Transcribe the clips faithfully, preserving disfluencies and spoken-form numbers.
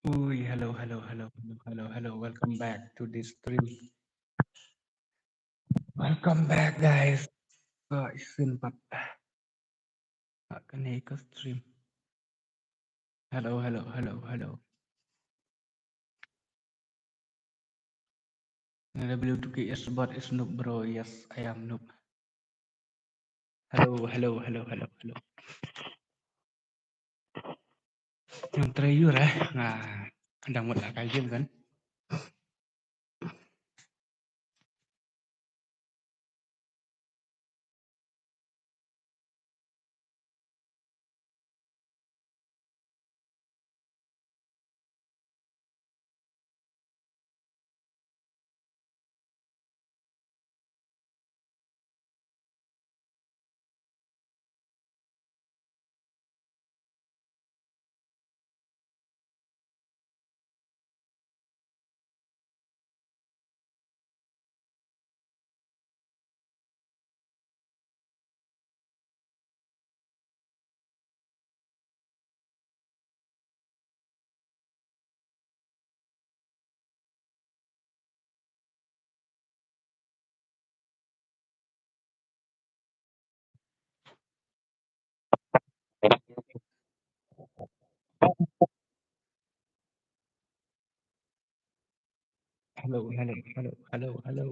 Ui, hello, hello, hello, hello, hello, hello. Welcome back to this stream. Welcome back, guys. Ka isin pat. Ka kane ka stream. Hello, hello, hello, hello. N W two K S bot is noob, bro. Yes, I am noob. Hello, hello, hello, hello, hello. Ngan try ïa re, nga dang mut la ka game kan. Hello, hello, hello, hello, hello.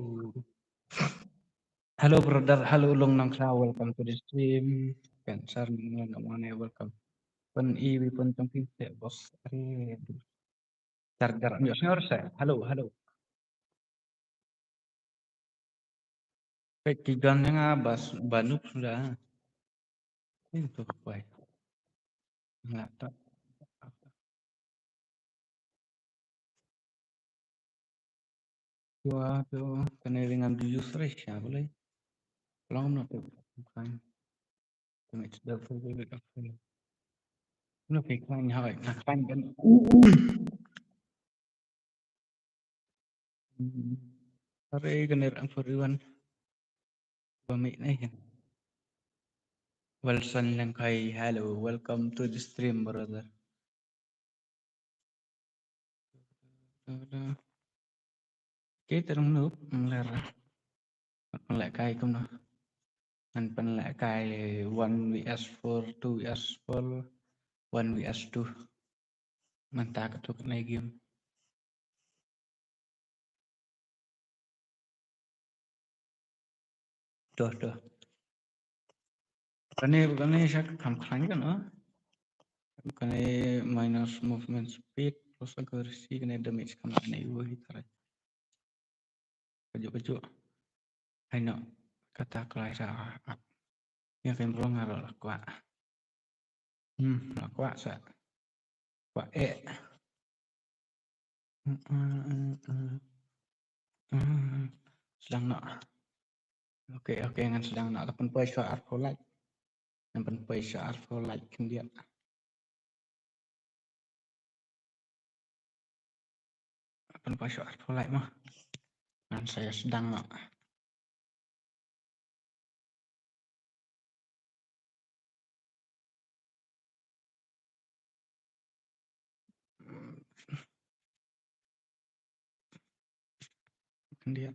Hello, brother. Hello, Long Nang Kla. Welcome to the stream. Cancer, welcome. Pun i wi pun tong pin te bos. Are. Charger. Hello, hello. Pek ki gan nga bas banuk sudah. Itu kuai. Laptop. Waduh, kane ring am di use rich ya boleh. Long no tu kan. Kami sudah boleh apa. No pe kan ya, na kan kan. Are kane ring am for everyone. Ba mi ne. Wilson Lengkai, hello, welcome to the stream, brother. Okay, te nang noob, nang ler. Ngan lehkai kumno. Ngan pynlehkai one V S four, two V S four, one V S two. Mynta ka tu kane game. Tuh, tuh. Kane, kane sha kham khlaiñ kan, ah. Kane minus movement speed plus accuracy, kane damage kham kane, woi, tarai. Kajuh, kajuh. Hai no, kata klai sa, ah. Ïa kan brong aro la kwah. Hmm, la kwah sa. Kwah eh. Hmm, hmm, hmm, hmm. Hmm, sdang noh. Okay, okay, ngan sdang noh. Ngan pynpoi sha arphew like. Ngan pynpoi sha arphew like khyndiat. Pynpoi sha arphew like mo. Ngan sa ïa sdang noh. Khyndiat.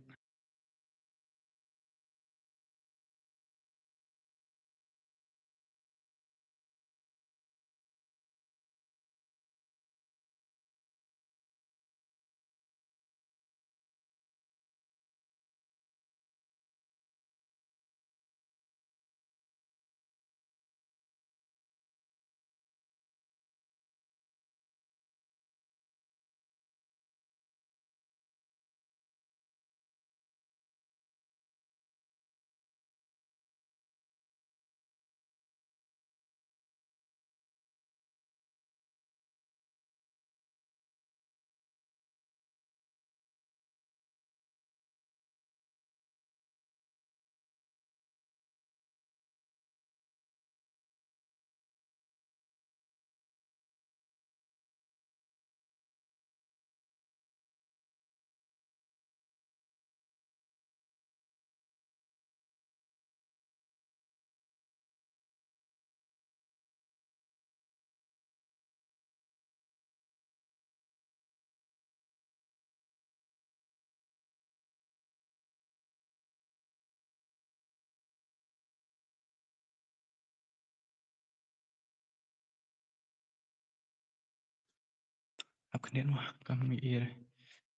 Khyndiat ma kam i.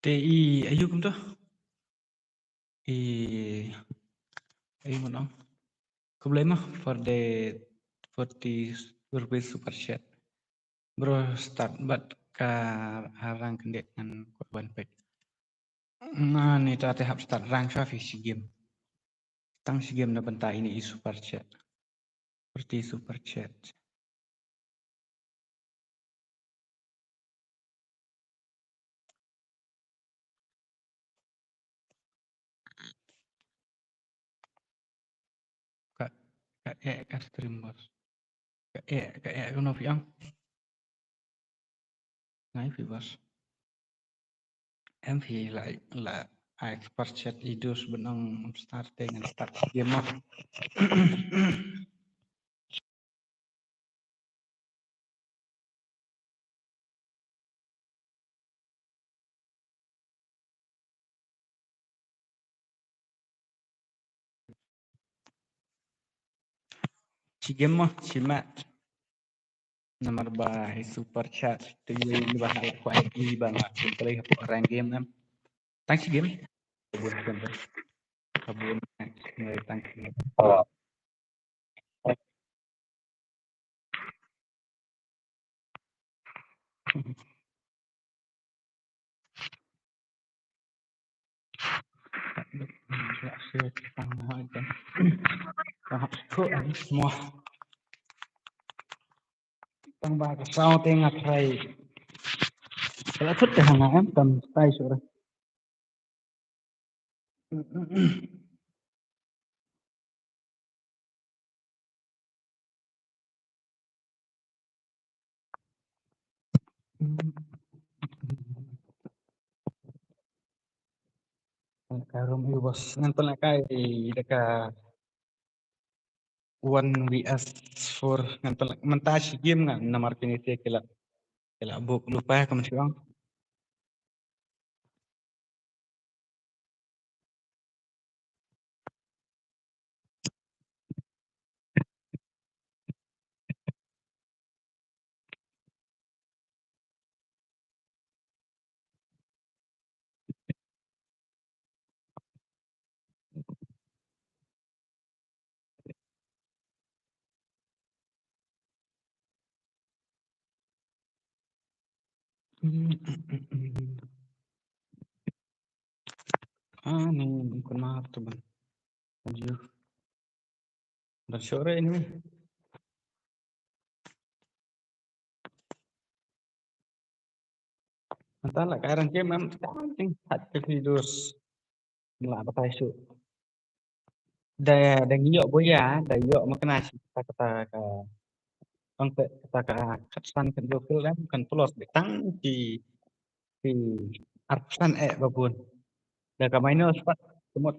Te i ayu kumto. I ayu ngan ong. Khublei ma for the forty rupees super chat. Bro, start bad ka rang khyndiat ngan kwah ban peit. Ngan ita te hap start rang sha phi shi game. Tang shi game na bynta ine i super chat. Forty super chat. Ka, ka eh ka stream, boss. Ka eh, ka eh kumno phi ong? Ngai phi, boss. Em phi la, la ai ka pyrchat i dus ban ong start te ngan start game mo. Shi game mo, shi match. Namar ba i super chat te yu i ba hal kwai i ba nga sim play hapoh rank game em. Tang shi game. Ka bun ka bun. Tang shi game. Tang ba ka saw te nga try. Ka la thut te ha nga em, kam tai shuh re. Ka room ïa u boss ngan pynlehkai da ka one V S four ngan pynleh, mynta shi game ngan namar kine te ki la, ki la buk lypa kumne shuh. Ani kunmar tu ban. Aduh. Dah sore ini. Mynta la ka rang game em tang ting hat ka videos. Mla batai shu. Da, da ngi ïoh boya, da ïoh makna shi kata, kata ka, kata ka khatsan kan jokil em kan plus de tang ki, ki arphew san eh babun. Da ka minus pat ka mut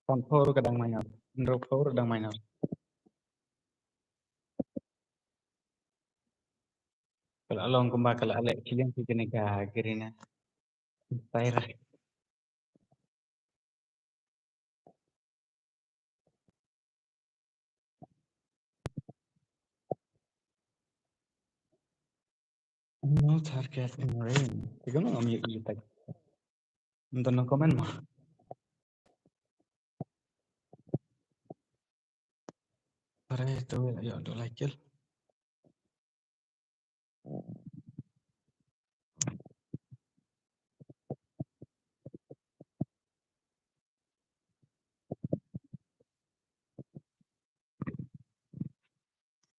sanphew ka dang minus, hynriewphew dang minus. Ka la long kumba ka la leh chilliang ki kine ka green. Taira. No target in range. Tiga no ngam ïohi tag. Ntang no comment mo. Pare tu ïa do like.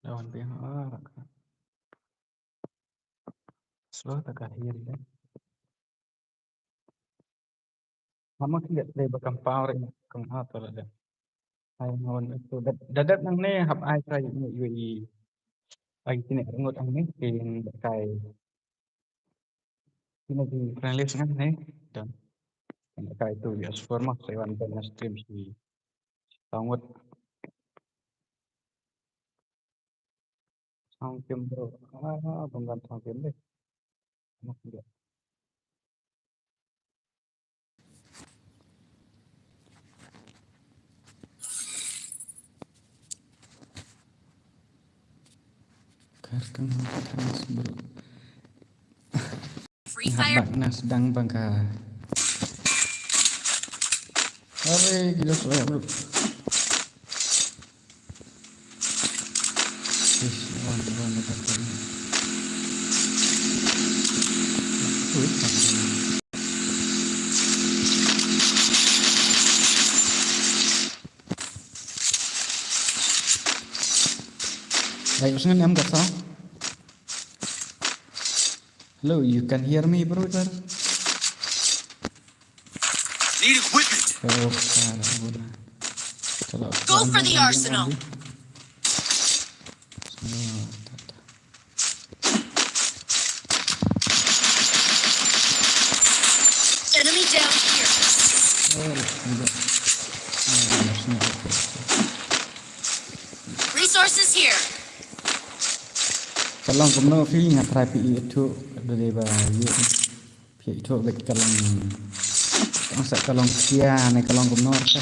Dawan biang ah. Slow ta ka hiar de. Mama ki gat play ba kam power in kam ha to la de. Ai ngon tu dat dat nang ne hap ai kai ni yu i. Ai kine ngot ang ne kin kai. Kine ki friendly ngan ne. Dan. Kai tu ya super mas sai wan ben stream si. Tangut. Sound kim bro. Ah, bang kan sound kim deh. Mak dia. Kar kan bro. Hap bak na sdang bang ka. Are ki dos, bro. Ish, wan, wan, wan, wan. Ui, tak. Baik, us ngan em ka sound. Hello, you can hear me, brother? Need equipment. Oh, salah guna. Kalau Go for the arsenal. Enemy down here. Oh, tidak. Oh, arsenal. Resources here. Ka long kumno phi, nga try phi ïathuh da dei ba ïoh. Phi ïathuh bad ka long, ka long sa ka long khia ne ka long kumno ka.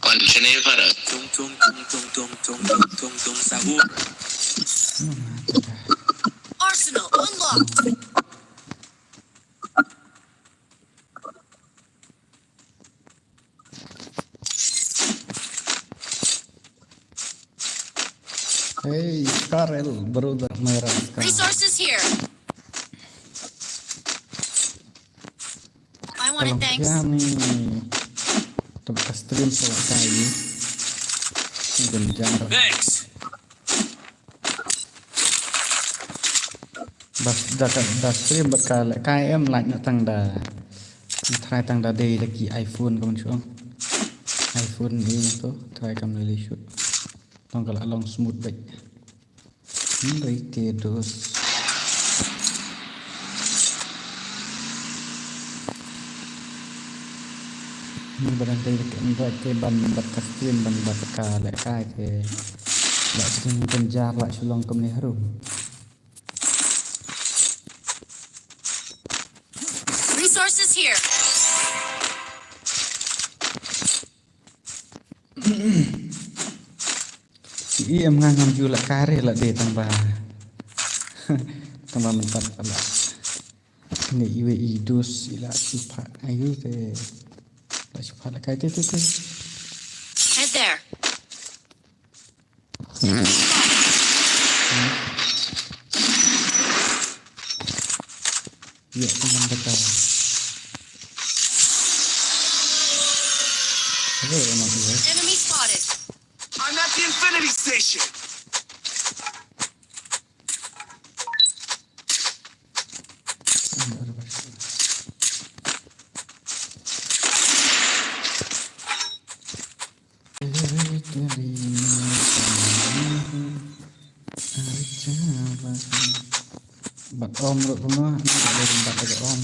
Kon chene para. Tung tung tung tung tung tung tung tung tung sahur. Arsenal unlocked. Hey, Scar el, brother, mera Scar. Resources here. I want it, thanks. Kalau kami, tu ka stream sa ka yi. Thanks. Bas da ka, da stream bad ka lehkai em, like na tang da. Try tang da dei da ki iPhone ka ban shuh. iPhone ni to, try kam lei lei shuh. Tang ka la long smooth bad. Hynrei te dos. Ni ba dang dei da ka Android te ban bad ka stream ban bad ka lehkai te. La sdang ban jar la shu long kumne harum. Resources here. Ki em nga ngam ju lehkai re la dei tang ba. Tang ba mynta la. Ni iwe i dus i la shu pha ayu te. La shu pha lehkai te te te. Head there. Ïa, teman dekat. Hello, anak gue. Enemy spotted. I'm at the Infinity Station. Bat om ruh kumno, ni tak boleh bat lagi om.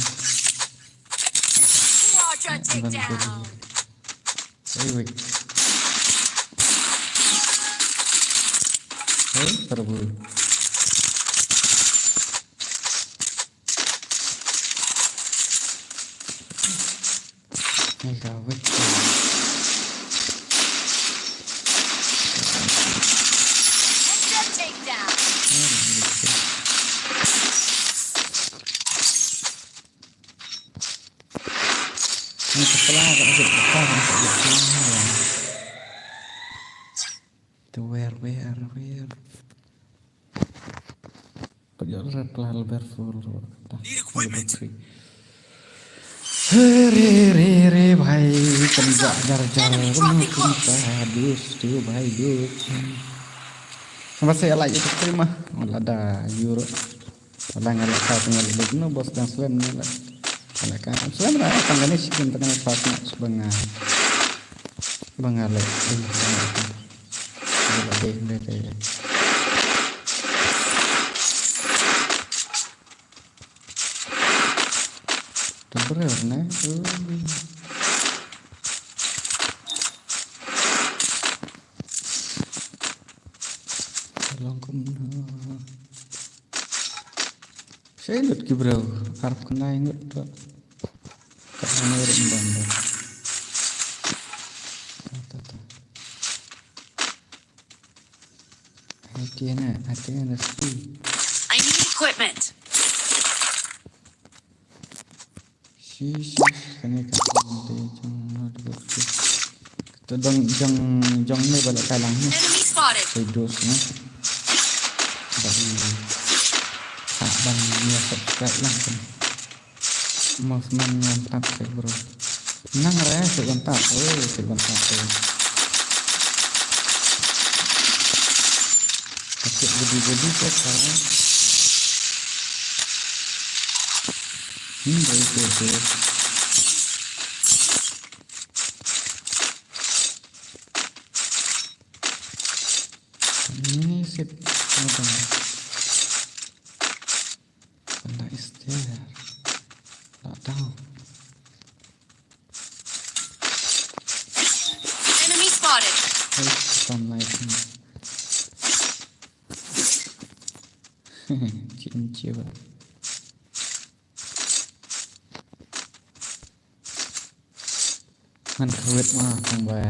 Quadra takedown. Hey, wait. Hey, para bulu. Mega Witch. Headshot takedown. Ni kepala kat asyik kepala kat asyik kepala. Tu where, where, where? Put your red level bear full. Need equipment. Re re re bhai, kumta jar jar, kumta dus tu bhai dus. Sampai saya like itu terima. Lada euro. Wala nga la ka nga la dei no bos dang slem nga la. Wala ka slem la tang kane shi kim tang la sa sma sbanga. Sbanga le. Wala dei dei dei. Tebrer ne. Long kumno. Shai lut ki bro, arap khnai ngut to. Ka hana rum bam bam. Ta, ta, ta. Ai tiene, ai tiene sti. I need equipment. Ish, ish, kane ka phone te jong no de bok te. Te dong jong, jong ne ba la ka lang ne. Enemy spotted. Te dos ne. Ba i. Ha ban ne subscribe lang kan. Movement ngan tap te bro. Nang re se ban tap. Oh, se ban tap te. Kasih budi-budi ke sekarang. Hmm, baik, baik, baik. Ini sip. Apa? Benda istiar. Tak tahu. Enemy spotted. Hei, tam lai sini. Cik enci ba. Ngan kawit ma tang ba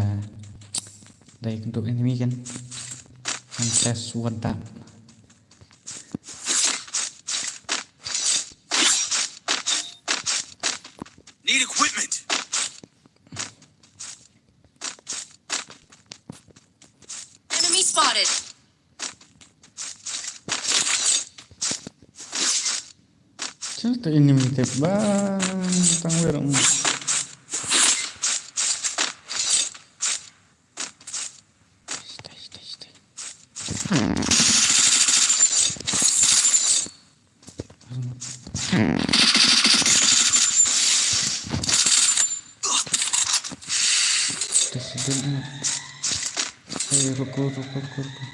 dai kyntu enemy kan. Ngan test one tap. Need equipment. Enemy spotted. Chal ta enemy te ba tang wer. Stay, stay, stay. President. Hey, ruko, ruko, ruko, ruko.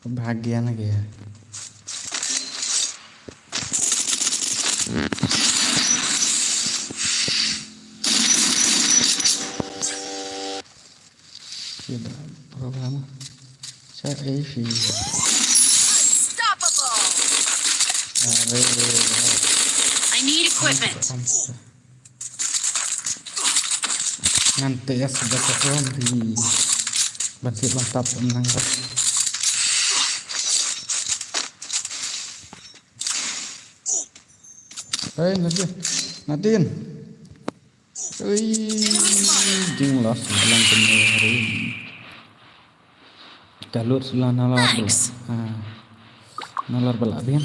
Kebahagiaan lagi ya. Tidak problem. Saya isi. Unstoppable. Are. I need equipment. Ngan te ya sudah ke ruang di. Ban sip ban tap menang. Hei, Nadine. Nadine. Ui, jing los lang kene hari. Ka lut sula nalar bela. Thanks. Ah. Nalar bela bien.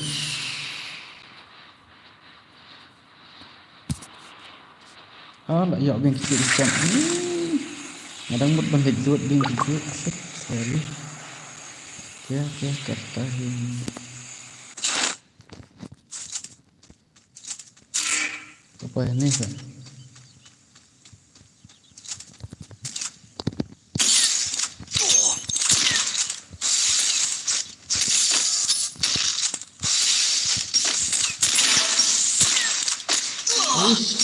Ah, la yok bien kiti ikan. Hmm. Nga dang mut ban leit lut bien kiti. Asyik, sorry. Kya, kya karta hai? Apa ini, Kak? Uish.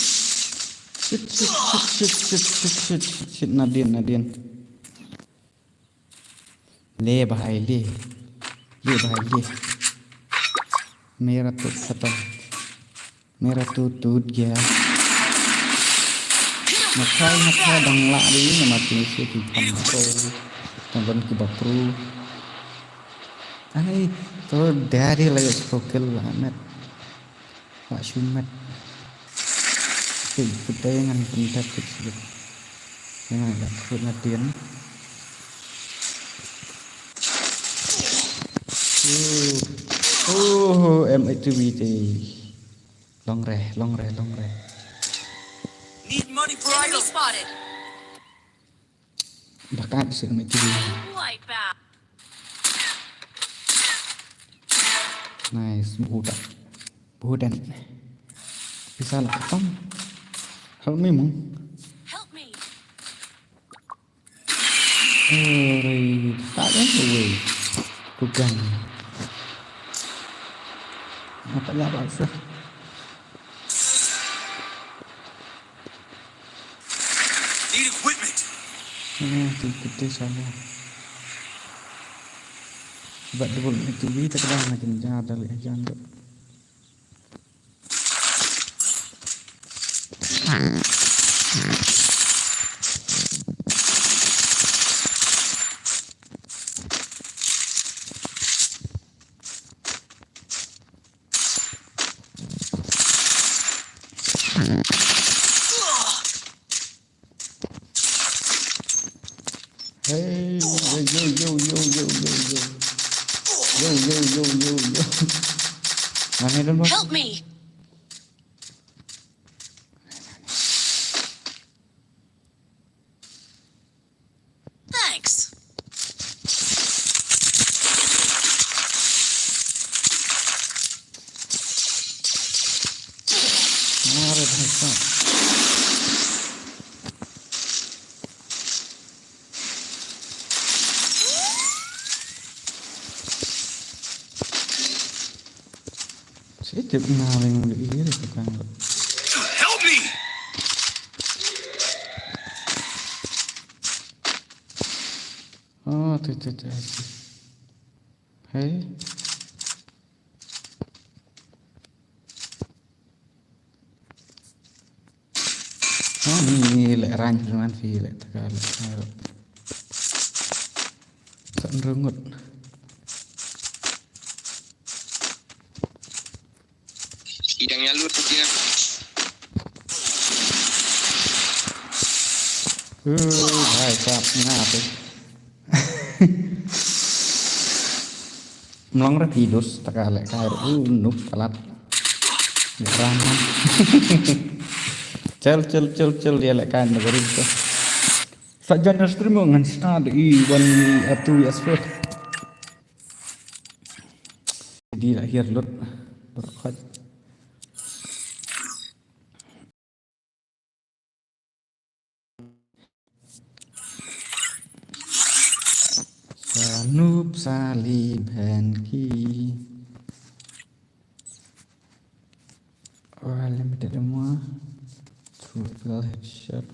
Shit, shit, shit, Nadine, Nadine. ले भाई, ले। ले भाई, ले। मेरा तो खत्म। मेरा तो टूट गया। Makai, makai, dang lah di, nama tu si tu pam tu. Tang ban ki bapru. Ani, tu dari lagi sepuluh kill lah, met. Wah, shumet. Okey, kita jangan pentat kecil. Jangan agak perut latihan. Oh, oh, M eight B T. Long re, long re, long re. Need money for enemy item spotted. Bakat sih kena kiri. Wipe out. Nice, budak. Budak. Bisa lah khatam. Help me, Mung. Help me. Ore, tak ada weh. Bukan. Apa ya, Pak? Need equipment. Eh, tu kita sama. Sebab dia boleh tu kita kena macam jahat dari ajan tu. Help me. Thanks. Sitip na ring ri ri ka kang. Help me! Oh, tu tu tu. Hey. Oh, ni, ni leh rang, cuman phi leh taka leh. San rungut. Idang ya lut dia. Uh, hai, sap, ngap, eh. Mlong ra phi dus, taka leh kai, uh, nup, kalat. Rang. Chel, chel, chel, chel, dia leh kai, na gari tu. Sa jan stream ngan start i wan atu ya sport. Di la hiar lut. Berkat. Sa nup sa li bhen ki. Unlimited ammo. Triple headshot.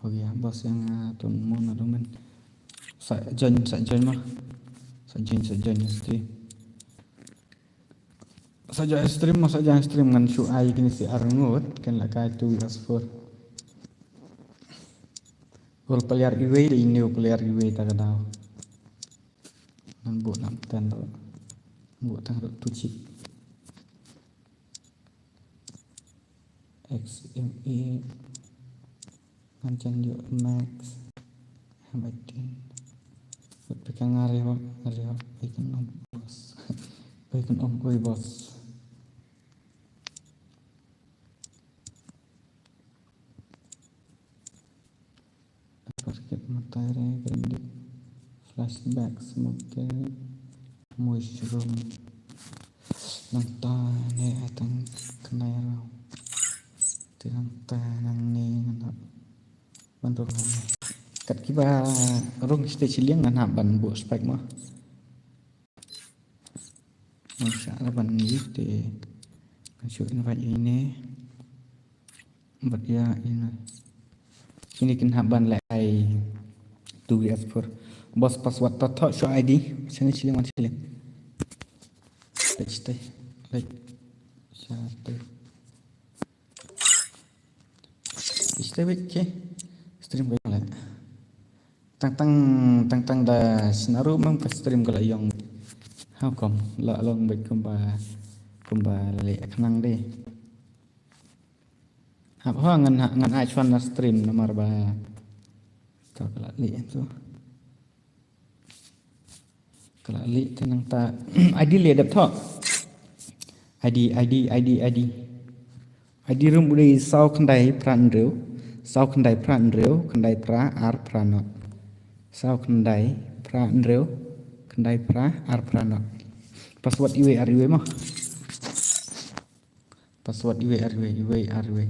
Ho gaya, boss ïa nga tun mo na domen. Sa join, sa join mo. Sa join, sa join stream. Sa join stream mo, sa join stream ngan shu ai kine shi arngut, ken la kai tu as four. Ol player iwei, dei new player iwei ta ka daw. Ngan buh nam ten ro. Buh tang ro tu chip. X M A. Ngan jan ïoh max. M eighteen. Wat pika ngari wa, ngari wa. Bai kan om boss. Bai kan om oi boss. Basket matai re, grandik, flashback, smoke, mushroom. Nangta ne ai tang khnai raw. Te nangta nangne ngan hap ban rung hangne. Kat kiba rung stage liang ngan hap ban buh spike mo. Ngan shah la ban ngi te ngan shu invite ine. Bad ïa ine. Kine kin hap ban leh ai two V S four. Boss password ta thoh shu I D. Shane shilling wan shilling. Leh stay. Leh. Sha te. Stay wait ke. Stream ka leh. Tang tang tang tang da sinaru mam ka stream ka la ïong. How come? La long bad kumba kumba leh khnang de. Hap ho ngan ngan ai chwan na stream namar ba ka ka la leh tu. Ka la leh te nangta I D leh dep thoh. I D, I D, I D, I D. I D room u dei saw khyndai phra hynriew, saw khyndai phra hynriew, khyndai phra ar phra not. Saw khyndai phra hynriew, khyndai phra ar phra not. Password iwei ar iwei mo. Password iwei ar iwei, iwei ar iwei.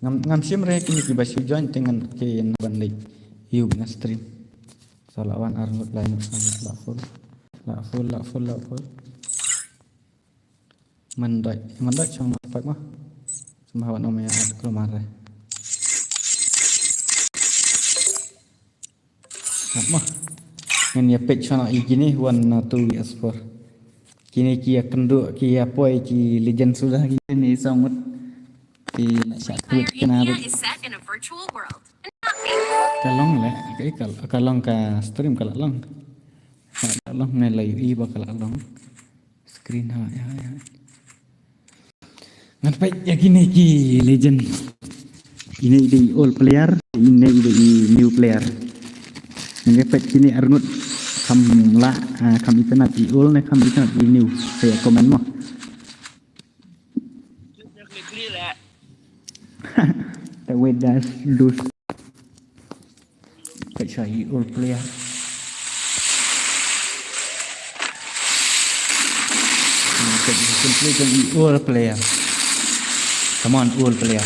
Ngam ngam shim re kine kiba shu join te ngan ke na ban leh ïa u na stream. Sa la wan ar ngut lai ngut la full. La full, la full, la full. Mandai, mandai chong ma pak ma. Sembah wan om ya at keluar re. Hap ma. Ngan ïa peit shano i kine wan na two V S four. Kine ki ïa kynduh ki ïa poi ki legend suda kine i saw ngut. Ki na sha tweet kina. Ka long le, ka, ka, ka long ka stream ka la long. Ka la long ne la ïohi ba ka la long. Screen ha, ya, ya. Ngan peit ïa kine ki legend. Ine i dei old player, ine i dei i new player. Ngan ïa peit kine arngut kham lah, ah, kham itynnad i old ne kham itynnad i new. Sa ïa comment mo. That way that's lose. Peit sha i All Player. Peit sha i All Player. Come on, All Player.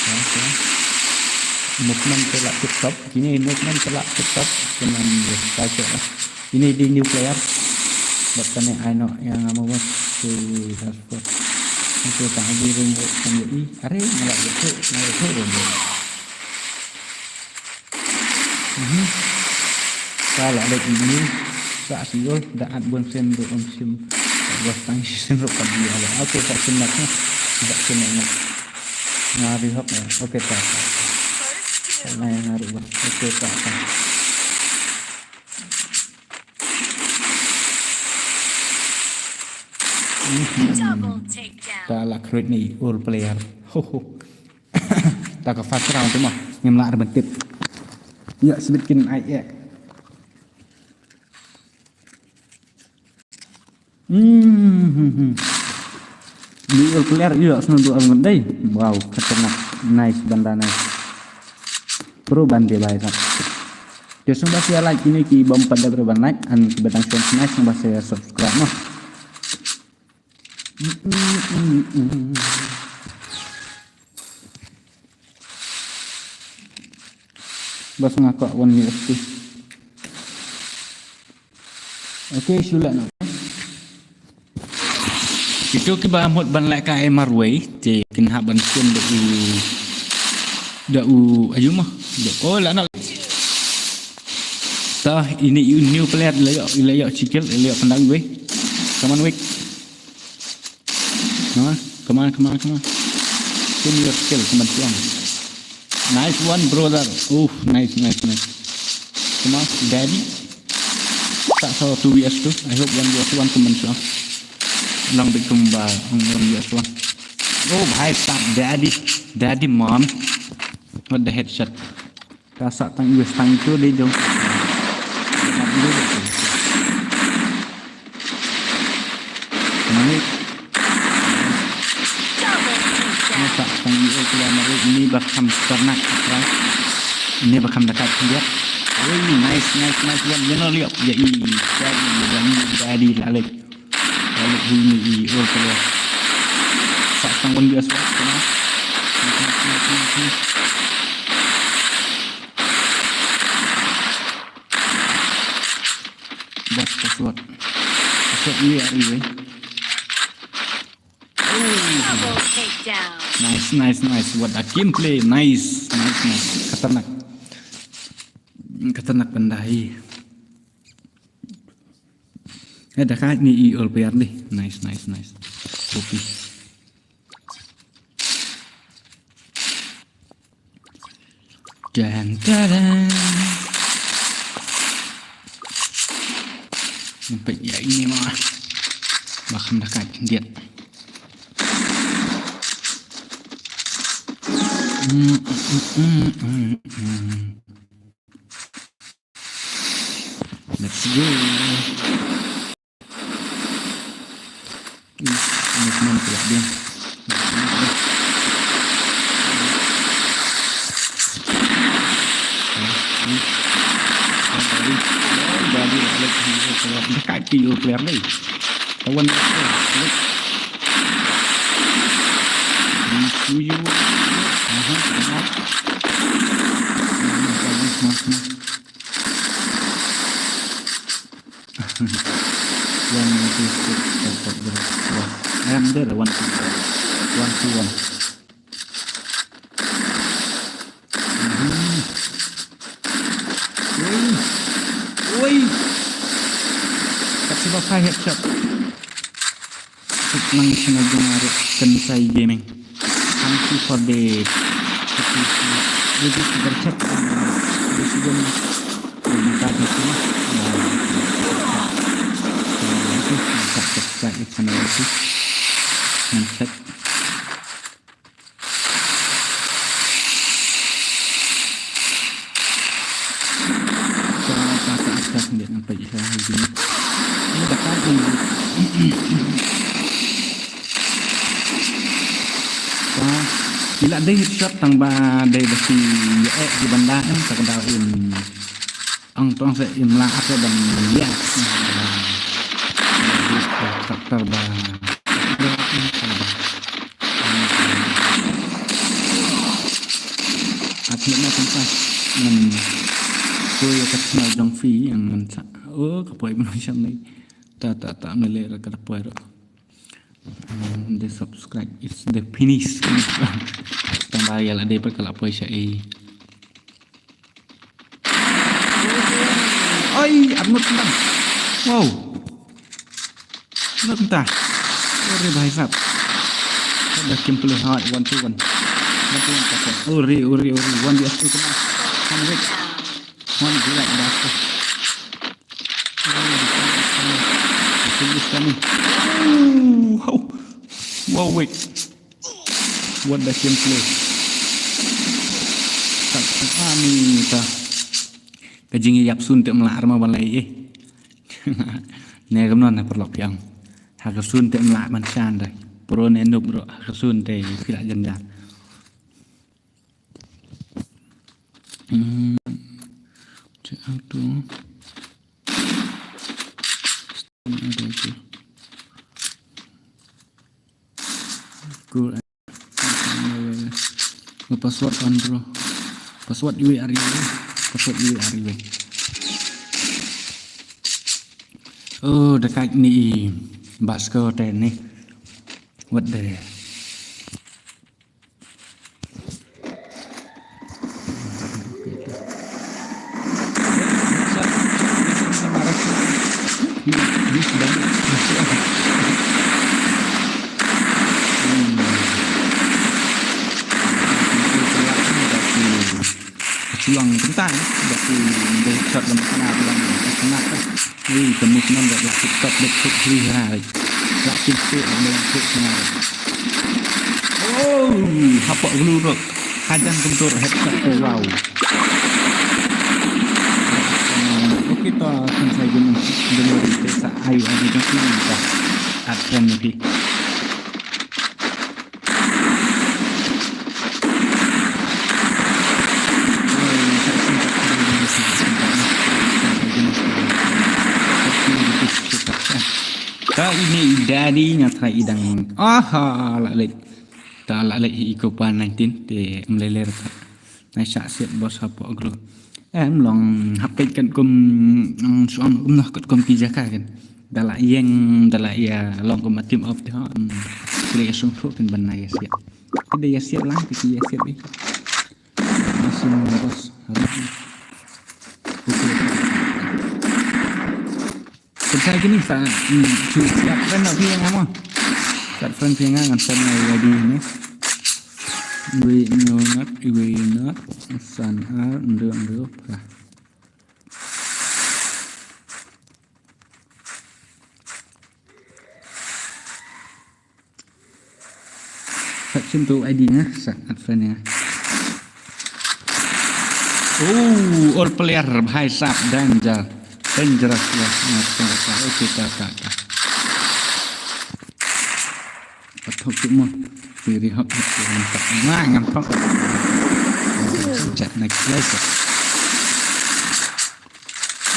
Okay. Movement te lah tip top. Kine movement te lah tip top. Kine ni ka che. Kine dei new player. Bad kane ai noh ïa nga mo bos. Te dashboard. Te tang di room kan ïa i. Are nga lah ïa tu, nga ïa tu room. Mhm. Ka lah leh email. Sa siul da at bun sim ruh um sim. Bos tang sim ruh ka di ala. Okay, sa sim nak. Sa sim nak. Nga rihok. Okay, ta. Sa na yang ngaruh bos. Okay, ta. Mhm. Double takedown. Ta lah create ni All Player. Ho ho. Ta ka first round tu mah. Ngim lah ada bentuk. Ya, sebit kin ai ek. Hmm. Ni All Player ïa snu dua ngan dei. Wow, kata nak nice banda nice. Pro bande bai sat. Te sngewbha share like ini ki bym pat dep ban like and ki ba dang sngewbha nice sngewbha share subscribe noh. Bas nga kwah wan ni S P. Okay, shu lah noh. Kitu kiba mut ban leh ka ai marwei te kin hap ban shim da u da u ayu ma da oh lah noh. Ta ini u new player la ïoh la ïoh chikel la ïoh pandang wei. Come on wei. Come on, come on, come on, come on. Show me your skill, come on, come on. Nice one, brother. Oh, nice, nice, nice. Come on, daddy. That's all two V S two. I hope one V S one, come on, come on. Long big kumba, one V S one. Oh, bhai, stop, daddy. Daddy, mom. What the headshot? Ka sah tang i wes tang itu dei jong. Malik. Ka sah tang i wes tang malik ini ba kham ternak, right? Ini ba kham dekat dia. Oi, nice, nice, nice one. Jangan lihat. Ya, i, jadi, jadi, jadi, lalik. Lalu ini i ul tu. Sah tang pun biasa. Kena. Kena, kena, kena, kena. Bas password. Password ni ari weh. Double takedown. Nice, nice, nice. What a gameplay. Nice, nice, nice. Khatarnak. Khatarnak banda hi. Eh, da ka ni i ul player ni. Nice, nice, nice. Copy. Dan, dan, dan. Nampak ya ini mah. Bahkan dekat dia. Hmm, hmm, hmm, hmm, hmm. Let's go. Movement pula dia. Dekat ke you player ni. Kawan aku. Di suyu. Aha, aha. Aha, aha, aha. One, two, six, five, six, zero. Wah, em, there, one, two, one, two, one. Mhm. Oi. Oi. Kat sibak headshot. Suk nang sina jumare Kansai Gaming. Thank you for the, this is the chat. This is the, this is the, Ki la dei headshot tang ba dei ba ki ïa eh ki ban da em ta ka daw im. Ang tong se im la ate ban ïa. Traktor ba. At na kumta. Ngan ko ïa ka channel jong phi ïa ngan sa. Oh, ka poi ban sham nei. Ta ta ta me le ra ka poi ro. Hmm, the subscribe is the finish. Tang ba ïa la dei pat ka la poi sha ei. Ai, at mut tang. Wow. Mut tang. Ore bhai sahab. Ada kim pele hai one to one. One to one kata. Ore ore ore one versus two kena. One week. One week. This is coming. Ooh, how? Wow, wait. What the gameplay? Tak tak ani ta. Ka jingïap sun te mlah ma ban lei eh. Ne kam non na paralok ïa nga. Ha ka sun te mlah ban shan dei. Pro ne noob ro ha ka sun te phi la jan jan. Hmm. Check out tu. Ada tu. Cool. Password on, bro. Password iwei ari iwei. Password iwei ari iwei. Oh, dekat ni Basko te ni. What the? Chulang kentang, dah tu, dah shot dalam tengah, dalam tengah. Ui, temu teman dah lah TikTok, dah tik, ui, hai. Lah tik, tik, dah tik, tengah. Oh, hapak gluruk. Hajan kentur headshot tu, wow. Okey, to, kan saya guna delivery sa ayu ayu jong sini ta. Action ni. Ka ini i Daddy nga try i dang. Aha, la leh. Ta la leh i ko pa nineteen te mleler ta. Nai sa siat bos hapoh group. Em long hapet kan kum, mm, suang kum noh kat kum ki jaka kan. Dala yeng dala ya long kum team up te ha. Mm, kle sung thuk kan ban nai siat. Kede ya siat lang ki ya siat ni. Masih bos. Okey. Pynshai kine sa, hmm, shu start friend na phi nga mo. Start friend phi nga ngan send na I D ne. Iwei nyo ngat, iwei ngat, san ar, ndo, ndo, phra. Sa shim tu I D nga, sa add friend nga. Oh, all player, bhai sahab, danger. Dangerous ya. Nga sa, sa, okay, ta, ta, ta. Patok tu mo. Very hot, hot, hot, hot. Nah, ngampak. Chat next live.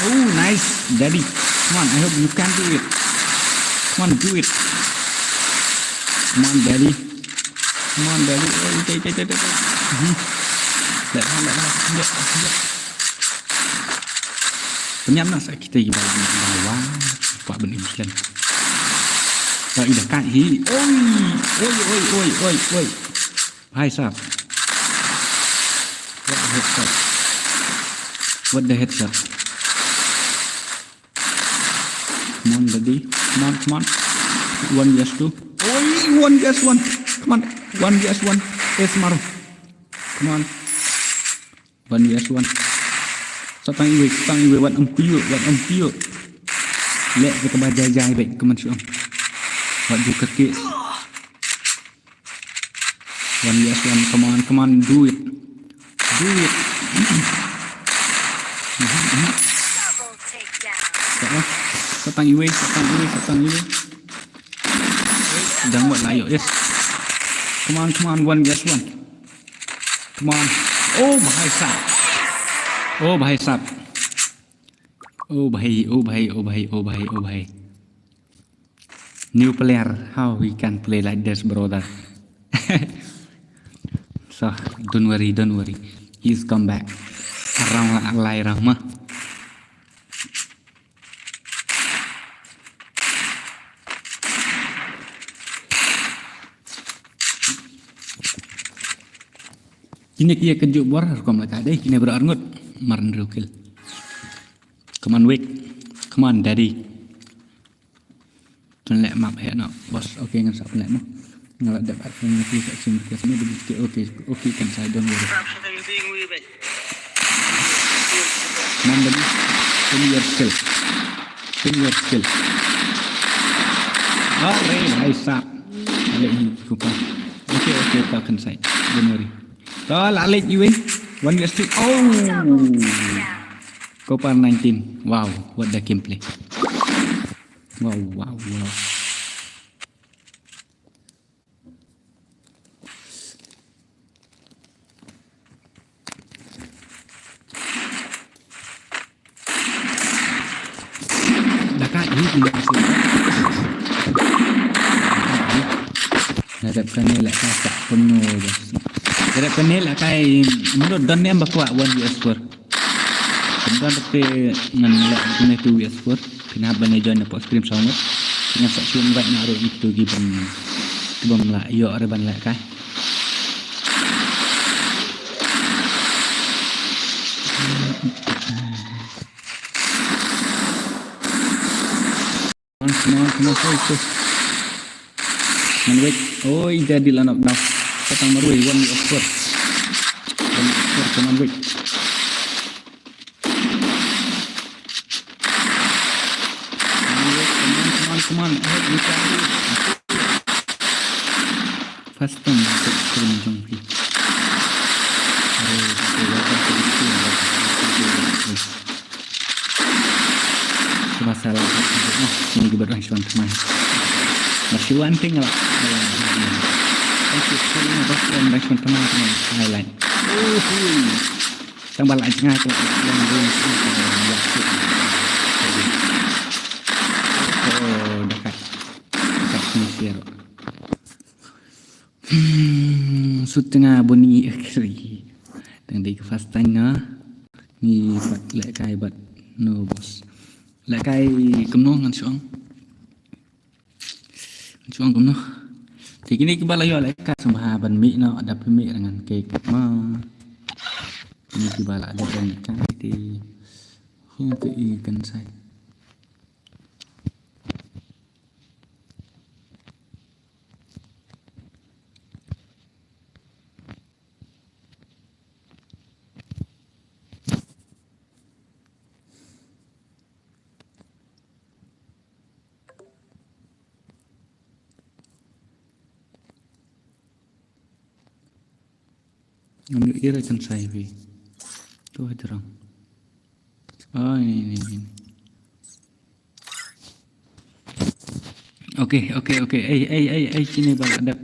Oh, nice, Daddy. Come on, I hope you can do it. Come on, do it. Come on, Daddy. Come on, Daddy. Oh, ite, ite, ite, ite. Mhm. Leh, leh, leh, leh. Leh, leh. Kenyam na sa kita i bala ni bala wa. Pak benih muslim. Pak ida kai hi. Oi, oi, oi, oi, oi, oi. Bhai sahab. What the headshot? What the headshot? Come on, Daddy. Come on, come on. One yes two. Oi, one yes one. Come on. One yes one. Yes, Maro. Come on. One yes one. Sa tang iwei, sa tang iwei, wat em kuyu, wat em kuyu. Leh ka ba jai jai bek, come on, shu. Wat ju kaki. One yes one, come on, come on, do it. Do it. Double takedown. Sa, sa tang iwei, sa tang iwei, sa tang iwei. Dang wat na yo, yes. Come on, come on, one yes one. Come on. Oh, bhai sahab. Oh, bhai sahab. Oh, bhai, oh, bhai, oh, bhai, oh, bhai, oh, bhai. New player, how we can play like this, brother? So, don't worry, don't worry. He's come back. Aram la alai rama. Kine ki ïa ka juk bor rukom la ka dei kine bro arngut. Mar hynriew kill. Come on, Wick. Come on, daddy. Tun leh map heh noh, boss. Okay, ngan sa pynleh mo. Nga la dep ar phone, please accept request mo, okay, okay, kan sa, don't worry. Come on, buddy. Pin your skill. Pin your skill. Are bhai sahab. Ale hi kupa. Okay, okay, to kan sa. Don't worry. To la ale you win. One versus two. Oh. Copa nineteen. Wow, what the gameplay. Wow, wow, wow. Da ka ïa ki na dep kane la ka sa kumno bas. Da dep kane la ka, mano don ne em ba kwah one V S four. Kumta te ngan leh kine two V S four. Phin hap ban ïa join na pok stream song ngut. Ngan sa shu invite na ruh kito ki ban, ki ban la ïoh re ban leh kai. Come on, come on, come on, come on. Man wait. Oh, ida di lanok dah. Patang marwei, one of four. One of four, come on, wait. Come on, wait, come on, come on, come on. Ahead, we can do it. First time, aku turun jong pi. Aduh, aku welcome to the team, welcome to the team. Cuma salah. Ini kita berang cuan teman. Masih one thing lah. Thank you. Sorry, bos, dan berang cuan teman, teman. Highlight. Oh, hui. Tang bala jngai ko yang ring. Oh, dekat. Dekat ni siar. Hmm, sut tengah buni akhiri. Tang dei ke first time na. Ni pat leh kai bat no boss. Leh kai kumno ngan shong. Ngan shong kumno. Te kini ki bala yo leh kai sumha ban mi no ada pemi dengan kek ma. Kini ki bala ada ban kai te. Hung te i kan sai. Ngam ïoh ira kan sai phi. Tu ha jrong. Oh, ini, ini, ini. Okay, okay, okay. Ei, ei, ei, ei, kine ba la dep.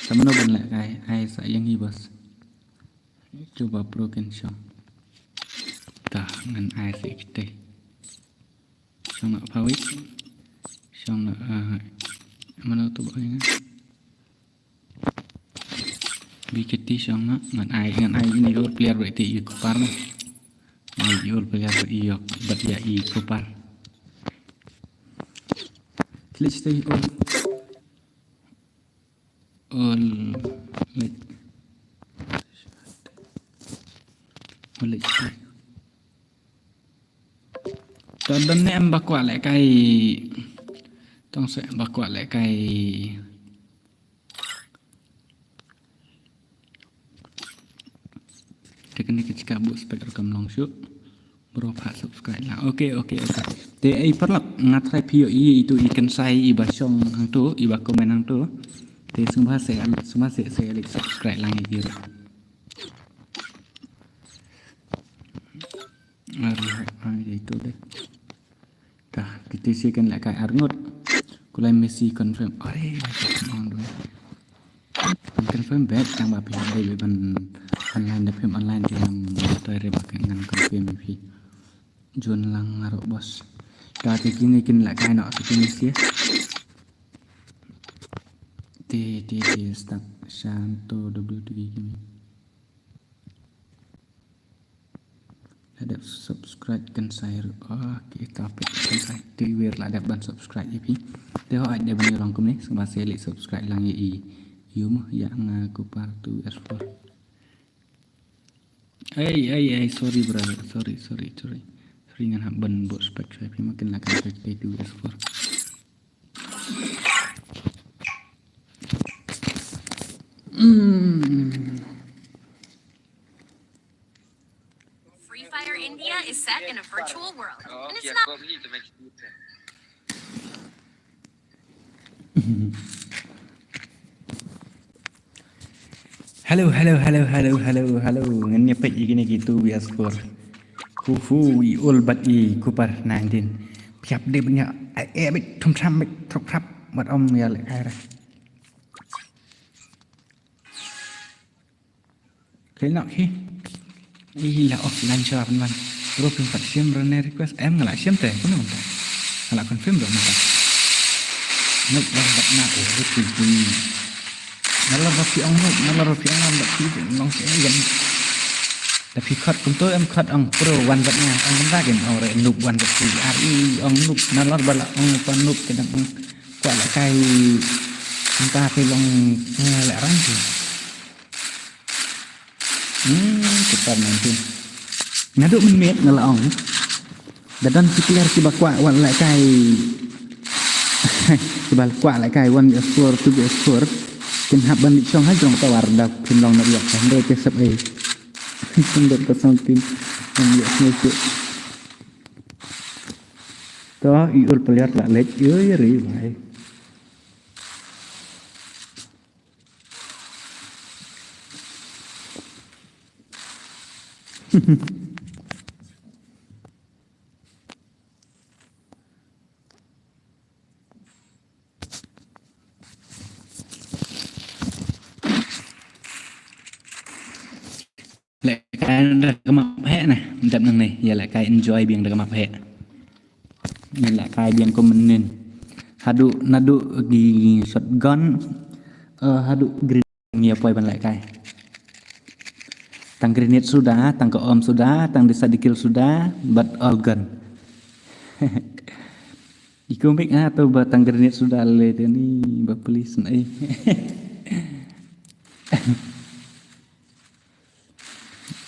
Samno ban leh kai, ai sa yang hi bos. Cuba pro kan shong. Tah, ngan ai sa kita. Shong na pawik. Shong na, ah, mana tu ba ini? B K T shong na, ngan ai, ngan ai ini ur player ba iti i kupar na. Ai ur player ba i yok, bat ya i kupar. Klik stay all. All. Klik. All. Tang don ne em ba kwah leh kai. Tang se em ba kwah leh kai. Te kane ka jaka buh spek rukom long shuh. Bro pha subscribe lang. Okay, okay, okay. Te ei paralok nga try phi ïoh i itu i kynsai i ba shong hangtu, i ba comment hangtu. Te sngewbha se, sngewbha se, se like subscribe lang i. Ar, ar, itu deh. Tah, kita isi kan leh kai arngut. Kulai Messi confirm. Are, come on, bro. Phin confirm back tang ba phi hap dei ban online, da phim online te ngam try re ba ngan confirm ïa phi. Jon lang nga ruh boss. Ka te kine kin lehkai noh te kine sha. Te te te start sha to W T V kine. La dep subscribe kan sai ruh. Ah, okay, ka pet kan sai. Te wer la dep ban subscribe ïa phi. Te ho ai dep ban ïa long kumne, sngewbha sa leh subscribe lang ïa i. Ïa mo, ïa nga Kupar two S four. Ei, ei, ei, sorry brother, sorry, sorry, sorry. Sorry, ngan hap ban buh spek sha phi, ma kin la kan spek te two S four. Mm. Free Fire India is set in a virtual world, and it's not. Hello, hello, hello, hello, hello, hello. Ngan ïa peit ïa kine ki two V S four. Hu hu, i Ul bad i Kupar nineteen. Phi hap dei ban ïa, eh, eh, beit thum thram beit thrup thrap. Bad ym ïa lehkai re. Khlem noh hi. Ih, la offline shuwa pynban. Bro, phim pat shim ruh ne request. Em, nga la shim te, kumno mynta? Nga la confirm ruh mynta. Noob wan bad nga, oh, ruh pui pui. Nalor ba phi ong noob, nalor ba phi ong wan bad phi, phi ong long seh ïa. Da phi khot kumto em khot ong pro wan bad nga, ong kumta kin ong re noob wan bad phi. Ar i ong noob, nalor ba la ong pa noob te dang ong kwah lehkai. Kumta phi long, eh, lehraiñ phi. Hmm, Kupar nineteen. Naduh mynmiet nga la ong. Da don ki player kiba kwah wan lehkai. Kiba kwah lehkai one V S four, two V S four. Kin hap ban leit shong ha jrong tower da phim long network. Hynrei te sep ei. Hynrei te song team. One V S four. To, i Ul player la leit. Yo, yo, re, bhai. Lehkai da ka map heh ne, dep nangne, ïa lehkai enjoy biang da ka map heh. Ïa lehkai biang kum mynnin. Haduh, naduh ki shotgun, eh, haduh green ïa poi ban lehkai. Tang grenade suda, tang ka om suda, tang disa dikil suda, bad all gun. Iko mik ha to ba tang grenade suda le te ni ba police na, eh.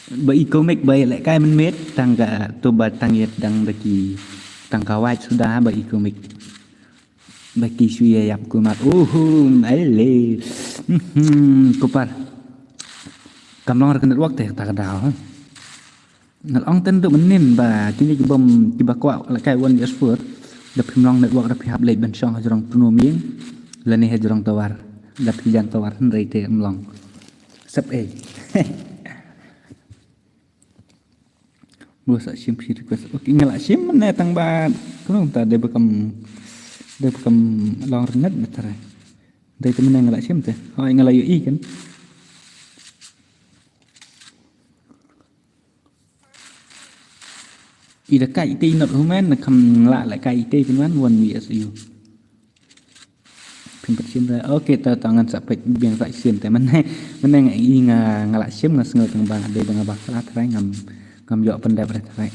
Ba i comic ba i lehkai mynmiet tang ka to ba tang ïa dang da ki tang ka wait suda ba i comic. Ba ki shu ïa ïap kumar. Uhu, ai le. Mhm, Kupar. Kam long re ka network te ta ka daw, ha. Nga la ong tang duh mynnin ba kine ki bym kiba kwah lehkai one V S four. Da phim long network da phi hap leit ban shong ha jrong tnum ïing lane ha jrong tower. Da phi jan tower hynrei te ym long. Sep ei. Bro sa shim phi request. Okay, nga la shim ne tang ba. Kumno ta dei ba kam, dei ba kam long rnget ba tare. Dei te mynne nga la shim te. Hoi nga la ïohi kan. I da kai ite i not human na kam la la kai ite pynwan one V S U. Pynpat shim da. Okay, ta ta ngan sa pek biang sa shim te mynne. Mynne nga i nga nga la shim nga sngew tang ba dei ba nga ba kla trai ngam ngam ïoh pyndep re trai.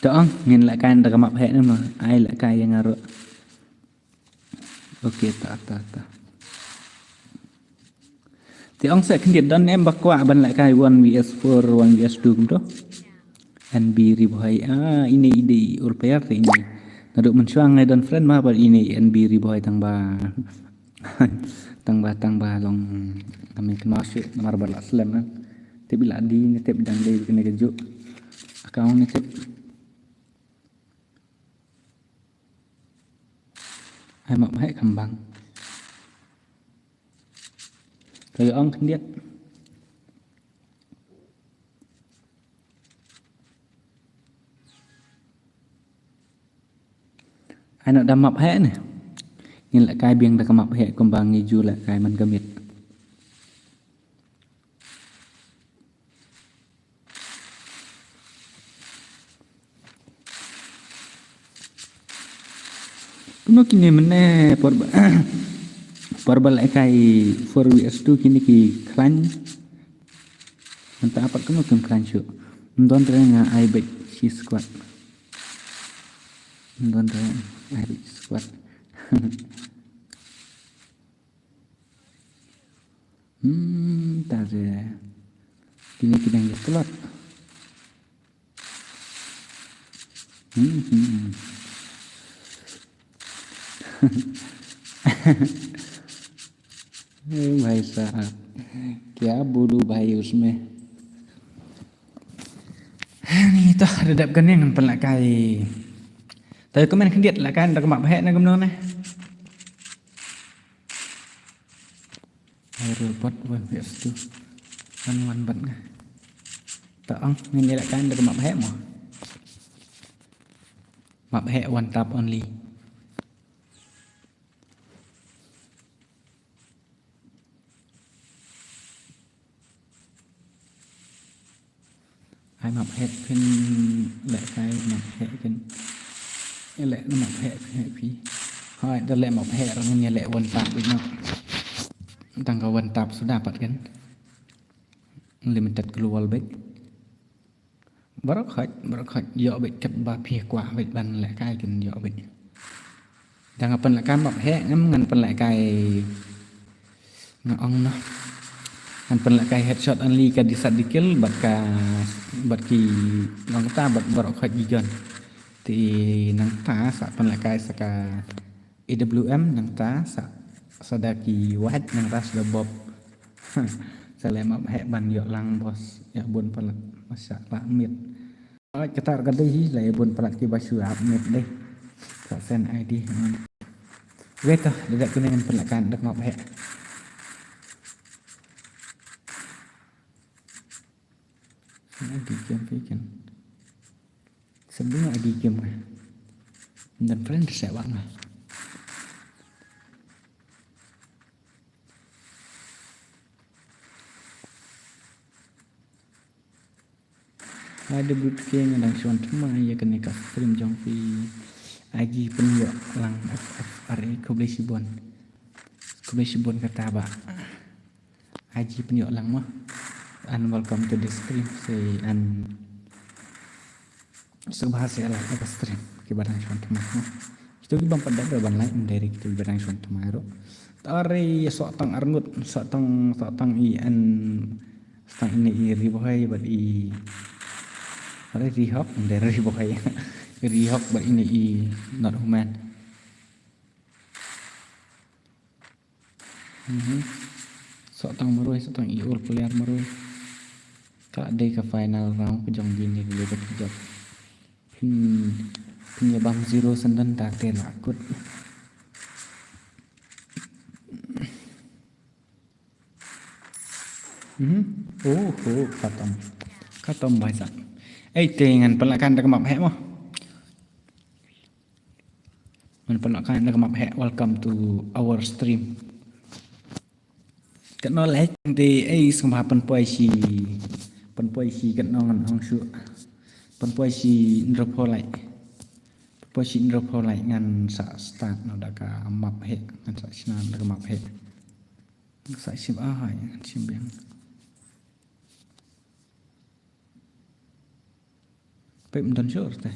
Te ong ngin lehkai da ka map heh ne ma ai lehkai ïa nga ruh. Okay, ta ta ta. Te ong sa khyndiat don em ba kwah ban lehkai one V S four, one V S two kumto. N B Ribohai, ah, ine i dei i Ulper te ine. Naduh mynshuwa ngai don friend ma bad ine i N B Ribohai tang ba. Tang ba, tang ba long kami kynmaw shuh namar ba la slem na. Tip i la dei ne tip dang dei kane ka juk. Account ne tip. Ai map heh kham bang. Ka ong khyndiat. Ai noh da map heh ne. Ngin lehkai biang da ka map heh kumba ngi ju lehkai man ka miet. Kumno kine mynne por ba, por ba lehkai four versus two kine ki khlaiñ. Mynta pat kumno kim khlaiñ shuh. Ym don re, nga ai beit shi squad. Ym don re, ai beit shi squad. Hmm, ta re. Kine ki dang ïa tlot. Hmm, hmm. Eh, bhai sahab, kya bolu bhai usme. Ni toh, da dep kane ngan pynlehkai. Te comment khyndiat, lehkai da ka map heh ne kumno ne. Ai robot wan bias tu. Wan wan bat nga. Ta ong ngin ïa lehkai da ka map heh mo. Map heh one tap only. Ai map heh phin lehkai map heh phin. Leh na map heh phin heh phi. Hai da leh map heh rang ïa leh one tap beit noh. Tang ka one tap suda pat kan. Limited global beit. Baroh khoit, baroh khoit ïoh beit katba phi kwah beit ban lehkai kin ïoh beit. Dang nga pynlehkai map heh, ngam ngan pynlehkai, nga ong noh. Ngan pynlehkai headshot only ka disat dikil bad ka, bad ki nongta bad baroh khoit ki jon. Te nangta sa pynlehkai sa ka A W M nangta sa, sa da ki wait nangta sa da bob. Sa leh map heh ban ïoh lang boss, ïa bun palat masa la miet. Oi, kata ka dei hi, la ïa bun palat kiba shu ap miet dei. Sa send I D. Wei toh, da dep kane ngan pynlehkai da ka map heh. Sa I D game phi kan. Sa bun I D game nga. Dan friend sa wan nga. Hi David King, nga dang shu wan thymmai ïa kane ka stream jong phi. Aji pynïoh lang F F R A, khublei shibun. Khublei shibun kata ba aji pynïoh lang mo. And welcome to the stream. Say and sngewbha sa ïa like ïa ka stream kiba dang shu wan thymmai mo. Kito ki bym pat dep ruh ban like, ym dei re kito kiba dang shu wan thymmai ruh. Tari soh tang arngut, soh tang, soh tang i an, soh tang ine i Ri Bhoi bad i, bad i Ri Hok, ym dei Ri Bhoi. Ri Hok bad ine i Not Human. Mhm. Soh tang marwei, soh tang i all player marwei. Ka dei ka final round ka jong kine ki leader ki jop. Phin, phin ïa bam zero sendon ta te la kut. Mhm. Oh, oh, khatam. Khatam bhai sahab. Ei te ngan pynlehkai da ka map heh mo. Ngan pynlehkai da ka map heh, welcome to our stream. Katno like te ei sngewbha pynpoi shi, pynpoi shi katno ngan ong shu. Pynpoi shi hynriewphew like. Pynpoi shi hynriewphew like ngan sa start noh da ka map heh, ngan sa shna da ka map heh. Ngan sa shim ah hai, ngan shim biang. Pep ym don shuh te.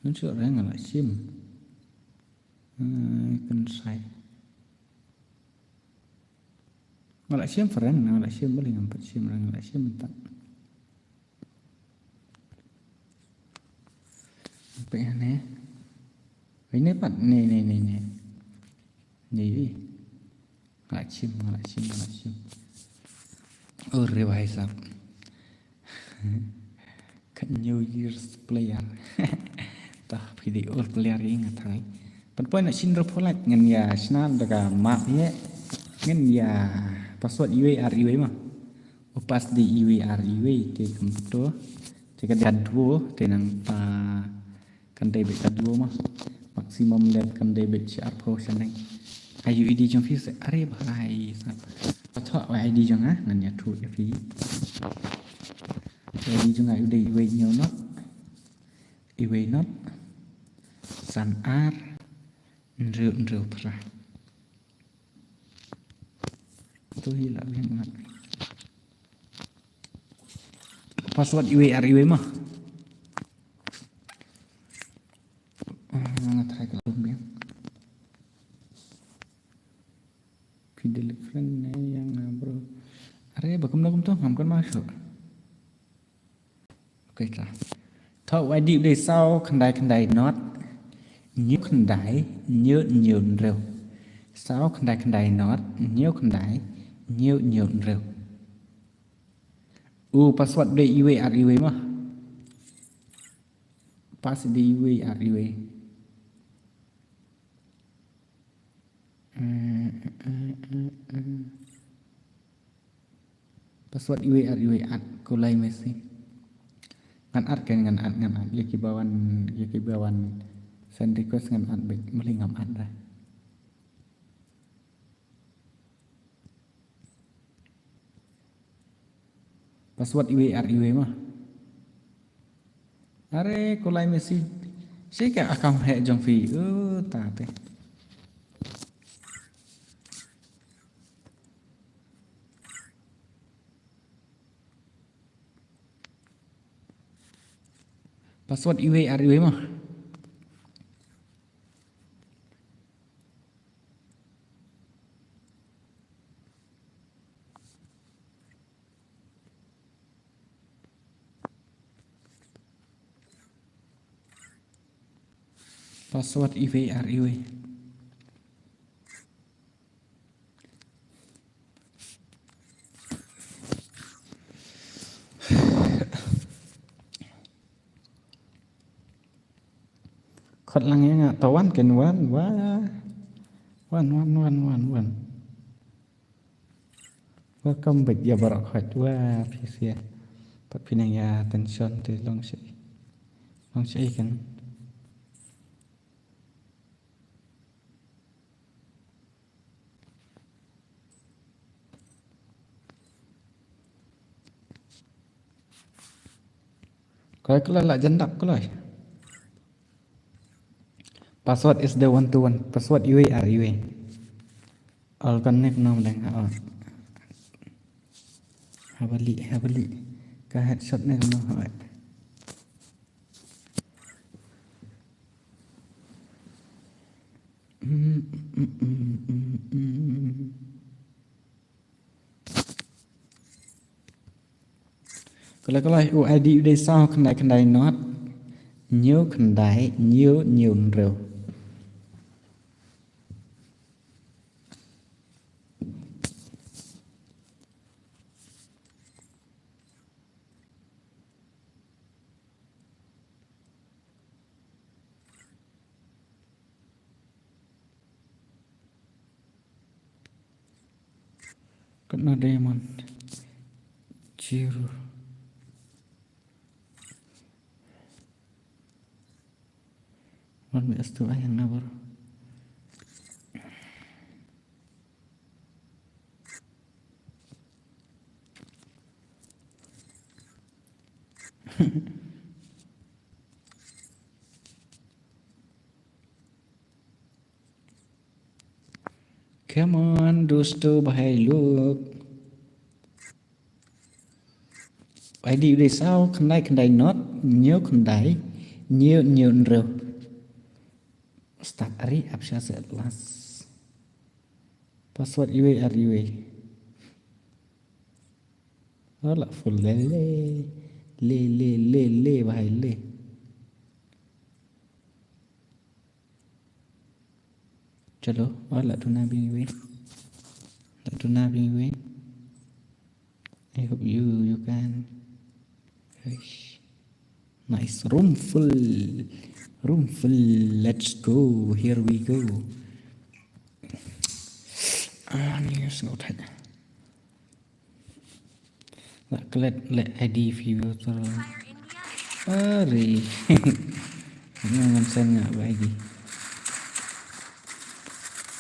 Don shuh re nga la shim. Eh, kan sai. Nga la shim friend, nga la shim bali ngam pat shim re nga la shim tak. Pep ne. Ini pat ne ne ne ne. Ni. Nga la shim, nga la shim, nga la shim. Oh, re bhai sahab. Ka New Year's player. Tah, phi dei all player ïa nga thai. Pynpoi na shin ro pholat ngan ïa shna da ka map ïa. Ngan ïa password iwei ar iwei ma. U pass dei iwei ar iwei te kumto. Te ka dei ka duo te nangta. Kan dei beit ka duo ma. Maximum length kan dei beit shi arphew shaneng. Ai u I D jong phi se are bha ai sa. Pathoh u I D jong nga ngan ïathuh ïa phi. U I D jong nga u dei iwei hynñiew not. Iwei not. San ar. Hynriew hynriew phra. To hi la biang ngat. Password iwei ar iwei ma. Ah, nga try ka la biang. Phi delete friend ne ïa nga bro. Are ba kumno kumto ngam kan masuk. Okay, tla. Thoh u I D u dei saw khyndai khyndai not hynñiew khyndai hynñiew hynñiew hynriew. Saw khyndai khyndai not hynñiew khyndai hynñiew hynñiew hynriew. U password u dei iwei ar iwei ma. Pass u dei iwei ar iwei. Eh, eh, eh, eh. Password iwei ar iwei at kulai mesi. Ngan at kan ngan at ngan at. Ïa ki ba wan, ïa ki ba wan send request ngan at beit, muli ngam at dah. Password iwei ar iwei ma. Are kulai mesi. Shi ka account heh jong phi. Uh, ta te. Password iwei ar iwei ma. Password iwei ar iwei. Khot lang ïa nga, to wan ken wan, wa. Wan, wan, wan, wan, wan. Welcome back ïa baroh khot, wa, phi sia. Pat phi nang ïa tension te long shi. Long shi kan. Kloi kloi la jan dap kloi. Password is the one to one. Password iwei ar iwei. All connect no deng ha. Habali habali. Ka headshot ne no ha. Kala kala u I D u dei saw khyndai khyndai not hynñiew khyndai hynñiew hynñiew hynriew. Kena diamond. Zero. Wan mi astu ayang na baru. Come on, dosto, bahai look. I D u dei saw khyndai khyndai not hynñiew khyndai hynñiew hynñiew hynriew. Start ari apsha se at last. Password iwei ar iwei. Wala full le le le le le le bahai le. Chalo, wala tuna bing iwei. La tuna bing iwei. I hope you you can. Eish. Nice. Room full. Room full. Let's go. Here we go. Ah, ni sngewthuh. La klet le I D view to. Ari. Ngan send nga ba I D.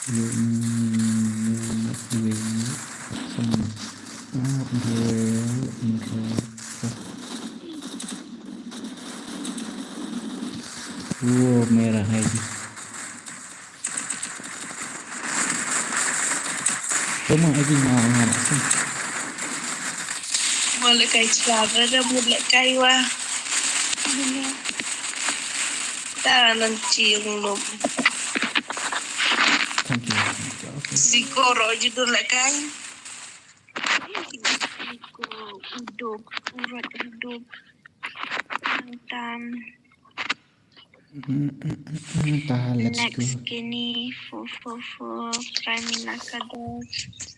You, mm, you not doing it. Some, ah, okay, okay. Wo mera hai ji. Toma aji ma ma la sum. Mo lehkai chwa, brother, mo lehkai wa. Ta nan chi yung nom. Thank you. Okay. Siko ro ji du lehkai. Siko, uduk, urut, uduk. Tam. Mm, mm, mm, mm, ta, let's go. Next kini, four four four, Prime Minister Kados.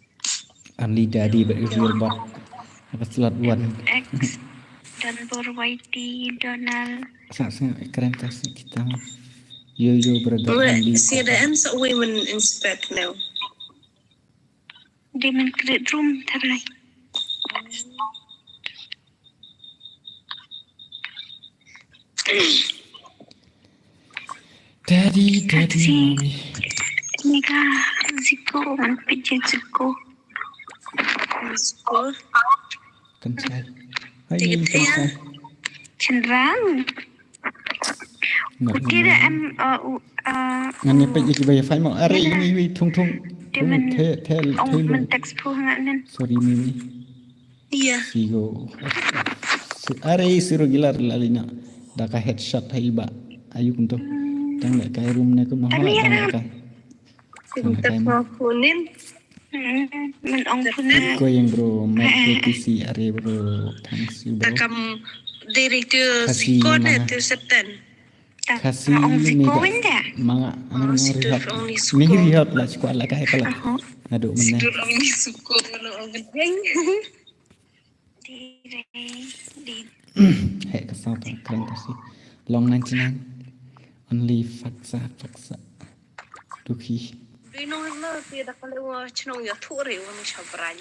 Only Daddy, but if you're back, have a slot one. X, Dunbar, Y T, Donald. Sa, sa, keren kasih kita. Yo, yo, brother, Wait, only see the Daddy. Ends of women inspect now. Demon Credit Room, tarai. Daddy, daddy, Taxi. Mommy. Mega, Ziko, man pije Ziko. Ziko. Kan sai. Hai, Tiga kan tiga. Sai. Chenrang. Nggak, Uti nggak. Dah em, uh, u-, uh, Ngan nyepet je kiba ya fight mo. Are, ini, ini, tung, tung. Dia Tung, men-, the, the, ong the, men text phu ngan nen. Sorry, Mimi. Iya. Sigo. Su-, are, suruh gila lali na. Da ka headshot hai ba. Ayu kumto. Hmm. Tang le kai room ne kumah. Tang le, tang le ya. Kai. Sim Tang le kai tepho mo. Kunin. Hmm, men ong phu ne. Ko yang bro, mat Eh, eh. P C are bro. Thanks you bro. Takam diri tu Kasih sikon mana? Tu setan. Khasi ma ong Ziko mega wenda. Manga, anu, oh, manga Situ rehab. Only Suko. Mega rehab la, Suko la ka hekala. Aho. Aduh, mana? Situ only Suko, mana ong gendeng. Di, di. Hek ka song ta, keren ta si. Long ninety-nine. Only faksa, faksa. Duki. Bino na ti da kale wa chnong ya thu re wa ni shabran.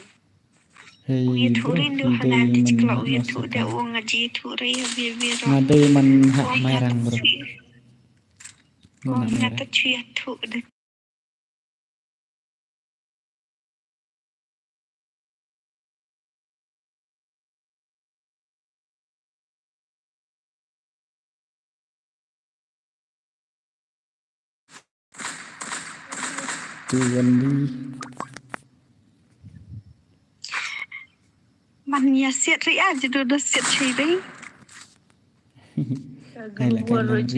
Hey, u ïathuh bro, rin du hynda te dei man chikla u ïathuh da u nga ji ïathuh re ha bia bia ro. Nga dei man ha Mairang, bro. Nga na Mairang. Tu Wendy. Man ïa siat ri a jidu da siat chei dei. Hai la kai nang ri.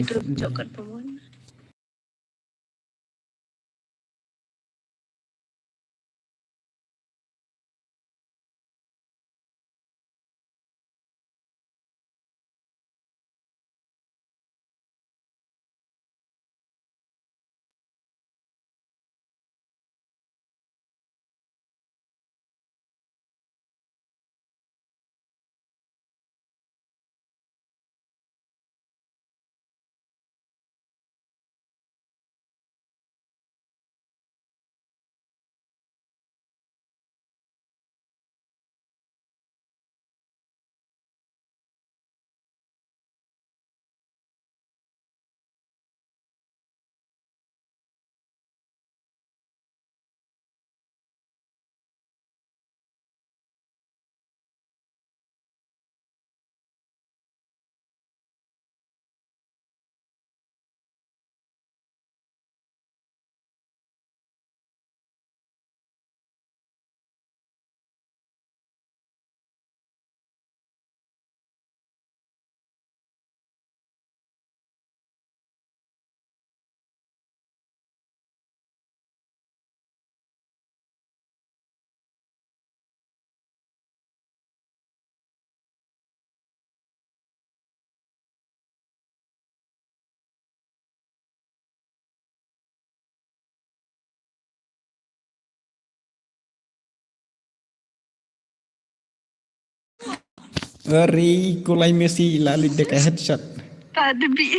Ari, kulai Messi la lit dek headshot. Tak ada bi.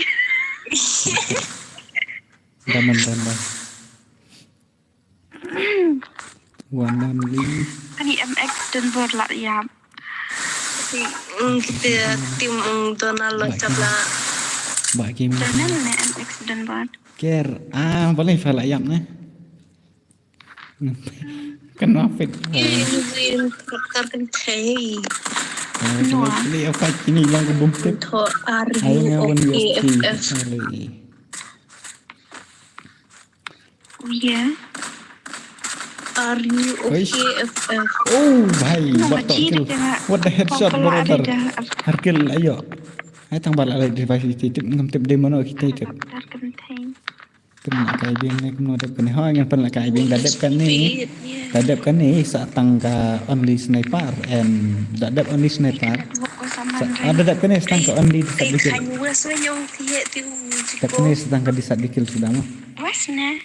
Daman, daman. Wan nam li. Ani M X Denver la ïap. Ti, mm, kita tim, mm, Donald lo. Ba chap la. Ba game. Donald ne M X Denver. Ker, ah, boleh fa la ïap ne. Kan ma fit. Ih, Zin, kar kan thei. Ai, kini apa kini yang kebum tip. Tho, are you okay, F F? Oh yeah. Are you okay, F F? Oh, bhai, what the kill? What the headshot, brother? Har kill, ayo. Ai, tang bala lai device iti tip, ngam tip dei mano kita tip. Tip na kai biang ne kumno dep kane. Hoi, ngan pan la kai biang da dep kane. Da dep kane sa tang ka only sniper and da dep only sniper. Sa, ah, da dep kane sa tang ka only sa dikit. Dep kane sa tang ka di sa dikit sudah mah. Wes ne.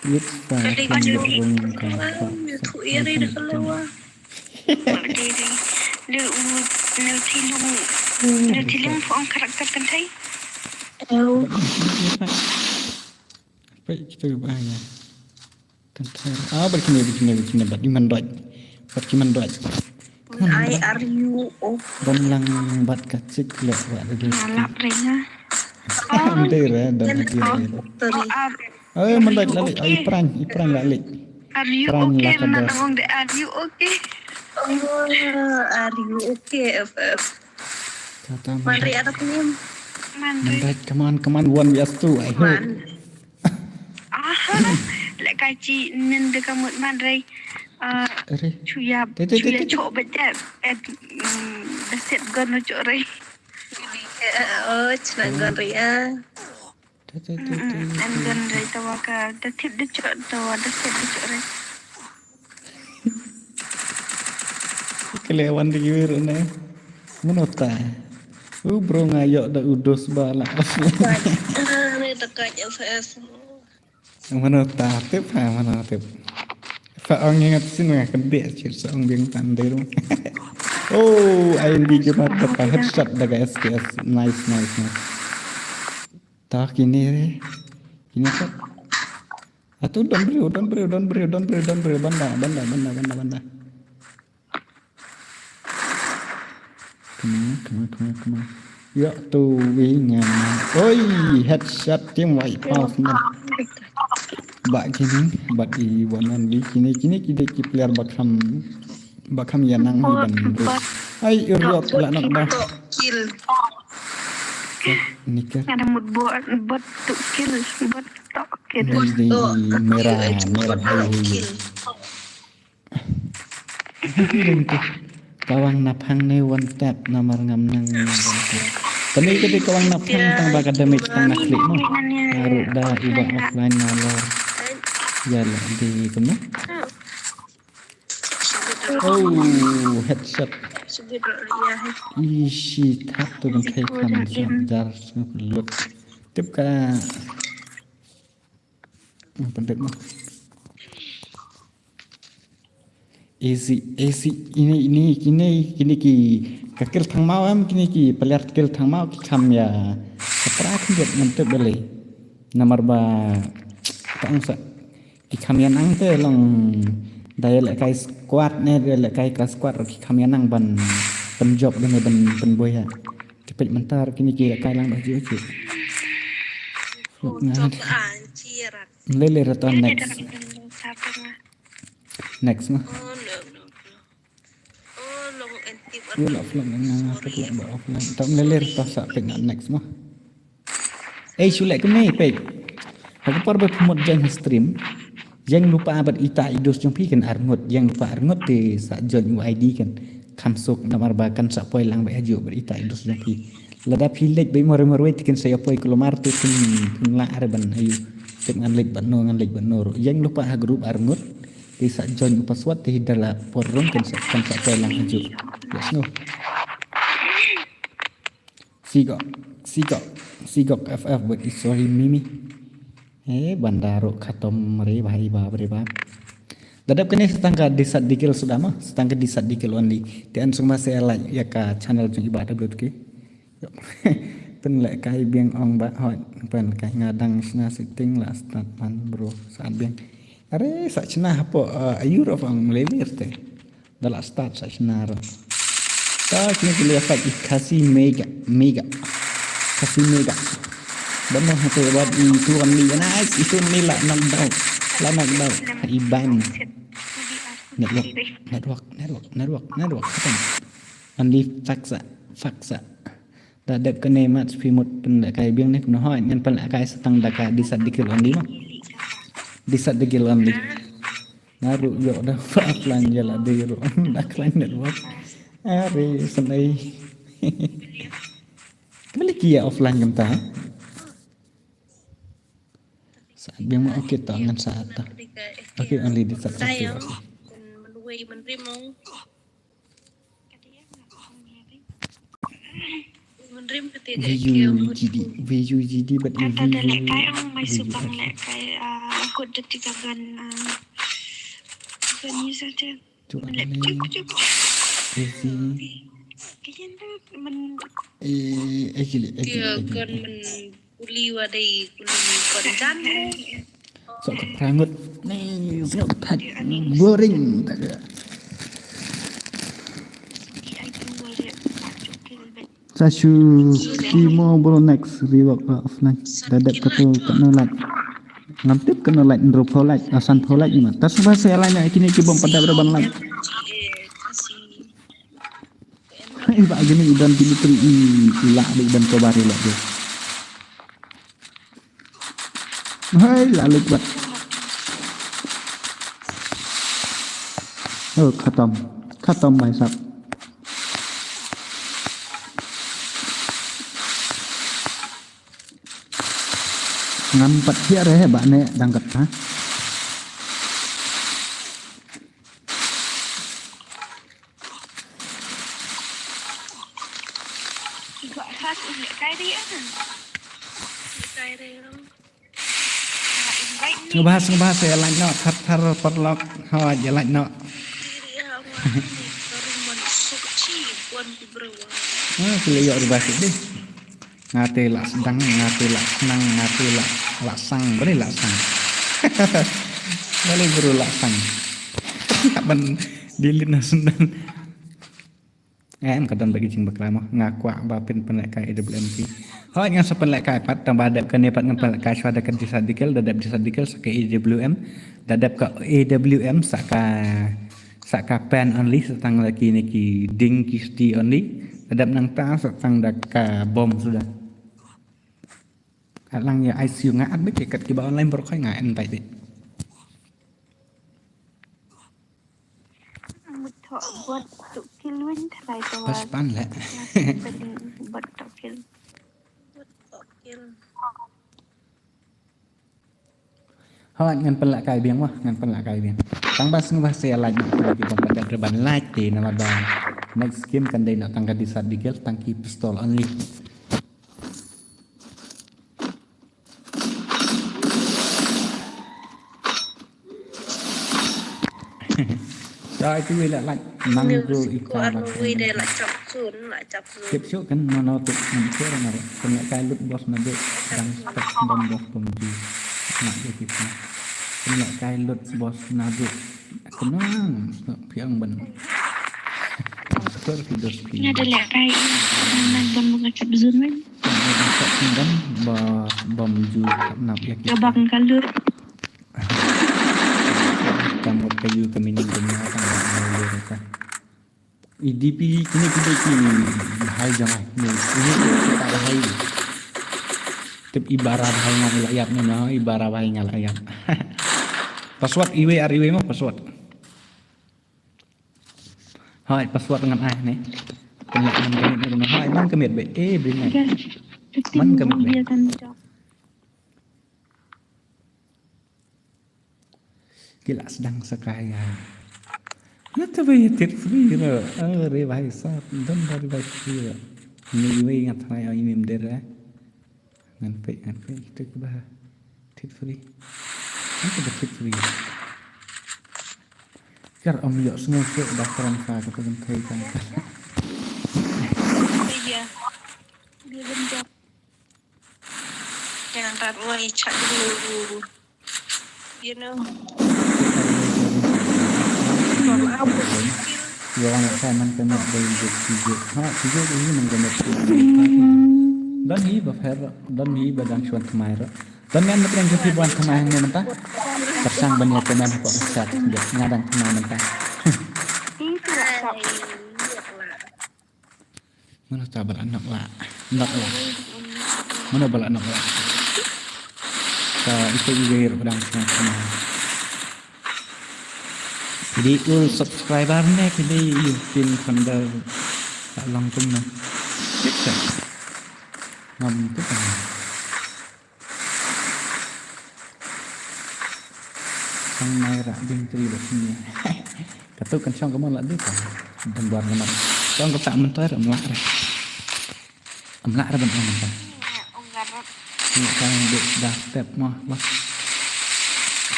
Yep, sa kan dep rung ka. Dei, dei. Leu, leu thilung. Leu thilung phong karakter kan thei. Peit kita ba ya. Kan thei. Ah, bad kine, bad kine, bad kine, bad iman doi. Bad kiman doi. Ai, are you okay? Ban lang bad ka chik le wa de. Nalap ringa. Ande re, dan hati re. Sorry. Ai, man doi lali. Ai, pran, i pran lali. Are you okay? Nan ong de, are you okay? Oh, are you okay, F F? Kata man doi. Manri ada penyim. Manri. Man doi, come on, come on, one v two, I hope. Aha, lek kachi nin de kamut man rei. Ah, are. Chuyap, te, te, te, chuyap te, te. Chok bejap. Eh, mm, da set gun chok rei. Oh, chna gun rei ah. Te, te, te, te, mm, te. An gun rei tawa ka, da tip de chok, tawa da set de chok rei. Kele wan de wir ne. Mano ta. U bro nga yok da u dos ba la. Ah, ne ta ka F F. Mano ta tip ha, mano tip. Fa ong ngat sin nga kan de chir sa ong biang tan de rum. Oh, I N D ke mat da ka headshot da ka S K S. Nice, nice, nice. Ta kini re. Kini ka. Atu don briew, don briew, don briew, don briew, don briew. Banda, banda, banda, banda, banda. Come on, come on, come on, come on. Ya tu wingan. Oi, headshot team wipe out man. Ba kini, ba i wanan di kini, kini ki de ki player ba kham, ba kham ïa nang hi ban. Ai, i riot la nak ba. Kill. Niker. Ada mut bot, bot tu kill, bot tu kill. Ni di merah, merah hai. Kawang naphang ne one tap namar ngam nang. Kane ka dei kawang naphang tang ba ka damage tang na klik mo. Naru da iba offline na lo. Ya la di kumno. Oh, headshot. Ishi thap tu kan kai kan jar lut. Tip ka. Pendek mo. Easy, easy. Ini, ini, kini, kini ki ka kill thangmaw em, kini ki player kill thangmaw ki kham ïa. Ka pra ki jet ngan tip beli. Namar ba tang sa ki kham ïa nang te long da ïa lehkai squad ne, da ïa lehkai ka squad ki kham ïa nang ban pynjop ne ban pynboi ha. Ki peit mynta kini ki lehkai lang ba ju ju. Ngat. Lele return next. Next ma. Ula flop nga nga flop ba offline. Tam lele return sa pek next ma. Eh, shu lek kemne pek. Aku par ba promote jeng stream. Jeng lupa abat ita idus jong phi kan arngut. Jeng lupa arngut te sa join U I D kan. Kham suk namar ba kan sa poi lang ba aju abat ita idus jong phi. Lada phi lek ba mor mor wei te kan sa poi kulomar te kan la are ban ayu. Tek ngan lek ban no ngan lek ban no. Jeng lupa ha group arngut. Te sa join u password te hidala por rong kan sa kan sa poi lang aju. Yes no. Sigok, sigok, sigok F F buat i sorry mimi. Eh, bandaro khatom re bhai ba re ba. Dadap kene setangka disat dikil sudah mah, setangka disat dikil only. Te an suma se like ya ka channel jong iba W T K. Pen lek kai biang ong ba hoi, pen kai ngadang sna setting la start man bro saat biang. Are sa chna hapo uh, ayur of ang lelir te. Da la start sa shna ruh. Ta kini ki leh fight i Khasi Mega, Mega. Khasi Mega. Ban noh hate wat i tu only, nice, i tu only la knock down. La nak dau ha iban. Network, network, network, network, network. Khatam. Only Faksa, Faksa. Da dep kane match phi mut pynlehkai biang ne kumno? Hooid ngan pynlehkai sa tang da ka Desert Eagle only mo. Desert Eagle only. Nga ruh ïoh da offline ïa la dei ruh da khlaiñ network. Are sngewsih. Kane ki ïa offline kumta. Sa biang mo, okay, to ngan sa ta. Okay, only Desert Eagle. View G D, view G D, but you view, view, view. Kata da lehkai ong mai subang lehkai, ah, kut da tiga gan, ah, gan user dia. Cuk, lehkai, cuk, cuk. Easy. Kayan tu men- Eh, eh, gili, eh, gili, eh, gili. Tiga gan men- Kuli wa dei kuli kon jan. Sok ka prangut. Ni sngewthuh. Boring. Sa shu imo bro next rework offline. Da dep katu kano like. Ngam tip kano like, hynriewphew like, ah, sanphew like ma. Tang ba sa like na kine ki bym pat dep ban like. Hai, ba gini i don Dimitri i, i lah dei ban cover i lah dei. Hai, lah lut bad. Oh, khatam. Khatam, bhai sahab. Ngam pat hiar eh, ba ne dang kat ha. Sngewbha, sngewbha sa ïa like noh, thar thar paralok. Hooid, ïa like noh. Ah, ki la ïoh revive dei. Nga te la sdang, nga te la snang, nga te la, la sang, balei la sang? Balei bro la sang? Ban delete na sdang. Em, ka don ba ki jingbakla mo, nga kwah ba phin pynlehkai A W M ki. Hooid, ngan sa pynlehkai pat, tang ba dep kane pat ngan pynlehkai shuwa da ka Desert Eagle, da dep Desert Eagle sa ka A W M, da dep ka A W M sa ka Sa ka pen only, sa tang da kine ki ding ki sti only. Ka dep nangta sa tang da ka bom suda. Ka lang ïa I C U nga at beit kat kiba online baroh khoit nga en beit. Pas pan leh. Hooid, ngan pynlehkai biang mo, ngan pynlehkai biang. Tang ba sngewbha sa ïa like noh, ki bym pat dep ban like te namar ba next game kan dei noh tang ka Desert Eagle, tang ki pistol only. Dei tu wei la like nang gu ita la. Tip shuh kan mano tip ngan share na ro. Pynlehkai lut boss na dei dang spek dang boss pum ji. Nak dei tip na. Pynlehkai lut boss na dei. Kenang piang ban. Skor ki dos ki. Nga da lehkai nang ban buka chap zun wen. Chap zun ba bom ju nap ya ki. Gabang kalur. Kamut kayu kami ni dunia tang ba lir ka. I D P kini kita ki bahai jangai. Ni ini kita bahai. Tip ibara bahai ngai la yap ni na, ibara bahai ngai la yap. Password iwe ar iwe mo password. Hai password ngan ai ni. Kena man kemit ni hai man kemit be eh bring ai. Man kemit be. Ki la sdang sa kaya. Na te bai tit free na. Are bhai sahab, don bhai bhai free na. Ni iwei nga try ai mim der eh. Ngan peit, ngan peit, tit ba. Tit free. Ngan peit tit free. Kar om yok sngew suk ba kram sa ka pun kai kan. Iya. Dia benda. Jangan tak wai chat dulu. You know. Kalau aku skill. Yo anak saya man kena bai juk juk. Ha, juk ini man kena. Don hi ba pher, don hi ba dang shwan kemai ra. Don men ba pynban ka phi ban thymmai hangne mynta. Pyrshang ban ïa comment hapoh ka chat. Nga dang thymmai mynta. Mano ta ba la nok la. Nok la. Mano ba la nok la. Ta ito i gay ruh dang thymmai. Di ul subscriber ne ki di yu pin khondar. Ta long tum na. Ngam tu kan. Sang mai ra ding tri ba sini. Katu kan shong ka mon la du ka. Dang bar ka mar. Shong ka ta mentoi ra mlak ra. Mlak ra ban ong mentoi. Ni kan duk dah step mah bah.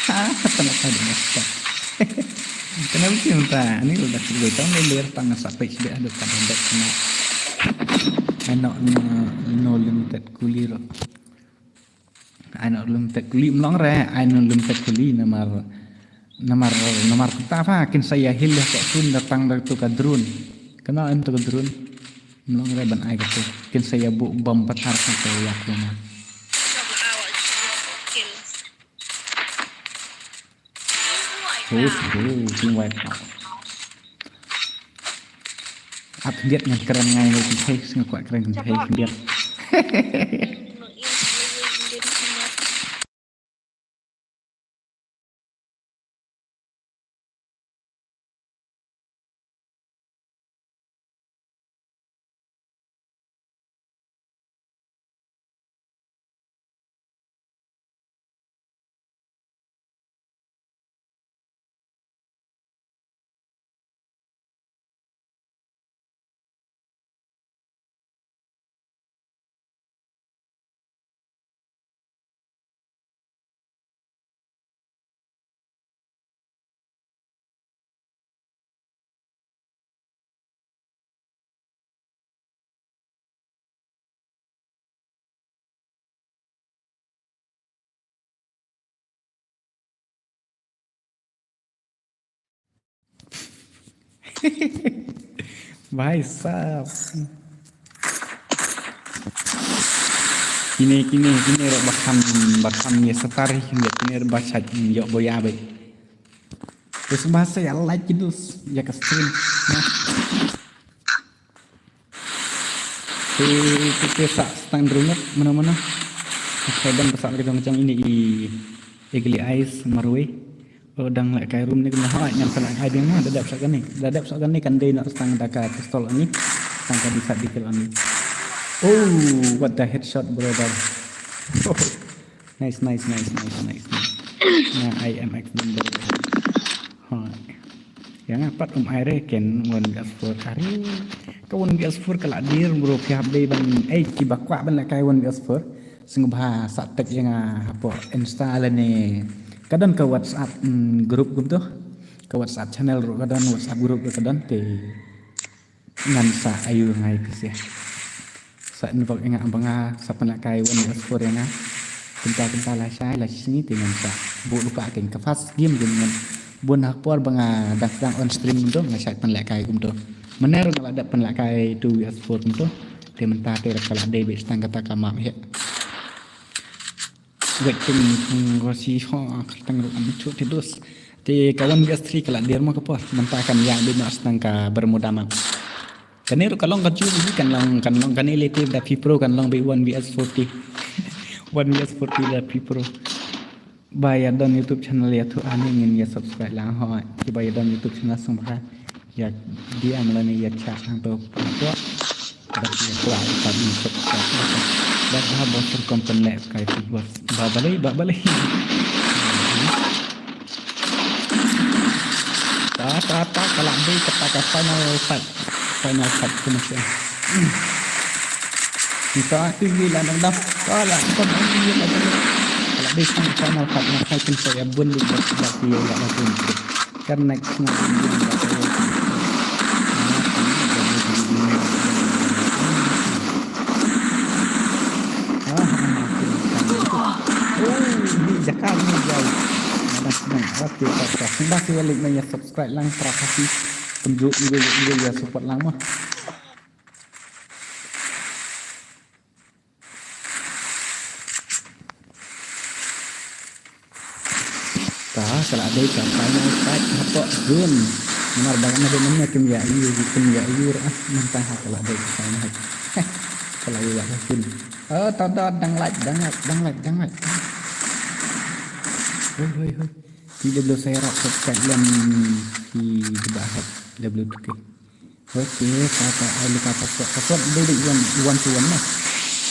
Ha, kata nak kan dah step. Kenapa sih mentah? Ini udah kerja tahun ni biar tang sampai sih ada pada dek kena. Anak no limited kuli ro. Ai no lum tek kuli mlong re, ai no lum tek kuli namar, namar, namar ta fa kin sa ïa hil ïa ka sun da tang da tu ka drone. Kena en tu ka drone. Mlong re ban ai ka tu. Kin sa ïa bu bom pathar ka tu ïa ku ma. Hu, hu, king wipe out. Ap khyndiat ngan kren ngai ngai khyndiat, nga kwah kren khyndiat. Bhai sahab. Kine, kine, kine ruh ba kham, ba kham ïa satar hi, kine ruh ba shait ïoh boya bha. Terus ba sa ïa like ki dus ïa ka stream. Te, te, te sa stang drungat mana-mana. Ka don ba sa lagi dong jang ini i Eagle Eyes marwei. Oh, dang leh kai room ni kena hoi, ngan pynleh kai biang ma, da dep sa kane. Da dep sa kane kan dei na stang da ka pistol ani. Stang ka di sa di kill ani. Oh, what the headshot, brother. Nice, nice, nice, nice, nice, nice. Na I M X bun brother. Hoi. Ïa nga pat um ai re ken one V S four. Are ka one V S four ka la dir bro, phi hap dei ban, eh, kiba kwah ban leh kai one V S four. Sngewbha sa tag ïa nga hapoh Insta lane ka don ka WhatsApp, mm, group kumto. Ka WhatsApp channel ruh ka don, WhatsApp group ruh ka don te ngan sa ayu ngai kasiah. Sa involve ïa nga ba nga sa pynleh kai one V S four ïa nga. Kumta kumta la shai la shisngi te ngan sa buh lypa kein ka first game te ngan bun ha por ba nga dang sdang on stream kumto nga shait pynleh kai kumto. Mynne ruh nga la dep pynleh kai two V S four kumto. Te mynta te ka la dei beit tang kata ka map hi. Waiting, hmm, rosi ho, kyrteng ruh am chu te dus. Te ka one V S three ka la dir mo ka por. Mynta kan ïa beit noh tang ka Bermuda map. Kane ruh ka long ka ju beit kan long, kan long kane lete da Phi Pro kan long beit one V S forty. One V S forty da Phi Pro. Ba ïa don YouTube channel ïa thu ani ngin ïa subscribe lang ho. Ki ba ïa don YouTube channel sngewbha ïa D M lane ïa chat hangto. Ba ki kwah ka ni subscribe. Ba ba ba sir company kai tu ba. Ba balei, ba balei. Ta ta ta ka la dei kata ka final fight. Final fight tu mesti. Ni ta tu ni la nang dap. Ka la tu ni la dap. Ka la dei final fight na kai kin sa ïa bun ni ba ba ki ïa la tu. Kan next na. Ah, ah, ah, ah. Oh, ni jaka ni jai. Ada senang. Oke, oke. Sembah saya like, ya subscribe lang, terima kasih. Tunjuk juga, juga ya support lang mah. Ka la dei ka final fight hapoh zone. Namar ba na dei mynne kim ïa ïur, kim ïa ïur, ah, mynta ha ka la dei ka final. Ka la ïa ka fin. Oh, to, to, dang live, dang live, dang live, dang live. Hoi, hoi, hoi. Ki W C Rock subscribe lem ki ba hai W two K. Okay, ta ta ai lika password. Password dei dei one, one to one na.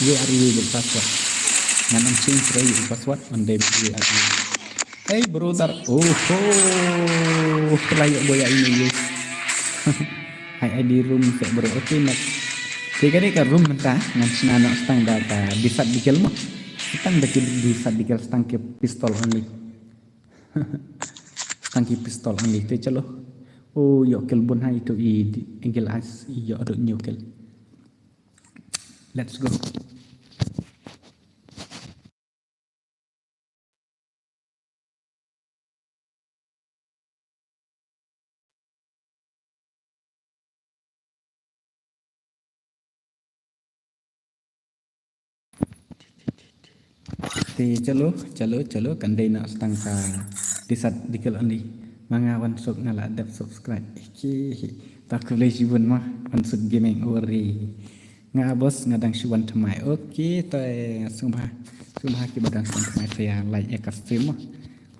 Ye ar ye dei password. Ngan ym change rai password, on dei ye ar ye. Hey brother, oh ho. Kelai ye boya ini ye. Hai I D room se bro. Okay, next. Tiga ni ka room mynta ngan shna noh stang da ka disat dikel mo. Stang da ki disat dikel stang ki pistol only. Stang ki pistol only te chalo. Oh, ïoh kill bun hai tu i di-, Eagle Eyes ïoh dot new kill. Let's go. Te chalo, chalo, chalo, kan dei na stang ka disat dikel ani. Ma nga wan suk nga la dep subscribe. Ki, ta khublei shibun ma, wan suk gaming ori. Nga bos nga dang shu wan thymmai. Okay, te sngewbha, sngewbha ki ba dang shu wan thymmai te ïa like ïa ka stream ma.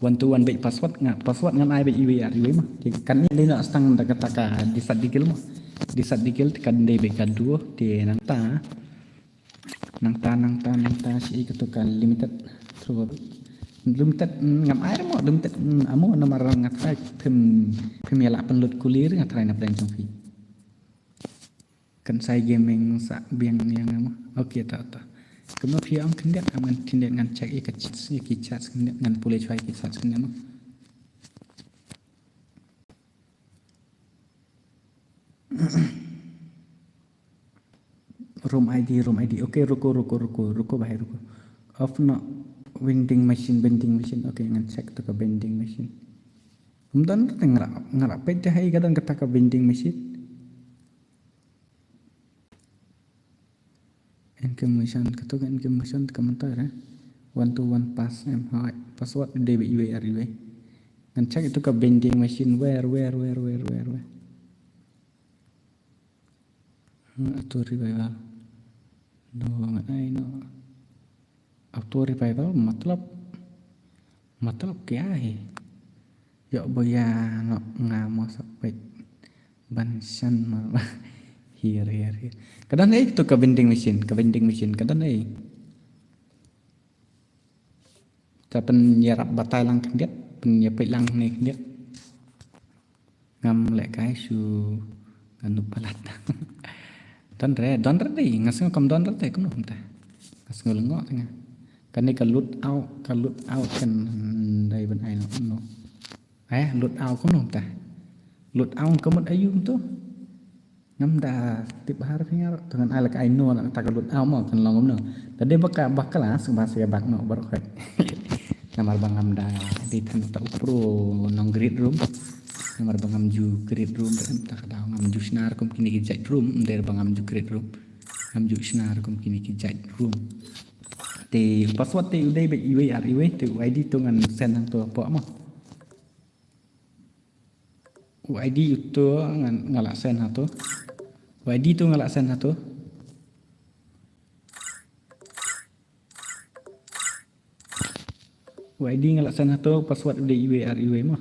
One to one beit password nga, password ngan ai beit iwei ar iwei ma. Te kan ni dei na stang da kata ka disat dikel ma. Disat dikel te kan dei beit ka duo te nangta. Nangta, nangta, nangta shi kato ka limited. Through limited, mm, ngam ai mo limited, mm, amo namar nga try phim, phim ïa lah pynlut kulir nga try na pdeng jong phi. Kan sai gaming sa biang ïa nga mo. Okay, ta, ta. Kumno phi ong khyndiat, ngan khyndiat ngan check ïa ka chat, ïa ki chat khyndiat ngan pule chwa ïa ki chat khyndiat mo. Room I D, room I D. Okay, ruko, ruko, ruko, ruko, bahai ruko. Off no vending machine, vending machine. Okay, ngan check to ka vending machine. Ym don te nga la, nga la peit te hai ka don kata ka vending machine. Income mission, kato ka income mission ka mynta re. One to one pass em hai. Password dei beit iwei ar iwei. Ngan check ito ka vending machine where, where, where, where, where, where. Hmm, auto revival. No, ngan ai no. Auto revival matlab, matlab kya hai? Ïoh boya no nga mo sa peit ban shan ma. Hir, hir, hir. Ka don ei to ka vending machine, ka vending machine, ka don ei. Ta pynïarap batai lang khyndiat, pynïapeit lang ne khyndiat. Ngam leh kai shu ngan nup palat. Don re, don re dei, nga sngew kam don re dei, kumno kumta. Nga sngew lyngngoh te nga. Kane ka loot out, ka loot out kan dei ban ai noh kumno. Eh, loot out kumno kumta. Loot out ka mut aïu kumto. Ngam da tip bha phi nga ruh, te ngan ai la ka ai no na kata ka loot out mo kan long kumno. Te dei ba ka bakla sngewbha sa ïa bak noh baroh khoit. Namar ba ngam da dei than ta u pro nong create room. Namar ba ngam ju create room, te em ta ka daw ngam ju shna ruh kum kine ki jait room, ym dei ba ngam ju create room. Ngam ju shna ruh kum kine ki jait room. Te password te u dei ba iwei ar iwei, te u I D to ngan send hangto hapoh mo. U I D uto nga, nga la send hato. U I D to nga la send hato. U I D nga la send hato, password u dei iwei ar iwei mo.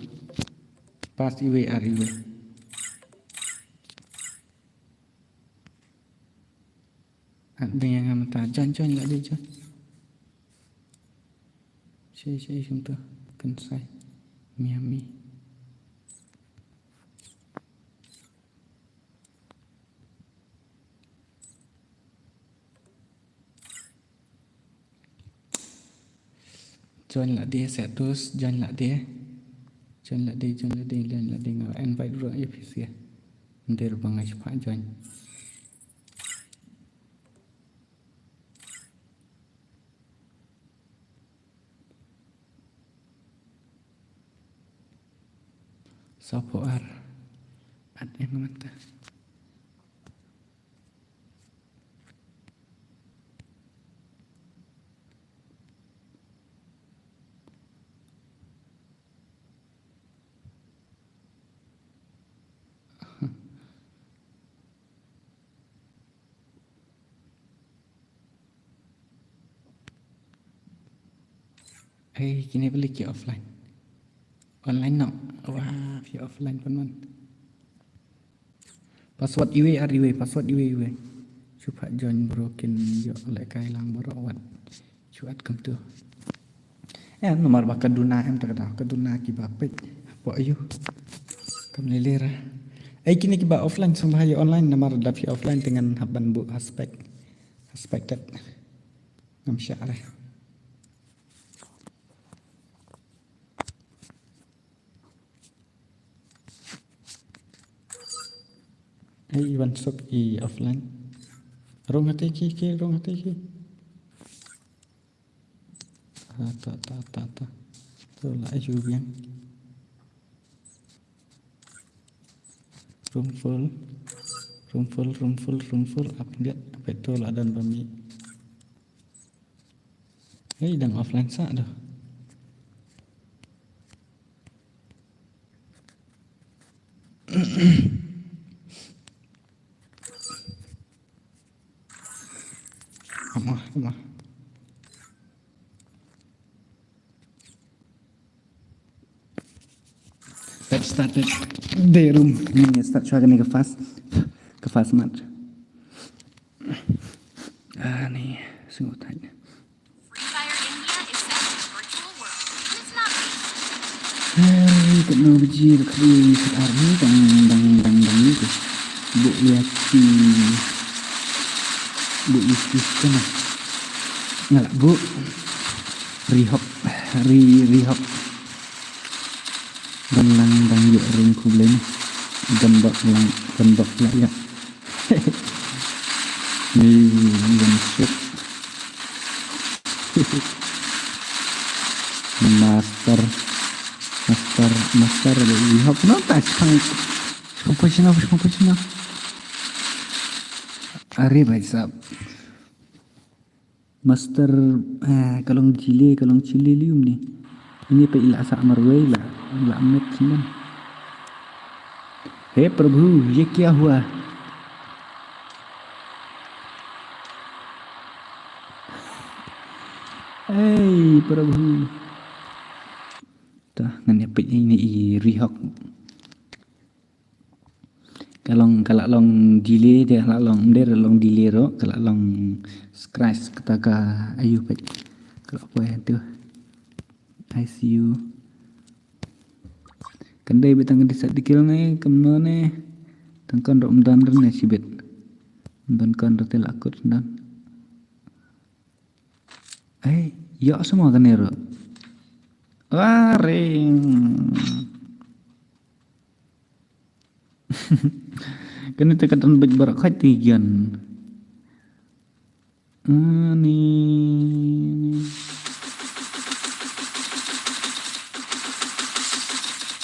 Pass iwei ar iwei. At ding yang ngam ta join, join la dei join. Shi, shi, shim tu. Kan sai. Miami. Join la dei, set dus, join la dei. Join la dei, join la dei, join la dei, nga invite ruh ïa phi sha. Ym dei ruh ba nga shu phah join. Sawphew ar. At ïa nga mynta. Hei, kine phi leh ki offline. Online noh. Wah, phi offline pynban. Password iwei ar iwei, password iwei iwei. Shu phah join bro, kin ïoh lehkai lang baroh wat. Shu add kumtu. Eh, namar ba ka duna em, ta ka duna kiba peit. Hapoh aiu. Kam lei lei ra. Ei, kine kiba offline sngewbha ïa online, namar da phi offline te ngan hap ban buh ha spec. Ha spec tet. Ngam shah re. Ei, wan suk i offline. Rung hati ki, ki, rung hati ki. Ah, ta, ta, ta, ta. To la aiu biang. Room full. Room full, room full, room full. Ap biat, ap to la don ba mih. Hei, dang offline sa doh. Come on, come on. Let's start it. The room. Ni start shuwa kane ka fast. Ka fast match. Ah, ni sngewthuh. Free Fire India is set to virtual world. It's not me. Hey, katno baje ba khadduh army dang, dang, dang, dang ni tu. Buh ïa ki, buh ïa ki kana. Nga la buh. Rihok, ri, rihok. Dang lang dang ïoh ring khublei ni. Gam bok lang, gam bok lang ïa. Ni, ni gam suk. Master, master, master, we have no touch. Shong position up, shong position up. Are bhai sahab. Master, eh, ka long jile, ka long jile lium ni. Ini pa ila sa marwei la, la met sinan. हे प्रभु, ये क्या हुआ? Hey, प्रभु. Ta, ngan ïa peit ini i rihok. Ka long, ka la long delay de, ka la long, ym dei long delay ruh, ka la long scratch kata ka aiu peit. Ka la poi tu. I C U. Kan dei beit tang ka disa dikil ne, kumno ne. Tang kan ruh ym don ne shibit. Ym don kan ruh te la kut don. Ai, ïoh sa mo kane ruh. Waring. Kane te ka don beit baroh khoit te ïan. Ani.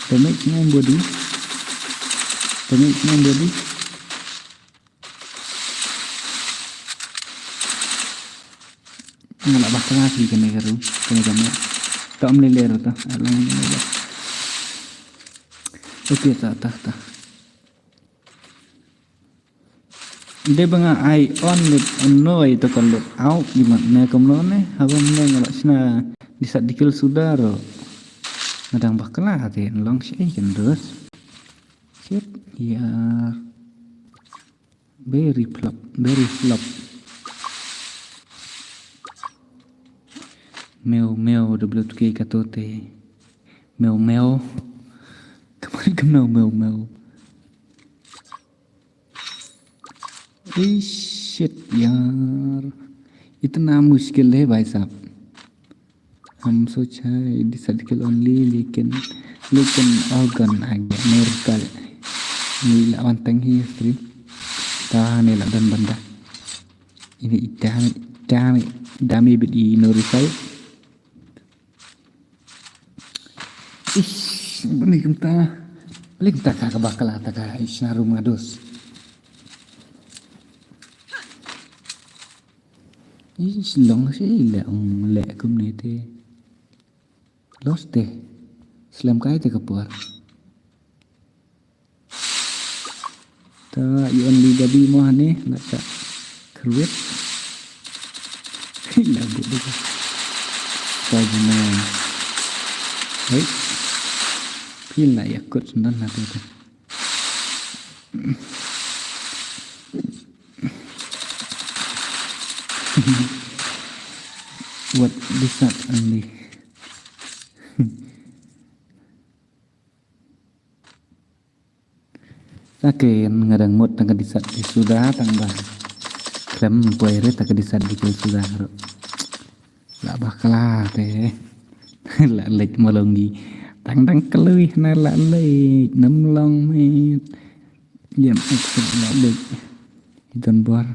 Damage ngan body. Damage ngan body. Nga la bakla ki kane ka room, kane ka map. Ta ym lei lei ruh ta. Alang lei lei. Okay, ta, ta, ta. Dei ba nga ai on with no ai to ka load out, di mat ne kumno ne, haba ne nga la shna disa dikil suda ruh. Nga dang bakla te long shi ai kan dus. Shit, ya. Very flop, very flop. Meow, meow, W K katote. Meow, meow. Come on, come now, meow, meow. Ei, shit, yaar. Itna mushkil hai, bhai sahab. हम सोचा है डिसएडिकल ओनली, लेकिन, लेकिन और गन आ गया मेरे पास। Ni la wan tang hi stream. Ta ni la dan banda. Ini i dami, dami, dami bit i no revive. Ish, bani kumta. Bani kumta ka ka bakla ta ka ish na room nga dus. Ish, long shi le ong le kumne te. Lost te. Slem kai te ka por. Ta i only gabi mo hane la ka create. La bu de. Ta jina. Hei. Phi la ïa kut sendal na tu tu. Wat disat ani. Saken nga dang mut tang ka disat di suda tang ba. Khlem poi re tang ka disat di kul suda ro. La bakla te. La leit malongi. Tang dang klui na la leit nam long met. Yam ek la leit. Iton bor.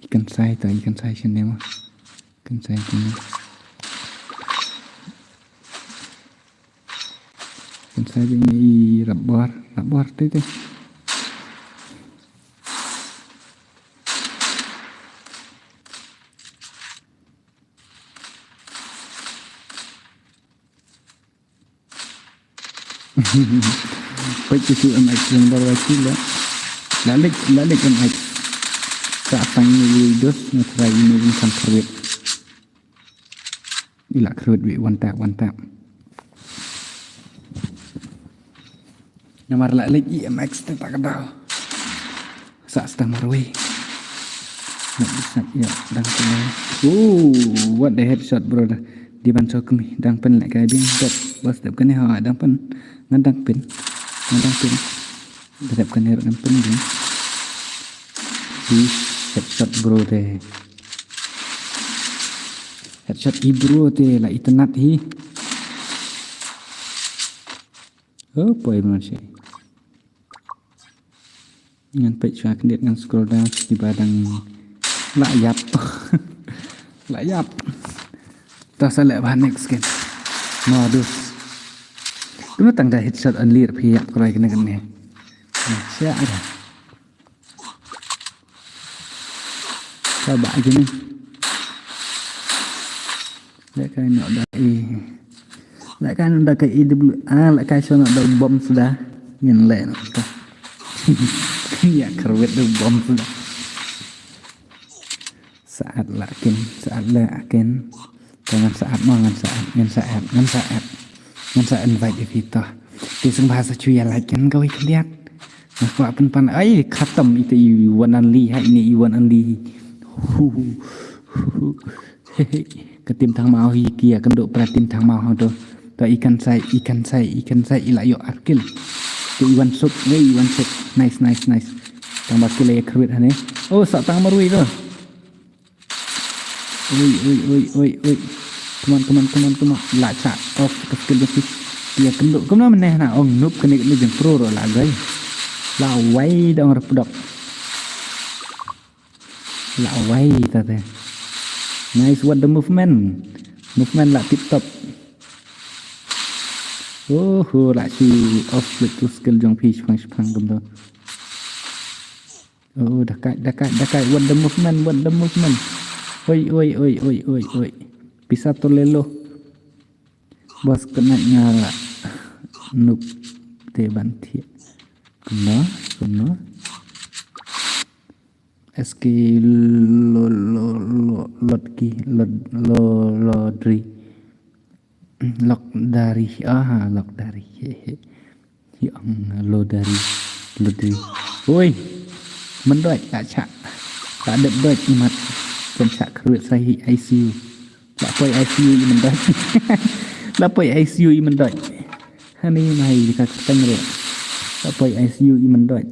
Ikan sai ta ikan sai sene ma. Ikan sai sene. Kan sa jing i rabor, rabor tu tu. Peit tu M X yang baru aku lah. Lalik, lalik M X. Tak tang ni dos na try ni insan karbit. Ila khrut wi one tap, one tap. Namar la lek E M X te tak daw. Sa sta marwi. Nak bisa ya dang kena. Oh, what the headshot, brother. Di ban so kemi dang pen lek kai ding dot. Bos dep kene ha dang pen. Ngan dang pen. Ngan dang pen. Dep kene dang pen ding. Di headshot, brother. Headshot hi bro te la itynnad hi. Oh, poi man shi. Ngan peit sha khyndiat ngan scroll down kiba dang la ïap. La ïap. Ta sa leh ba next game. Modus. Kumno tang da headshot an lir phi ïap krai kene kene. Sha ada. Ka ba jini. Lek kai noh da i. Lek kai noh da ka E W A, lek kai sha noh da bom suda. Ngin leh noh ka. Ya karbit da bom suda. Saat la kin, saat la kin. Ngan saat mo, ngan saat, ngan saat, ngan saat. Ngan sa invite ïa phi to. Te sngewbha sa shu ïa like ïa kawei khyndiat. Nga kwah pynpan ai khatam ita i wan an li ha ini i wan an li. Hu, hu, hu. Ka tim thang mau hi ki ïa kynduh pra tim thang mau ha to. To ikan sai, ikan sai, ikan sai i la ïoh arkil. Te i wan suk, wei i wan suk. Nice, nice, nice. Tang ba ki la ïa kyrwit ha ne. Oh, sa tang marwei to. Oi, oi, oi, oi, oi. Come on, come on, come on, come on. La cha off ka skill jong phi. Ïa kynduh kumno mynne na ong noob kane kane jong pro ro la gai. La wai dong repdok. La wai ta te. Nice, what the movement. Movement la tip top. Oh, oh, la shi off ka skill jong phi shpang shpang kumto. Oh, dakai, dakai, dakai. What the movement, what the movement. Oi, oi, oi, oi, oi, oi. Pisa to lelo. Bos kena ngala. Nuk te ban thiah. Kumno, kumno. S K lo, lo, lo, lotki, lo, lo, lodri. Lok dari, aha, lok dari. He, he. Hi ong lo dari, lo dari. Oi. Myndoit la cha. La dep doit imat. Kan cha kruit sa hi I C U. La poi I C U i myndoit. La poi I C U i myndoit. Hani mai ka kyrteng re. La poi I C U i myndoit.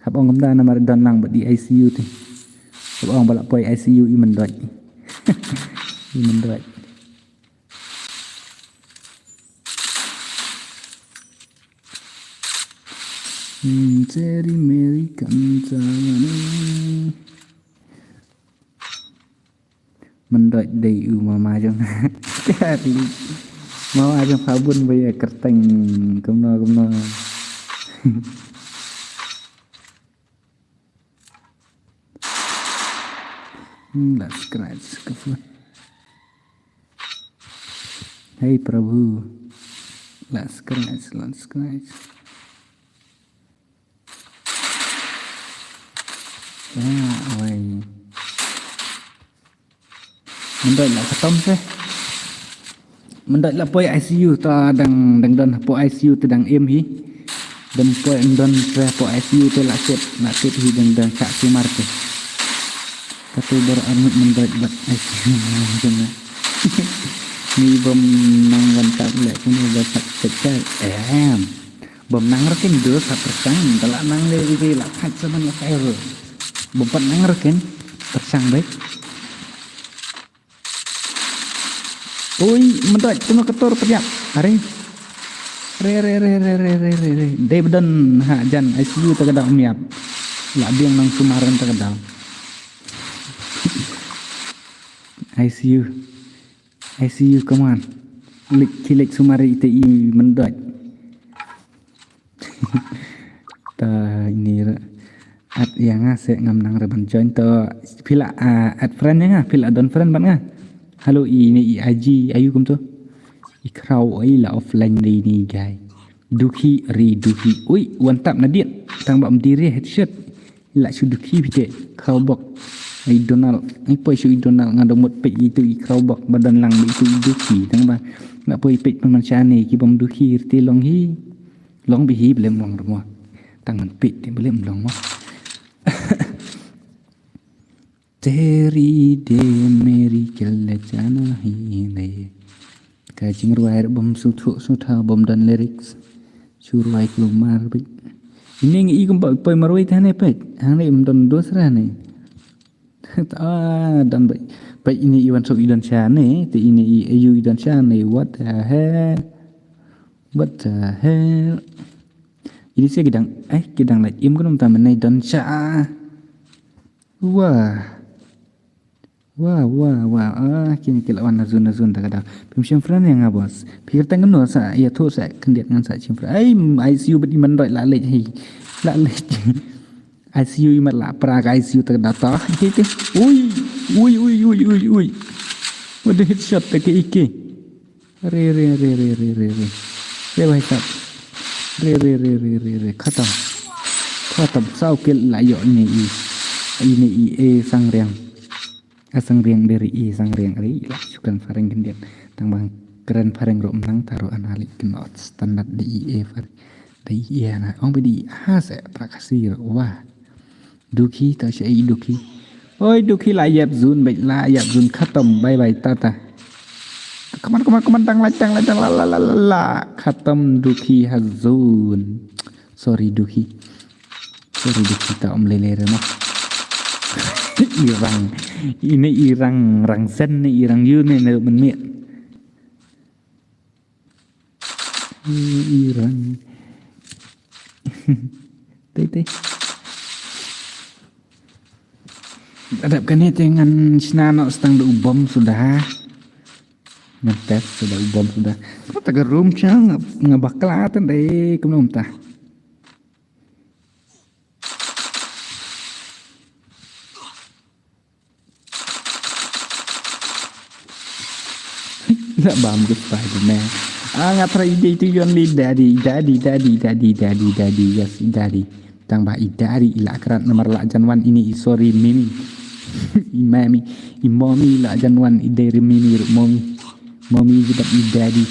Hap ong kumta namar don lang bad i I C U te. Hap ong ba la poi I C U i myndoit. I myndoit. Hmm, Cherry Mary kan sa mane. Myndoit dei u mama jong. Mama jong pha bun ba ïa kyrteng kumno kumno. Hmm, la scratch ka phone. Hey Prabhu. La scratch, la scratch. Ya, oi. Myndoit la khatam se. Mynta la poi I C U ta dang, dang don hapoh I C U te dang im hi. Dang poi, dang don hapoh I C U te la set, la set hi dang, dang shah sumar te. Katu baroh arngut mynta bad I C U jong nga. Ni bym nang wan tap leh kine ba sat peit kai. Em. Bym nang ruh kin dur sa pyrshang, da la nang leh ri la thait sa ban la kai ruh. Bym pat nang ruh kin pyrshang beit. Ui, mynta tengok ketor pediap. Are. Re, re, re, re. Dei ba don ha jan I C U ta ka daw miap. La biang nang sumaran ta ka daw. I C U. I C U, come on. Lek, ki lek sumar ite i mynta. Ta ini re. Add ïa nga se ngam nang re ban join to. Phi la, ah, add friend ïa nga, phi la don friend bad nga. Hello, i ne i I G, ayu kumto. I kraw, oi la offline dei ni guy. Dukhi, ri dukhi. Ui, wan tap na diet. Tang ba mdiri headshot. La shu dukhi phi te, khraw bok. Ai Donald, ai poi shu i Donald nga dong mut peit itu i khraw bok, ba don lang ba itu i dukhi, tang ba. Nga poi peit pynman shane, ki bym dukhi, rti long hi. Long bi hi, blem long rumo. Tang man peit, te blem long mo. Teri de meri kele jana hi ne. Ka jingrwai bym suthu sutha bym don lyrics. Shu rwai klumar bit. Ini ngi i kumba poi marwai tane peit. Hangne bym don dosra ne. Ta don bait. Bait ini i wan sok i don sha ne. Te ini i ayu i don sha ne. What the hell? What the hell? Ini se kidang, eh, kidang lait im kunum ta menai don sha. Wah. Wah, wah, wah. Ah, kini ki la wan na zun, na zun ta ka daw. Pim shim friend ïa nga boss. Pikir tang no sa ïa thu sa khyndiat ngan sa shim friend. Ai, I C U bad i man doi la leit hi. La leit. I C U i mat la pra ka I C U ta ka daw ta. Ike, ike. Ui, ui, ui, ui, ui, ui. What the headshot ta ke ike. Re, re, re, re, re, re, re. Re, bhai sahab. Re, re, re, re, re, re. Khatam. Khatam. Saw kill la ïoh ini i. Ini i e Sangriang. A Sangriang deri i Sangriang ri la shu kren phareng khyndiat. Tang bang kren phareng ruh mynta ruh ana leh kynnoh standard di i e phareng. Di i e ana. Ong ba di ha se pra Khasi ruh wah. Dukhi, ta sha i Dukhi. Oi, Dukhi la ïap zun, bait la ïap zun, khatam, bye bye, tata. Come on, come on, come on, dang la, dang la, dang la, la, la, la, la. Khatam Dukhi ha zun. Sorry, Dukhi. Sorry, Dukhi, ta um lele re mo. I rang. Ini i rang, rang sen ni i rang yu ni, ni men mi. Iran. Tei, tei. Adap kane te ngan shna noh stang da u bom suda. Ngan test suda u bom suda. Kata ka room cha nga, nga bakla tan dei kumno mynta. La bam ku Spider-Man. Ah, nga try ide itu yon li daddy, daddy, daddy, daddy, daddy, daddy, yes, daddy. Tang ba i daddy i la krat namar la jan wan ini i sorry mimi. I mami, i mommy la jan wan i deri mimi ru mommy. Mommy jibat i daddy.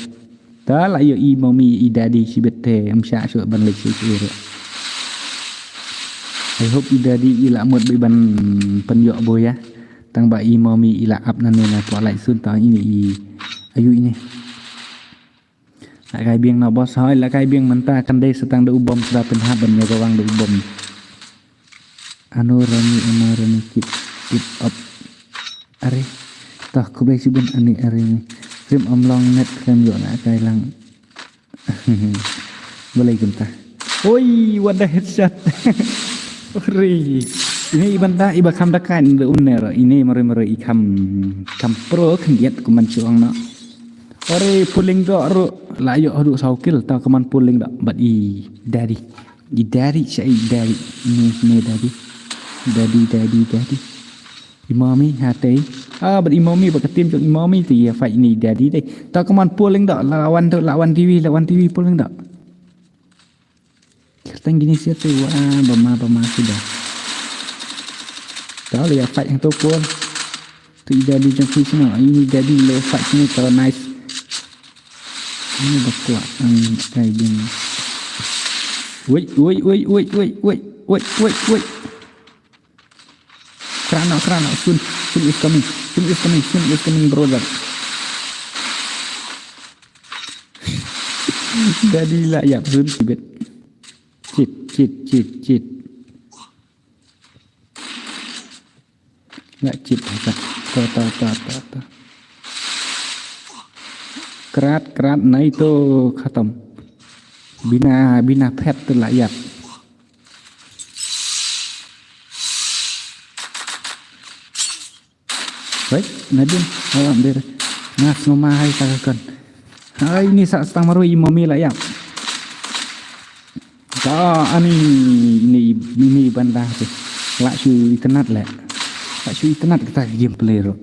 Ta la ïoh i mommy i daddy shibit te, em shah shuh ban leit shuh shuh ruh. I hope i daddy i la mut bad i ban pynïoh buh ïa. Tang ba i mommy i la ap nangne na kwah lait sun ta ini i ayu ini. La kai biang na boss hoi, la kai biang mynta kan dei sa tang da u bom sa da pynhap ban ïa ka wang da u bom. Ano Rani, ano Rani, keep, keep up. Are, toh, khublei shibun ani are ni. Krim amlong net krim ïoh na kai lang. Balei kumta. Oi, what the headshot. Ori. Ini iban ta, iba kham da kan da umner. Ini mare mare i kham, kham pro khyndiat kuman chuang na. Ori, pulling do ru. La ïoh ru saw kill, ta kuman pulling do. But i daddy. I daddy, sha i daddy. Ni, ni daddy. Daddy, daddy, daddy. I mommy, ha tei. Ah, bad i mommy, bad ka team jong i mommy, te ïa fight ni daddy tei. Ta kuman pulling do, lawan tu, lawan T V, lawan T V pulling do. Kyrteng gini siat tei, wa, bama, bama, suda. Ta, le ïa fight hang tu pul. Tu i daddy jong phi sini, ini daddy le fight sini, ta nice. Ini ba kwah, em, kai ding. Wait, wait, wait, wait, wait, wait, wait, wait, wait. Krana, krana, soon, soon is coming, soon is coming, soon is coming, brother. Daddy la ïap soon, sibit. Cheat, cheat, cheat, cheat. La cheat, ta, ta, ta, ta, ta, ta. Krat, krat, nai to khatam. Bina, bina phet to la ïap. Wait, nadin, alam dir. Ngas ngoma hai ta ka kon. Hai, ini sa stang marwei i mami la ïap. Ta ani ini, ini banda tu. La shu itynnad le. La shu itynnad kita gameplay ro.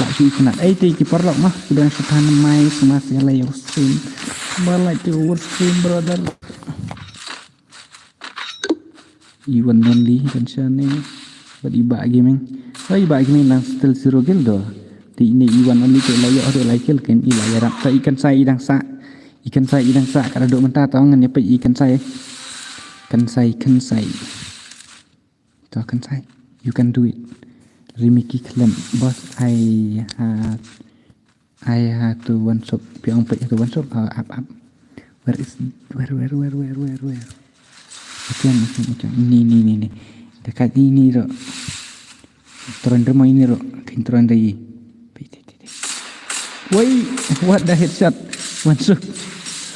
La shu itynnad. Ei, te ki paralok mah, ki dang sa than mai, sma sha la ïa stream. Ba la tu stream, brother. Iwan Only kan shane. Bad Iba Gaming. Oh, Iba Gaming nang still zero kill do. Te ini Iwan Only te la ïoh do la kill kan i la ïarap. Ta i Kansai i dang sa. I Kansai i dang sa, ka da do mynta ta ngan ïa peit i Kansai. Kansai, Kansai. Ta Kansai. You can do it. Rimiki Khlem. Boss, I have I have to one shot. Phi ong phi have to one shot. Ah, up, up. Where is, where, where, where, where, where, where? Macam, macam, macam. Ini, ini, ini, ini. Dekat ini, ro. Turun rumah ini, ro. Kin turun dari. Woi, what the headshot? One shot.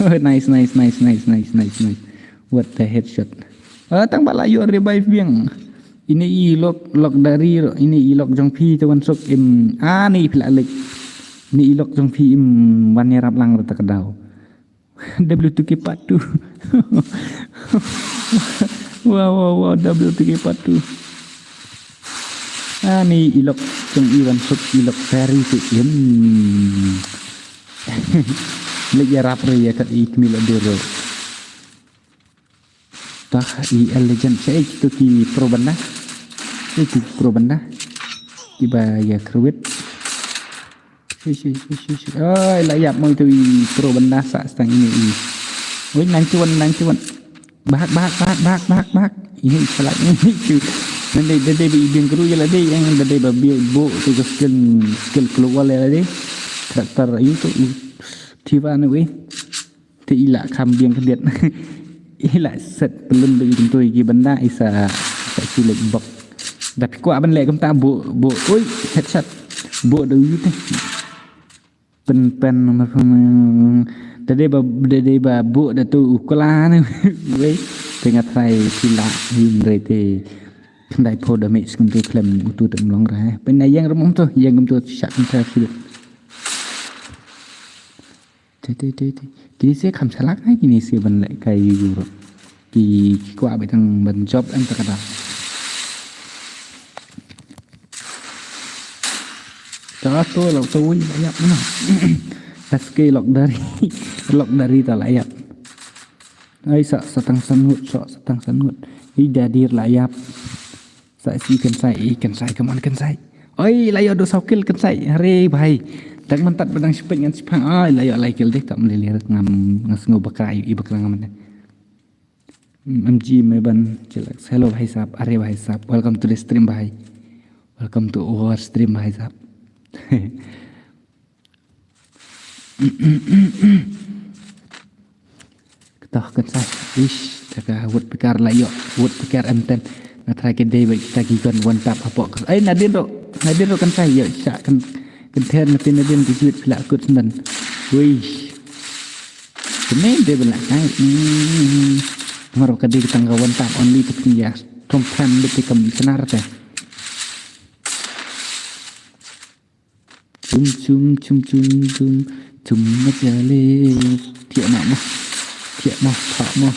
Oh, nice, nice, nice, nice, nice, nice, nice. What the headshot? Ah, tang ba la ïoh revive biang. Ini i lok, lok dari, ini i lok jong phi te wan suk im. Ah, ni phi la lek. Ini i lok jong phi im wan ïarap lang rata ka daw. W two K part two. Wow, wow, wow, W two K part two. Ah, ni i lok jong i wan suk i lok very te im. Lek ïarap re ïa kat i kmil adur. Tah, i L Legend. Sha ei kito ki pro banda. Ei ki pro banda. Kiba ïa kyrwit. Shui, shui, shui, shui, shui. Oi, la ïap mo itu i pro banda sa stang ini i. Oi, ninety-one, ninety-one. Bahak, bahak, bahak, bahak, bahak, bahak. Ini salah ini tu. Nang dei, dei, dei, i biang guru ïa la dei, yang dei, dei, ba biang bo, tu skill, skill keluar ïa la dei. Karakter itu, uh, tiba ni weh. Te i la kham biang khyndiat. I la set pyllun ba i kyntu ïa ki banda i sa, sa shu leit bok. Da phi kwah ban leh kumta buh, buh. Ui, headshot. Buh da u te. Pyn pen ma pyn. Da dei ba, da dei ba buh da tu u kla ne. Wei. Te nga try phi la hynrei te. Khyndai phew damage kumtu khlem utu te mlong ra. Pyn na ïeng rum kumtu, ïeng kumtu shah kumta shu. Te, te, te, te. Kine se kham shalak ai, kine se ban leh kai yu ro. Ki, ki kwah ba tang ban job em ta ka da. Ta to lok to wi ba ïap na. S K lok dari. Lok dari ta la ïap. Ai sa, sa tang sanut, sa, sa tang sanut. I da dir la ïap. Sa si Kansai, i Kansai, come on Kansai. Oi, la ïoh do saw kill Kansai. Hare bhai. Tang myntat ba dang shipeng ngan shipang. Oi, la ïoh lai kill deh, tam lili ngam, ngam sngew bakra, i bakra ngam deh. M G Meban, chillax. Hello bhai sahab, are bhai sahab. Welcome to the stream bhai. Welcome to our stream bhai sahab. Kata Kansai. Ish, taka woodpecker la ïoh. Woodpecker M ten. Nga try ka dei ba kita ki gun one tap hapoh. Ai, nadin ro. Nadin ro Kansai ïoh. Sha kan, kan ter nadin nadin ki jwit pila kut sendan. Wih. Kene dei ba la kai. Hmm. Mar ka dei ka tang ka one tap only to pin ya. Tom pram bit kam senar te. Chum, chum, chum, chum, chum, chum, machale. Thiah noh mo. Thiah mo, thoh mo.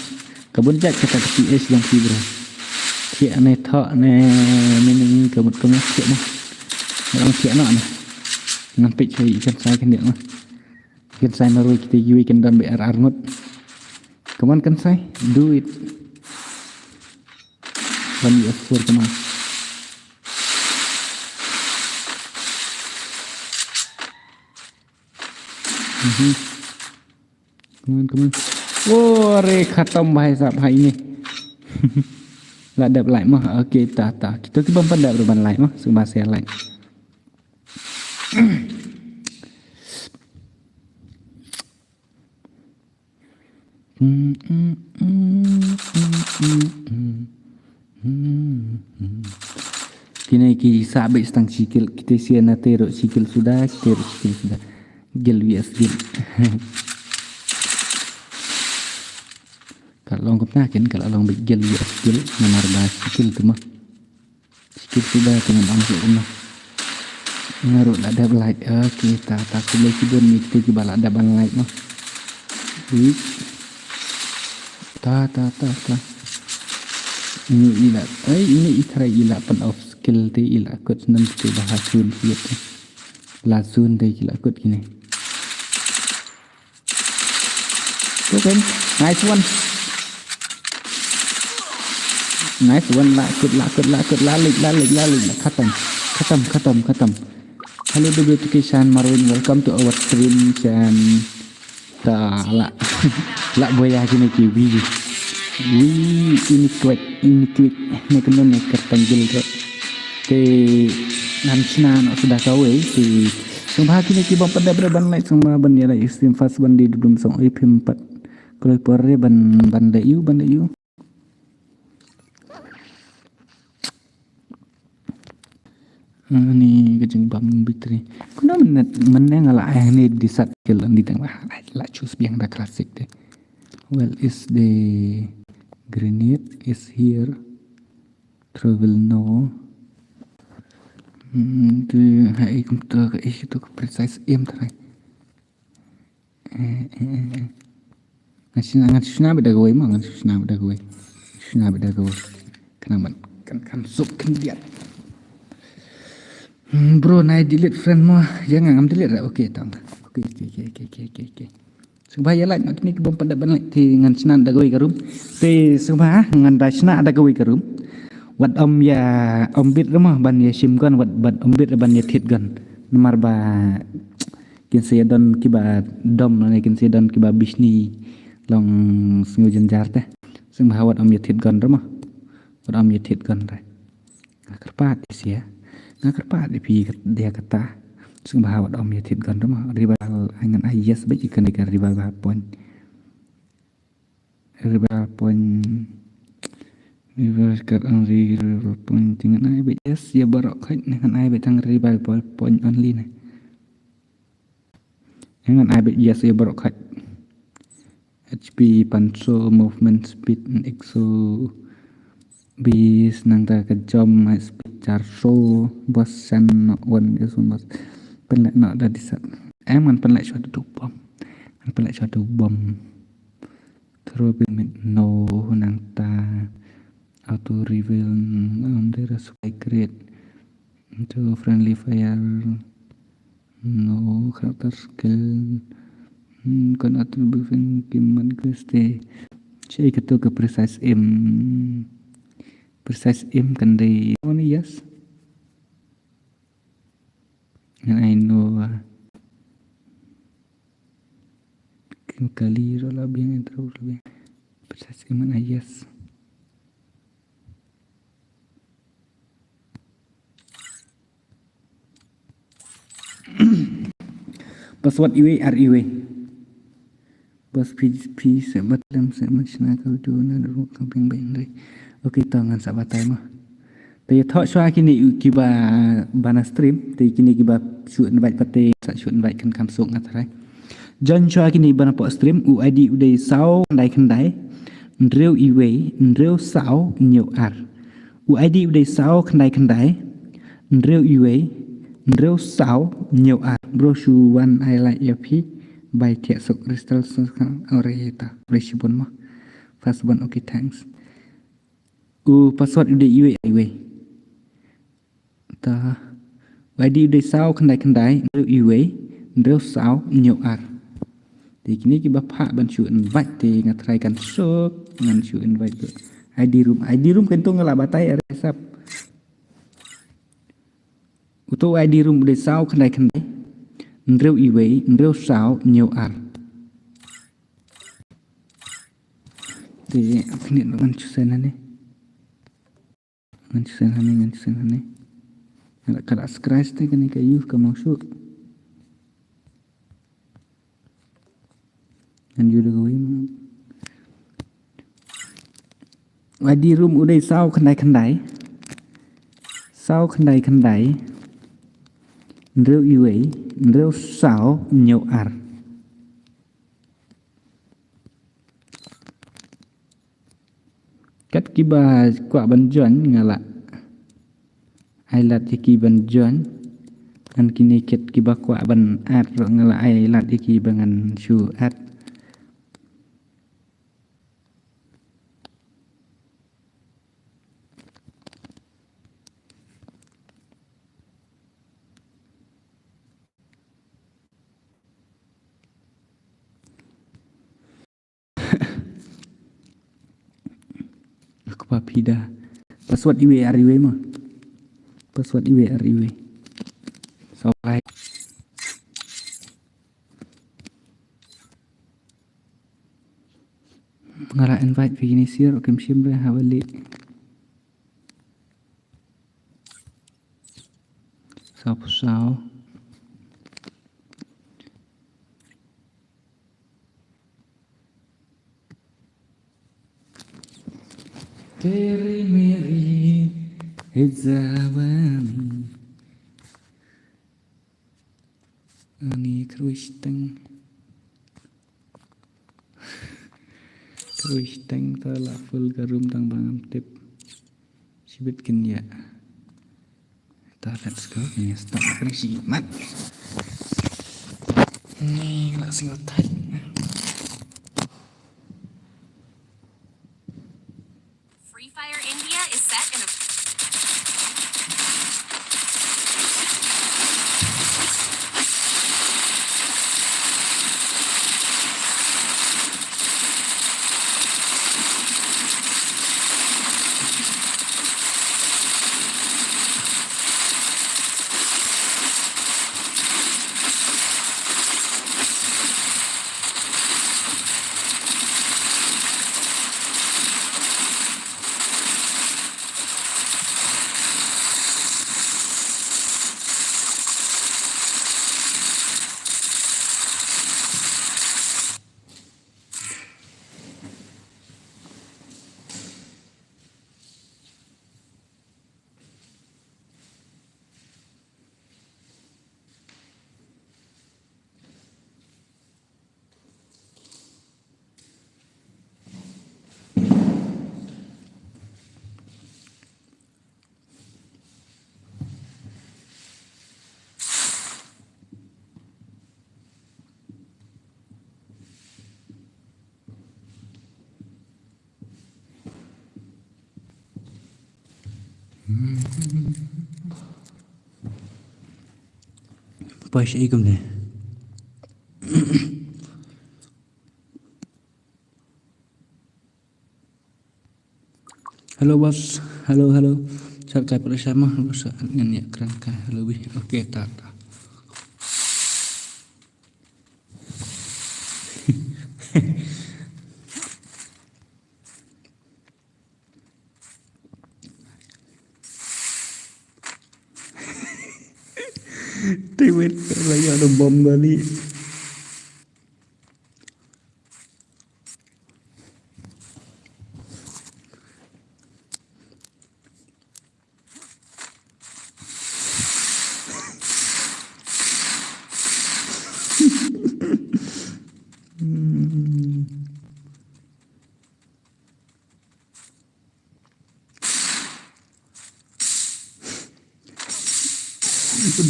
Ka bun jait kata ka T H jong phi bro. Thiah ne, thoh ne, meaning ka mut ka mo, thiah mo. Ngan thiah noh ne. Ngan peit sha i Kansai khyndiat mo. Kansai marwei kita kiwei kan don ba ar ar ngut. Come on Kansai, do it. One U S four, come on. Mhm. Come on, come on. Ore, khatam bhai sahab, hai ne. La dep like mo. Okay, ta, ta. Kita ki bym pat dep ruh ban like mo. Sngewbha share, like. Kine ki sah beit tang shi kill, kita sha na te ruh shi kill suda, kita ruh shi kill suda. Gel V S gel. Ka long kumta ken, ka long beit gel V S gel, namar ba shi kill te mo. Shi kill suda te ngan ong shuh kumno. Nga ruh la dep like. Okay, ta, ta, khublei shibun ïa kita kiba la dep ban like mo. Ui. Ta, ta, ta, ta. Ini i la, ai, ini i try i la pyn off skill te, i la kut snem te ba ha sun siat te. La sun te ki la kut kine. Okay, nice one. Nice one, la kut, la kut, la kut, la leit, la leit, la leit, la khatam. Khatam, khatam, khatam. Hello, W two K Shan Marwin, welcome to our stream, Shan. Ta la, la boya kine ki wi. Wi, ini kwek, ini kwek. Ne kano ne kyrteng gil ko. Te ngan shna noh suda kawei, te sngewbha kine ki bym pat dep ruh ban like, sngewbha ban ïa like stream first ban dei dum song, oi phim pat kloi por re ban, ban dei ïu, ban dei ïu. Ani ka jingbam victory. Kumno mynne, mynne nga la ai hangne di sat kill, di tang la, la choose biang da classic te. Well, is the grenade is here. Travel no. Hmm, tu ha i kumta ka i tu ka precise aim trai. Eh, eh, eh, eh. Ngan shna, ngan shna beit da kawei mo, ngan shna beit da kawei. Shna beit da kawei. Khnang ban, kan, kan suk khyndiat. Hmm, bro, nai delete friend mo. Ïa nga ngam delete ra. Okay, tang. Okay, okay, okay. Sngewbha ïa like noh kine ki bym pat dep ban like, te ngan shna da kawei ka room. Te sngewbha ngan da shna da kawei ka room. Wat ym ïa, ym bit ruh mo ban ïa shim gun, wat, wat ym bit ruh ban ïa thied gun. Namar ba kin sa ïa don kiba dom ne kin sa ïa don kiba bishni long sngewjynjar te. Sngewbha wat ym ïa thied gun ruh mo. Wat ym ïa thied gun te. Nga kyrpad ïa sia. Nga kyrpad ïa phi kat-, ïa kata. Sngewbha wat ym ïa thied gun ruh mo. Revival, ai ngan ai yes beit ïa kane ka revival point. Revival point. Revival card only, revival point. Te ngan ai beit yes ïa baroh khoit ne, ngan ai beit tang revival point only ne. Ngan ai beit yes ïa baroh khoit. H P panso, movement speed exo, bis nangta ka jump high speed charso, boss san no one is one boss. Pynleh no da disat. Em ngan pynleh shuwa tu bom. Ngan pynleh shuwa tu bom. Throw grenade no, nangta auto reveal, um, there is spike rate. Into friendly fire. No character skill. Hmm, kon attribute kim man quest. Che kato ka precise aim. Precise aim kan dei. One yes. Ngan ai no. Kim kali ro la biang intro ro la biang. Precise aim ngan ai yes. Password iwei ar iwei. Bas P P se batlem se machna kal tu na ru ka bing bing re. Okay, to ngan sa batai mo. Te ïa thoh shuwa kine kiba bana stream, te kine kiba shu invite pat te sa shu invite kan kam suk nga tharai. Join shuwa kine bana pok stream, u I D u dei saw khyndai khyndai, hynriew iwei, hynriew saw, hynñiew ar. U I D u dei saw khyndai khyndai, hynriew iwei, hynriew saw, hynñiew ar. Bro shu wan ai like ïa phi, bai thiah suk crystal suk khan ore ta. Ore shibun mo. First one, okay, thanks. U password u dei iwei iwei. Ta. U I D u dei saw khyndai khyndai, hynriew iwei, hynriew saw, hynñiew ar. Te kine kiba phah ban shu invite te nga try kan suk, ngan shu invite tu. I D room, I D room kan tu nga la batai are sap. Uto u I D room u dei saw khyndai khyndai, hynriew iwei, hynriew saw, hynñiew ar. Te, khyndiat ngan shu send hangne. Ngan shu send hangne, ngan shu send hangne. Nga la, ka la scratch te kane ka use ka mong shuh. Ngan ïoh da kawei ma. Wadi room u dei saw khyndai khyndai. Saw khyndai khyndai. Hynriew iwei, hynriew saw, hynñiew ar. Kat kiba kwah ban join nga la ai lad ïa ki ban join. Ngan kine kat kiba kwah ban add ruh nga la ai lad ïa ki ba ngan shu add. Kpa phi da. Password iwei ar iwei ma. Password iwei ar iwei. Saw lai. Nga la invite phi kine sir, kim shim re, haba leh. Saw phew saw. Teri meri hijabani. Ani kruishteng. Kruishteng ta la full ka room tang ba ngam tip. Shibit kin ïa. Ta, let's go. Kin ïa stop kruishi mat. Ni la single tight. Free Fire India is set in a Poi shaei kumne. Hello boss, hello, hello. Sar kai pada sama, boss, ngan ïa kren kai, hello bi. Okay, ta ta. Te wait, la ïa da bom bali.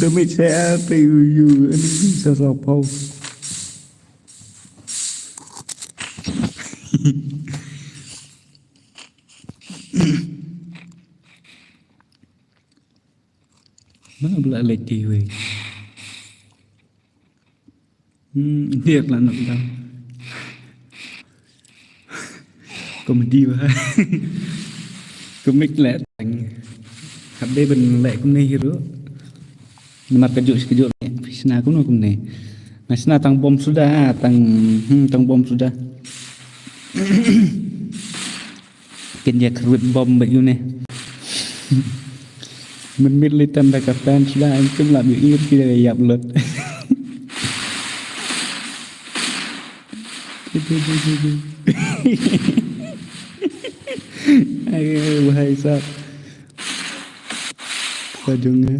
Damage sa te yu yu ani sa sa pau. Mana bela lagi weh. Hmm, dia kelana pedang. Komedi bah. Komik leh tang. Hap dei ban leh kumne hi ruh. Namar kajuh shi kajuh leh. Phi shna kumno kumne. Nga shna tang bom suda, tang, hmm, tang bom suda. Kin ïa kyrwit bom ba ïu ne. Mynmiet lei tam da ka pen shuwa, ym kum la bi ir ki da ïap lut. Ayo, bhai sahab. Ka jong nga.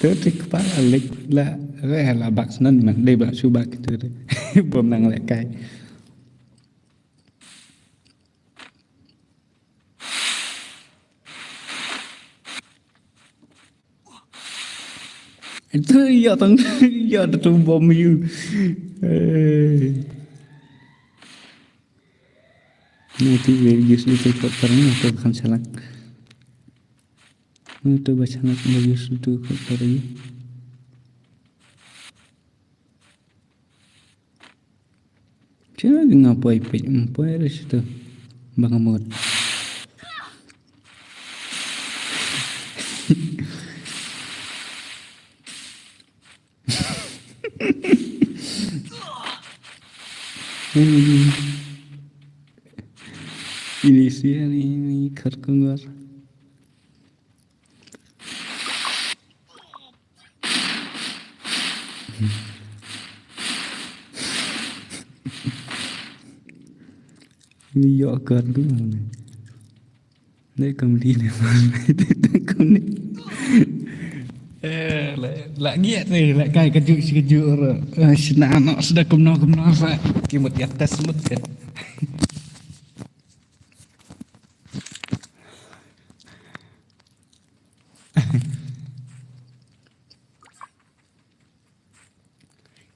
Tu tik pa la lek la, eh, la bak snan man dei ba shu bak tu. Bom nang lek kai. Itu ïa tang, ïa tu bom ïu. Eh. Ni ti use ni ti kot terang tu kan salah. Ni tu ba salah ni use tu kot terang. Cuma nga poi peit, mm, poi ada situ. Bang Amut. Ini, ini sih, ini, ini kar keluar. Ni ïoh kar du ne. Ne kam li ne man. Kam ni. Eh, la, la ngiat ne, la kai ka juk si ka juk ro. Eh, sina no sudah kumno kumno sa. Kimut ya tes mut kan.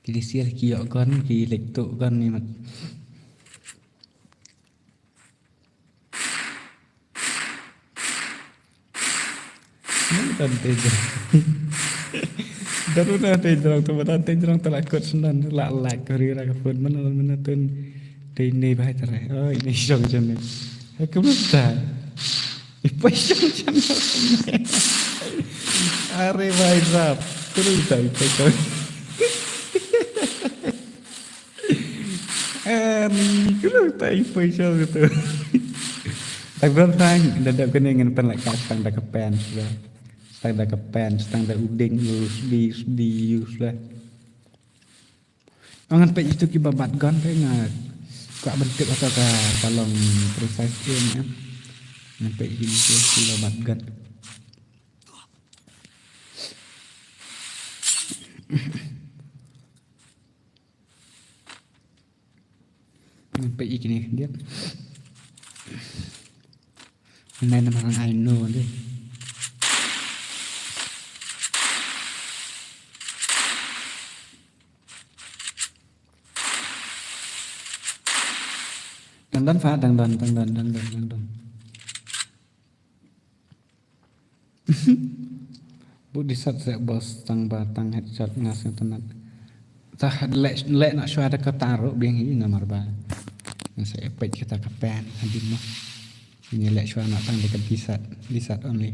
Ki lisial ki ïoh gun, ki leit tuh gun ni mat. Ni tan te jrong. Daru na te jrong tu, tan te jrong tu la kot snan, la, la kori ra ka phone mana, mana tun. Te ni bai tare. Oh, ini jong jong ni. Aku belum tahu. Ipa jong jong. Are bhai sahab. Terus dah ipa jong. Ani, kalau tak ipa jong tu. Tak berang, dah dah kena dengan pen lek tang dah ke pen sudah. Tang dah ke pen, tang dah uding, us di, us di, us lah. Ngan peit itu kiba bat gun peit nga. Ka ban tip ata ka, ka long precise aim ya. Ngan peit itu kiba bat gun. Ngan peit kine dia. Nai nama ngan ai no deh. Dang don fa, dang don, dang don, dang don, dang don. Bu disat seh bos tang ba tang headshot nga sngewtynnat. Tah leh leh na shuwa da ka taro biang hi namar ba. Nga seh peit kita ka pen hadien mo. Ini leh shuwa na tang da ka disat, disat only.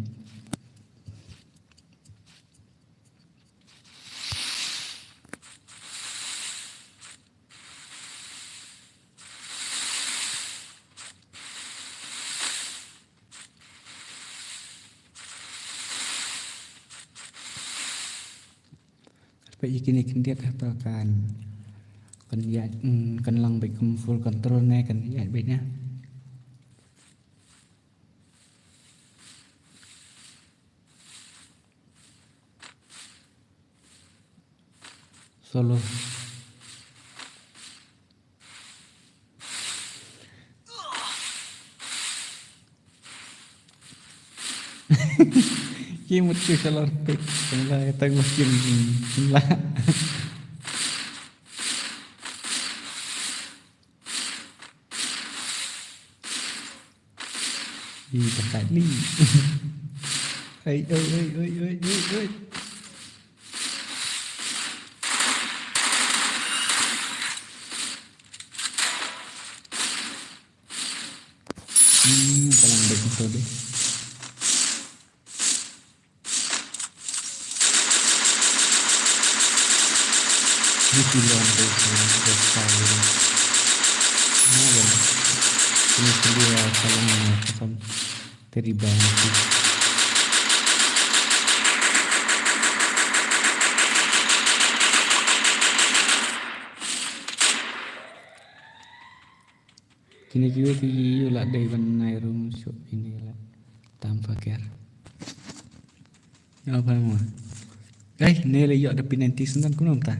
Peit ïa kine khyndiat hato kan, kan ïaid, mm, kan long beit kum full control ne kan ïaid beit ne. Solo. Ki mut ki shalor pik. Shalor tang mut ki mut. Ih, dah kat ni. Oi, oi, oi, oi, oi, oi, oi. Hmm, ka long beit motor deh. Ni ki long beit, long beit ka long. Ah, long. Kine ki dei ka long ka som teriba nasi. Kine kiwei ki ïoh la dei ban nai rung shuh ine la tam faker. Apa mo? Eh, ne le ïoh da penalti sendang kumno ta.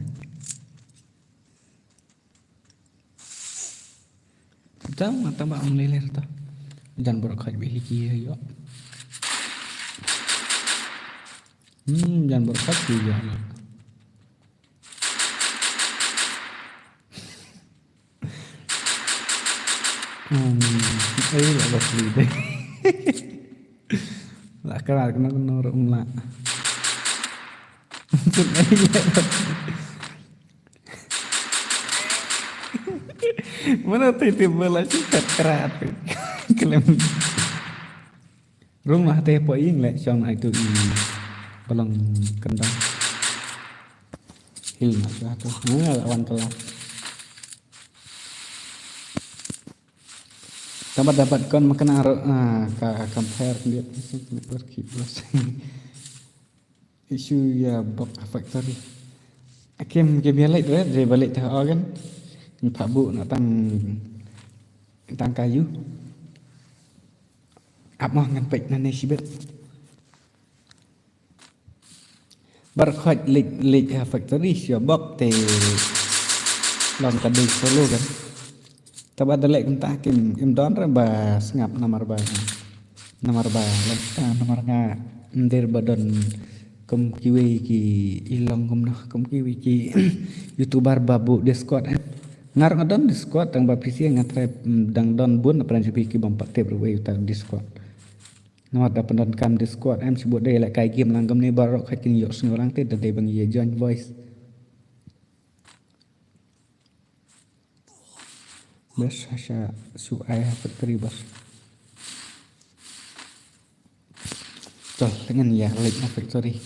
Tang ma tang ba ong lele ta. Jan borok khaj be hiki yo. Hmm, jan borok khaj ki yo. Hmm, ai la bas li de. La kara kena kena rum la. Mana tu itu bola cepat kerat. Kelem. Rung lah te po ing le shong ai tu i. Balong kendang. Hil nak suatu. Mana lawan kelas. Dapat dapat kon makan aro ah ka compare dia. Keep Isu ïa bok factory. Akim kim ïa leit re, re balik ta organ. Ngi pha bu na tang tang kayu. Ap mo ngan pek na ne shibet. Bar khoj leit leit ha factory shu bok te long ka dei solo kan. Taba da leh kumta kim, kim don re ba sngap namar ba, namar ba, ah, namar nga ym dei ba don kum kiwei ki i long kumno, kum kiwei ki YouTuber ba buh Discord, eh. Nga ruh nga don Discord, tang ba phi sngewthuh nga try, mm, dang don bun na pran sha phi ki bym pat tip ruh uei uta Discord. Namar da pyndonkam Discord, em, shu buh dei leh kai game lang kumne baroh khaj kin ïohsngew lang te da dei ba ngi ïa join voice. Bes, sha shu ai ha factory bes. Tol, ngan ïa leit na factory.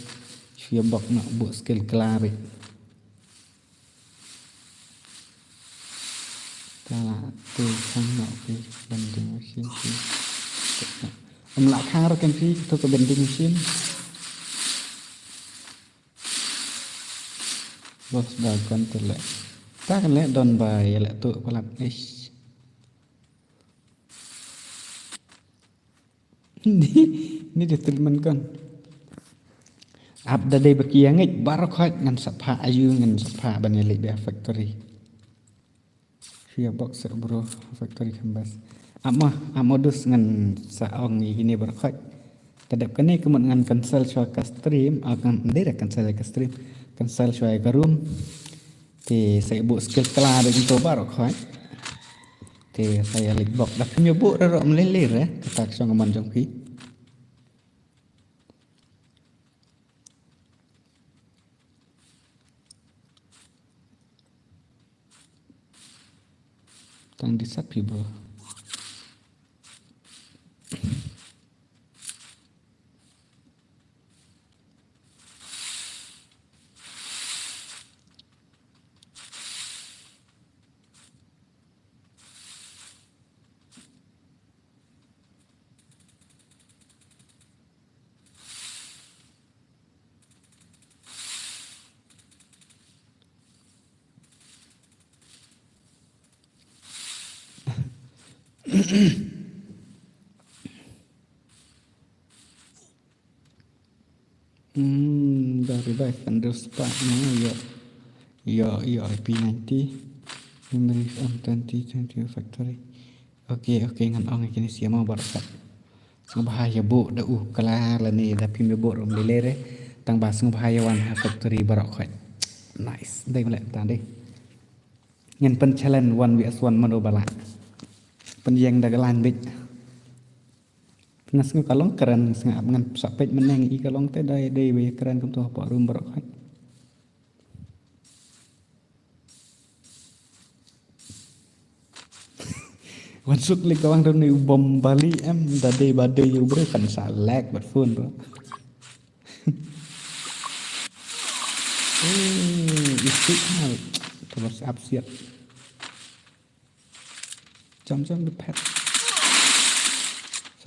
Shu ïa bok noh buh skill klar ri. Ka la tu khang noh ki vending machine ki. Ym lah khang ruh kan phi tu ka vending machine. Bos da kon te leh. Ta kan leh don ba ïa leh tu palat ish. Ni, ni de treatment kon. Ap da dei ba ki ïa ngeit baroh khaj ngan sa phah ayu ngan sa phah ban ïa leit beit ha factory. Shu ïa bok seh bro, factory kham bas. Ap mo, ap mo dus ngan sa ong ïa kine baroh khaj. Te dep kane ka mut ngan cancel shuwa ka stream, ah, ngan dei re cancel ka stream. Cancel shuwa ka room. Te sa ïa buh skill klar da kito baroh khaj. Te sa ïa leit bok da phim ïa buh re ruh ym lei lei re, kata ka shong ka mon jong phi. Tang di sat phi bro. Hmm, dah revive kan dah sepak ni, ya. Ya, ya, I P ninety. Memory on twenty twenty factory. Okay, okay, ngan ong kine sia ma baroh sat. Sngewbha ïa buh da u klar lane da phim ïa buh ruh ym lei lei re. Tang ba sngewbha ïa wan ha factory baroh khaj. Nice. Dei mlek ta dei. Ngan pyn challenge one versus one mano ba lah. Pynïeng da ka line bit. Nga sngew ka long kren, nga sngew ap ngan sa peit mynne i ka long te dei dei ba ïa kren kumto hapoh room baroh khaj. Wan suk lei ka wang runi u bom bali em da dei ba dei u bre kan sa lag bad phone bro. Eh, isi mal. Terus ap siap. Jam jam the pet.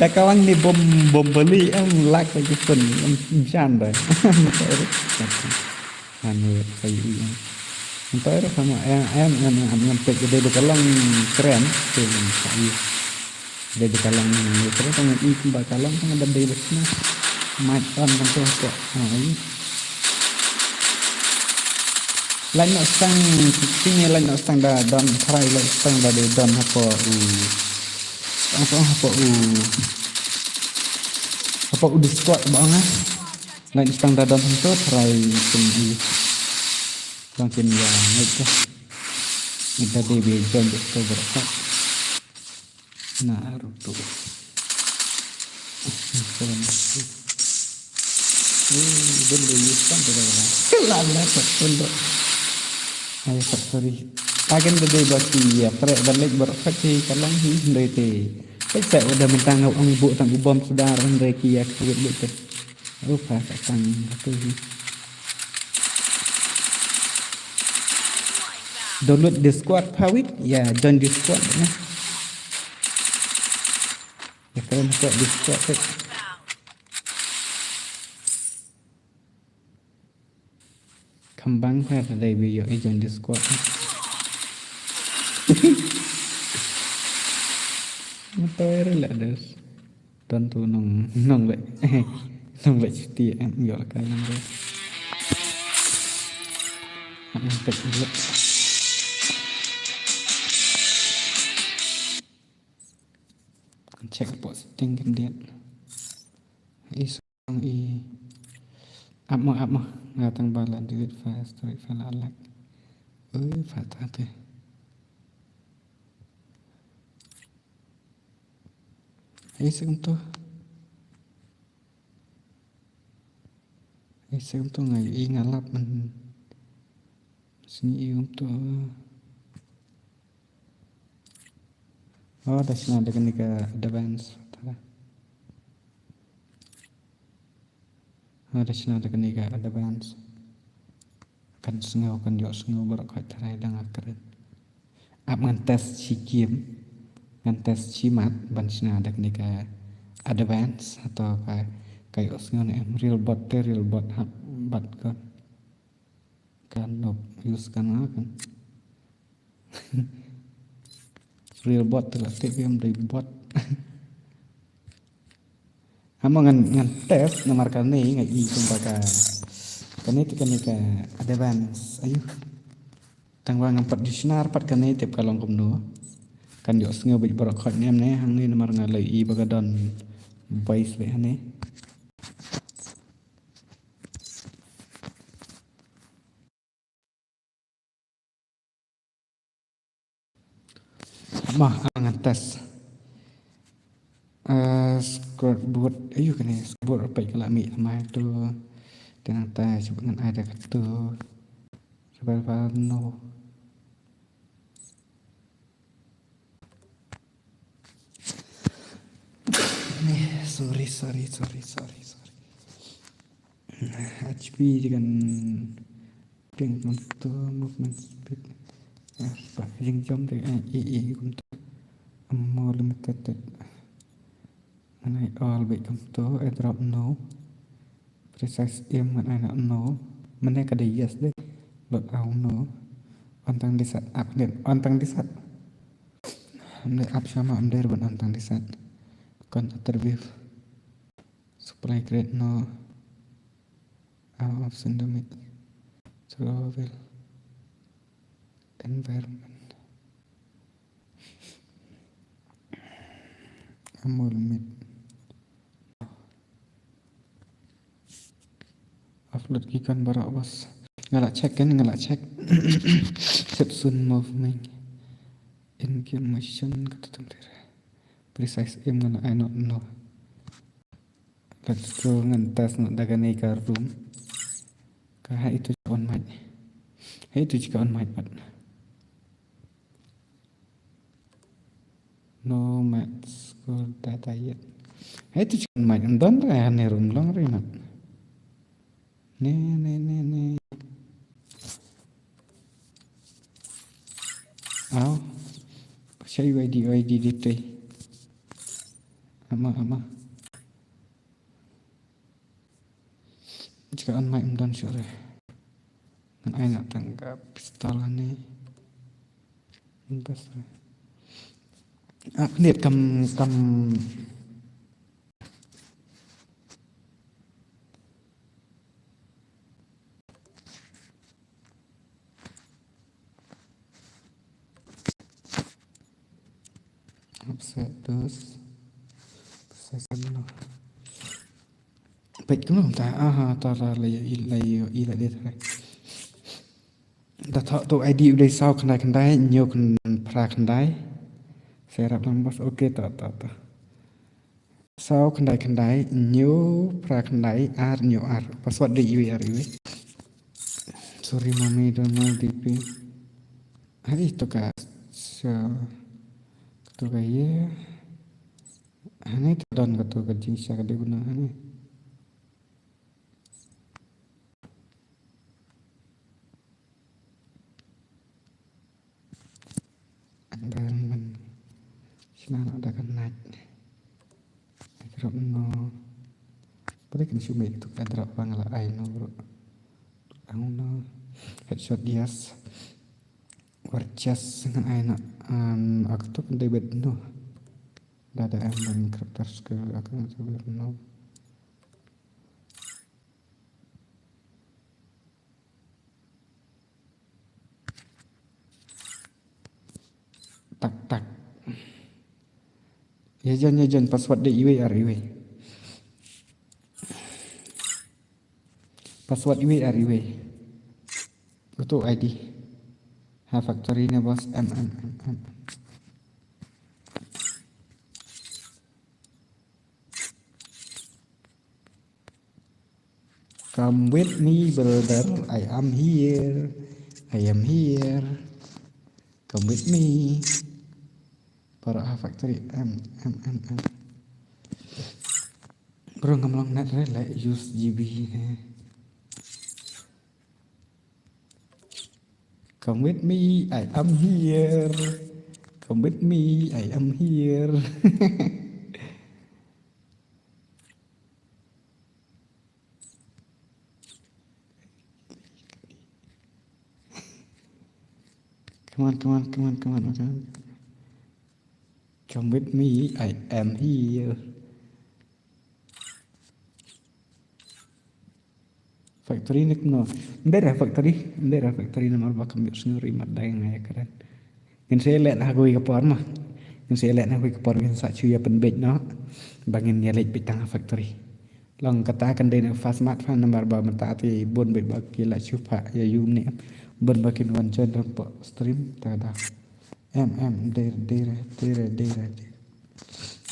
Da ka lang ni bom, bom bali em lak ka jipun em jan da. Anu kayu em. Entah ada sama em em em em em pek gede da ka lang keren tu kayu. Gede da ka lang ni keren tang i ba ka lang tang da dei bek na. Mai on kan tu ko. Ha ayu. Lain noh stang, kini lain noh stang da don, try lain stang da dei don hapoh u. Hapoh, hapoh u. Hapoh u Discord ba nga. Lain stang da don tu try kin i. Bang kin ya ngait ka. Ngait da dei be join Discord berkat. Naruto. Eh, bun dei use kan tu dah. Kelala tak pun tu. Ai, tak sorry. Tagen tu dei baki ya, prek balik berkat si kalang hi dei te. Pek sa udah mentang au ang bu tang u bom sedar dei ki ya kuit bu te. Rupa sa tang tu hi. Download Discord pawit ya, join Discord ya. Ya keren ko Discord tu. Kembang ha dei bi yo i join Discord. Motor la des. Ton tu nong nong be. Nong be cuti em yo ka yang be. Am tek buat. Check po setting kan dia. Is i. Ap mo, ap mo. Nga tang ba la delete file, storage file alak. Ui, file ta te. Ai sek to. Ai sek to nga i nga lap man. Sngi i um to. Oh, da shna da kane ka advance. Tara. Oh, da shna da kane ka advance. Kan sngew, kan ïoh sngew baroh khoit tharai da nga kren. Ap ngan test shi game. Ngan test shi mat ban shna da kane ka advance. Hato ka, ka ïoh sngew ne em real bot te, real bot hap bat ko. Kan nop use kan nga kan. Real bot tu lah tip em dei bot. Hamo ngan, ngan test namar kane nga i kumba ka. Kane tu kane ka advance. Ayu. Tang ba ngam pat ju shna pat kane tip ka long kumno. Kan ïoh sngew bad baroh khoit ne em ne hangne namar nga la i ba ka don base bad hangne. Mo, ah, ngan test. Ah, scoreboard. Ayu kane scoreboard rupa ka la mih thymmai tu. Te nangta shu ngan ai da katu. Survival no. Ni, sorry, sorry, sorry, sorry, sorry. H P ji kan ping kumto, movement speed. Eh, pa, jing jump de, eh, i, i, kumto. Ammo limited. Ngan ai all bad kumto, airdrop no. Precise aim ngan ai na no. Mane ka dei yes de. Load out no. On tang desat, ap net, on tang desat. Ym dei ap shama, ym dei ruh ban on tang desat. Kon attribute. Supply crate no. Out of syndemic. Survival. Environment. Amol mit. Upload ki kan baroh bas. Nga la check kan, nga la check. Set soon movement. In game motion kata tum tira. Precise aim nga la ai not no. Let's go ngan test noh da kane ka room. Ka ha itu on mic. Ha itu ka on mic pat. No match score data yet. Ha itu ka on mic. Don ra ha ne room long re mat. Ne, ne, ne, ne. Au. Shai Y D, Y D di te. Ama, ama. Jaka on mic ym don shuh re. Ngan ai na tang ka pistol hangne. Bas re. Ah, khyndiat kam, kam. Upset dos. Upset no. Peit kumno ta, aha, ta la, la, la, la, la, la, la. Da thoh tu I D u dei saw khyndai khyndai, hynñiew khyn-, phra khyndai. Sa ïarap lang boss, okay, ta, ta, ta. Saw khyndai khyndai, hynñiew phra khyndai, ar hynñiew ar. Password dei iwei ar iwei. Sorry mami, don't know D P. Hai, to ka, so, to ka, yeah. Hangne to don kato ka jingshisha ka dei bynta hangne. Ang ban ban. Shna na da ka night. Airdrop no. Pwede kan shu mih kato ka airdrop ba nga la ai no bro. Ang no. Headshot yes. War chest ngan ai na. Um, aku tu kan David no. Da da em ban character skill aku ngan tu no. Tak, tak. Ïa jan, ïa jan, password dei iwei ar iwei. Password iwei ar iwei. Kato I D. Ha factory ne boss, M, M, M, M. Come with me, brother. I am here. I am here. Come with me. Para ha factory. M, M, M, M. Bro, ngam long net re, like, use G B ne. Come with me, I am here. Come with me, I am here. Come on, come on, come on, come on, come on. Come with me, I am here. Factory ne kumno? Ym dei re factory, ym dei re factory namar ba kam ïohsngew ruh i mat dang ïa kren. Ngin sa ïaleh ha kawei ka por ma. Ngin sa ïaleh ha kawei ka por ngin sa shu ïa pynbeit noh. Ba ngin ïaleh beit tang ha factory. Long kata kan dei na fast mat fa namar ba mynta te bun beit ba ki la shu pha ïa ïu ne. Bun ba kin wan join rang po stream ta da. Em, em, dei, dei re, dei re, dei re, dei.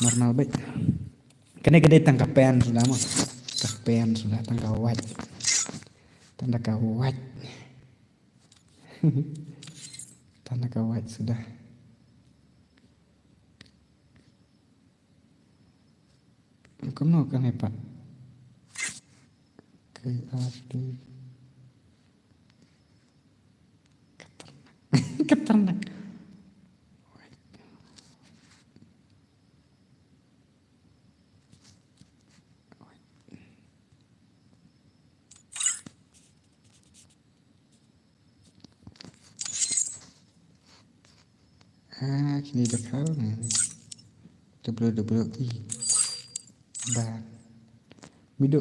Normal beit. Kane ka dei tang ka pen suda mo. Ka pen suda, tang ka wait. Tang ka wait. Tang ka wait suda. Kumno kane pat. K R T. Khatarnak. Khatarnak. Ah, kine da khal ne. W W E. Ban. Midu.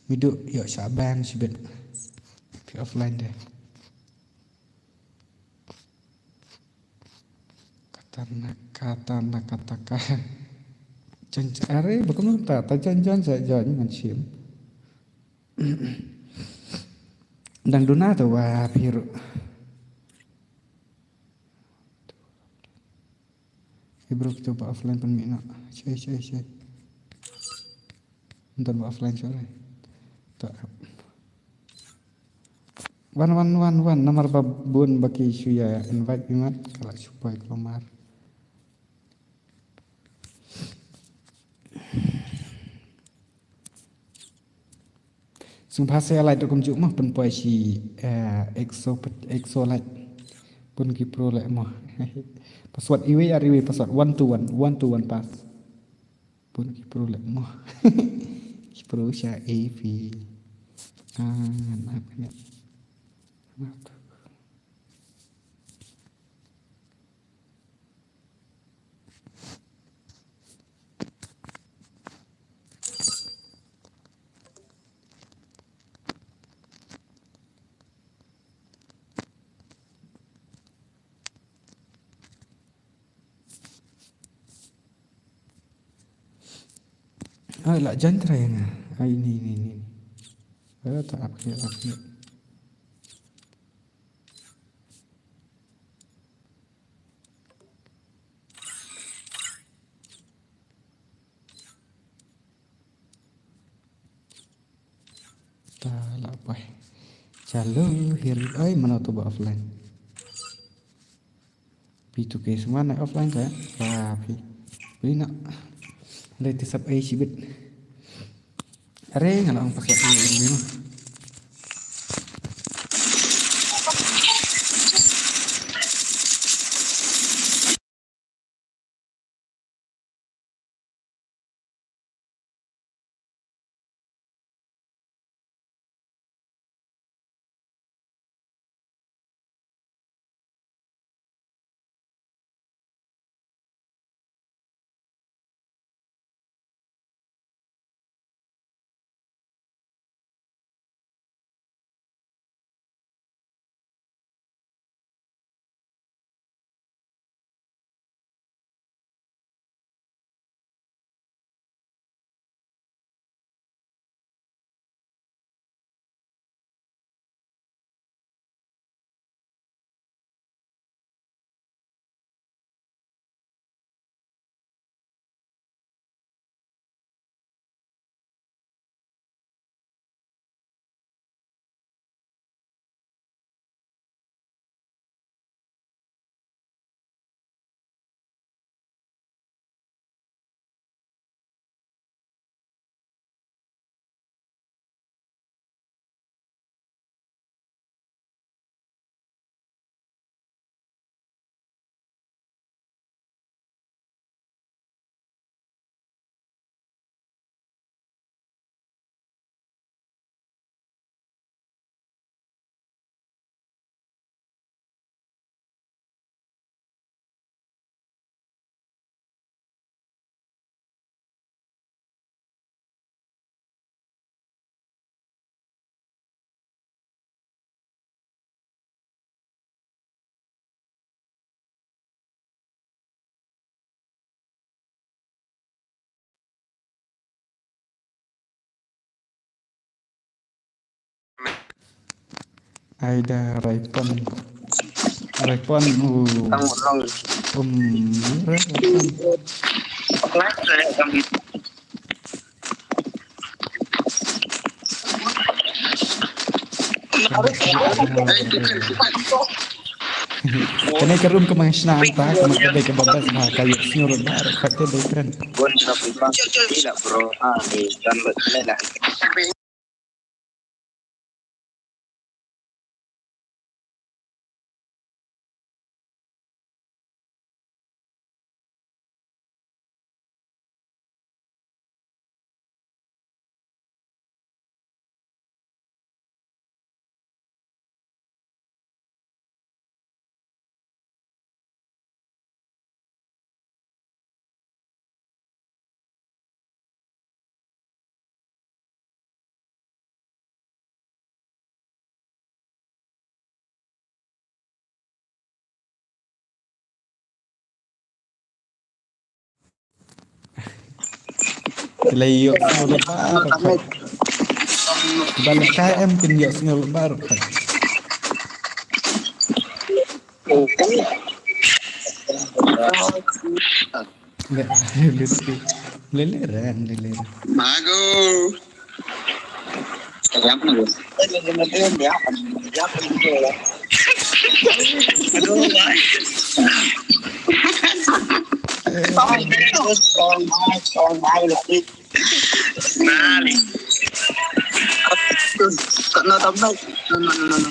Midu, ïoh sha ban shibit. Phi offline de. Kata na, kata na, kata ka. Jan, are, ba kumno ta, ta jan, jan, jan, jan, ngan shim. Dang duna ta wa phi ruh. Hey bro, kita ba offline pynmih noh. Shai, shai, shai. Ntar ba offline shuh re. Ta. Wan, wan, wan, wan. Namar ba bun ba ki shu ïa invite beit mat, ka la shu poi kulmar. Sngewbha sa ïa like ruh kumjuh mo, pynpoi shi, eh, ekso, ekso like. Bun ki pro like mo. Password iwei ar iwei, password one two one, one two one pass. Bun ki pro leh mo. Ki pro sha A P. Ah, ngan ap ne. Ngan ap. Ai, la jan try nga. Ai, ni, ni, ni. Ai, ta ap khnit, ap khnit. Ta la poi. Chalo, here we go. Ai, mano to ba offline. P two K sman offline ka. Ba phi. Phi na. Lei te sap ai shibit. Are nga la ong password ni ni ma. Aida Raipon. Raipon, uh. Tang long. Um, Raipon. Kane ka room ka mang shna ta, ka mang ka dei ka ba best ba, ka ïoh sngewbha ruh khat te dei kren. Bun sa phi ma. Ila bro, ah, di dan ba kane la. Ki la ïoh sngewlynti baroh. Ba la kai em kin ïoh sngewlynti baroh. Le, le, le, le, ran, le, le, ran. Mago. Nali. No, no, no, no, no.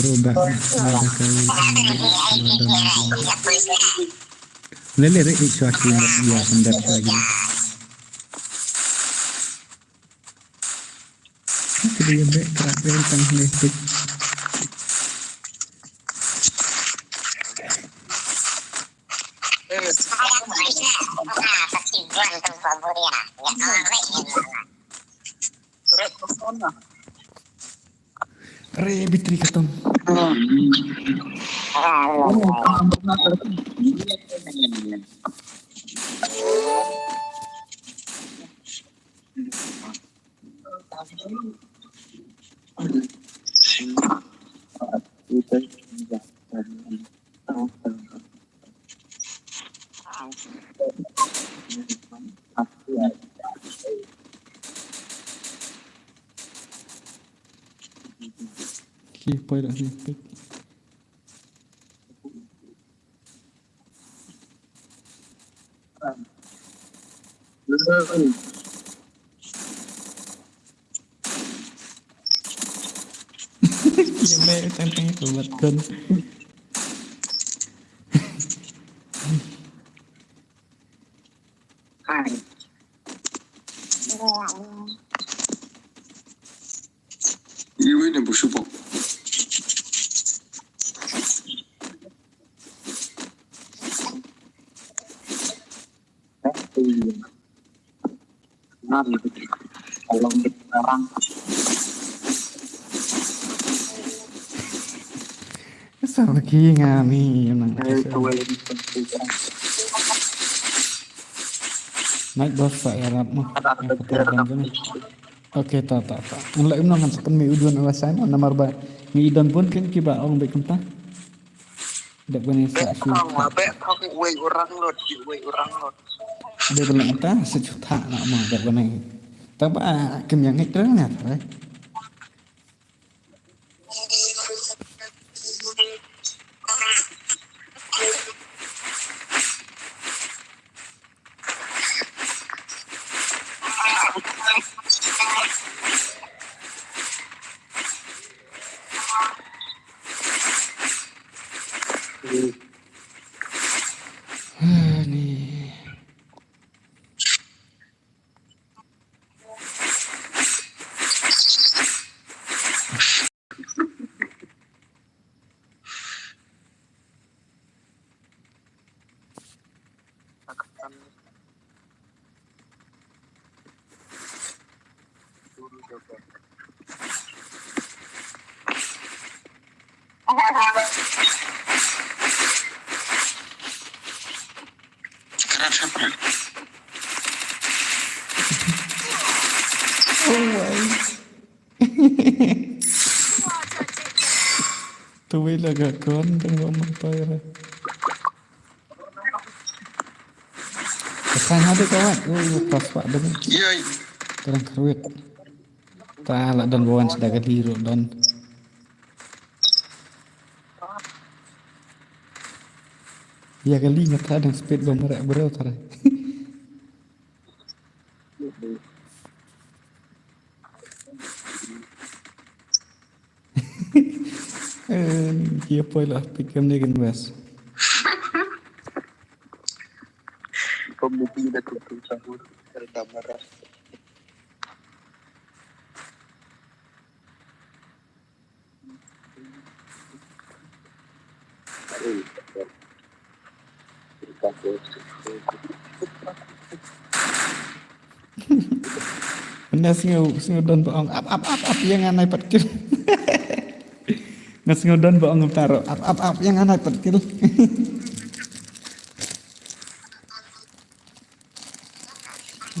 Bro, ba, ba, ba, kai, ba, ba, ba. Lele re, ik shwa ki, ya, pendap shwa ki. Kita dia back, kerap back, tang, lele, tik. Re bitri katam. Ki poi dah ni. Ye me teng teng tu mat kun. Hai. Iwi ne busu pok. Sa ba ki nga ni nang. Night boss sa ya rap mo. Apa tu abang tu ni? Okay, ta, ta, ta. Ngan leh um nang ngan sa pynmih u Juan Awa Simon namar ba ngi i don bun kin kiba ong bad kumta. Dep ban ïa sa shu. Bad tang wei u rang lut, wei u rang lut. Dep ban ïa ta sa shu ta na ma dep ban ïa. Tang ba kim ïa ngeit rang ïa ta. Oh my. Tu wei la ga kon tang ba ma pai ra. Ka khan hade ka wat. Oh, pas pak dong. Yoi. Terang kharwit. Ta la don wan sda ka di ru don. Ya ka li nga ta dang speed ba mara bro tara. Eh, kia poi lah pick up ni kan bas. Komedi dah keluar sahur, ada marah. Nga sngew, sngew don ba ong ap ap ap ap ïa nga nai pat kill. Nga sngew don ba ong taro ap ap ap ïa nga nai pat kill.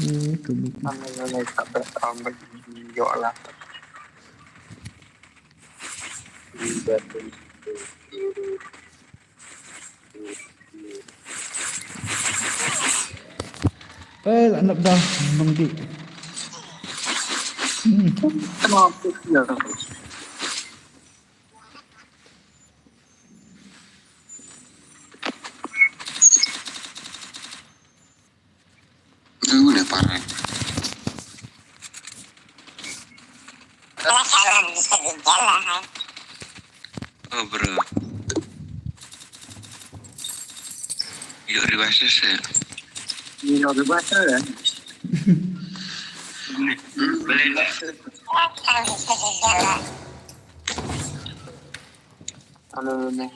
Eh, tu ni. Ang nai ka ba ong ba ïoh lah. Well, anak dah mengdi. Hmm. Kenapa dia? Lu udah parah. Masalah bisa gejala, kan? Oh, bro. Your revive session. Your revive session. Hello, hello.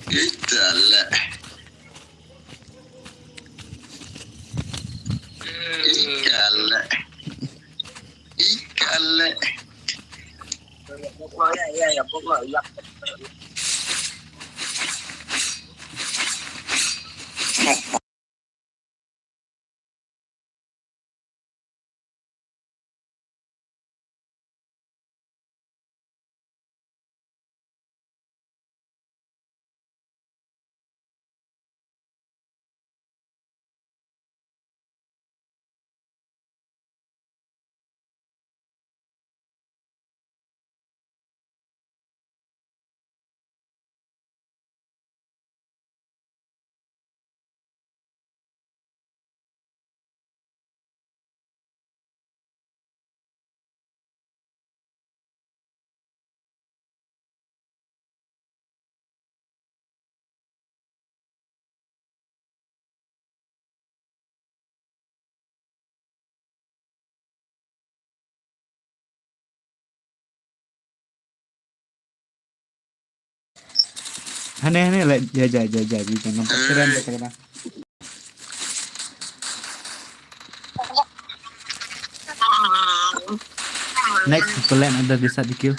Ita le. Ika le. Ika le. Hane, hane, le, ja, ja, ja, ja, ja, ja, nampak keren, keren. Next, pelan ada di saat di kill.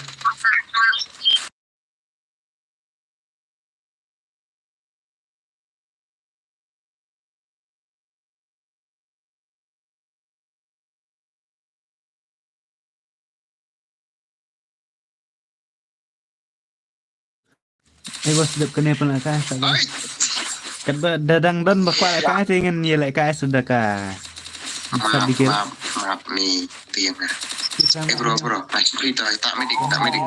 Ai ba sdep kane pynlehkai sa ba. Ai. Kat ba da dang don ba kwah lehkai te ngin ïa lehkai suda ka. Sab dikit. Map, map, map ni tiang ka. Eh, bro, bro, pas free to, tak medik, tak medik.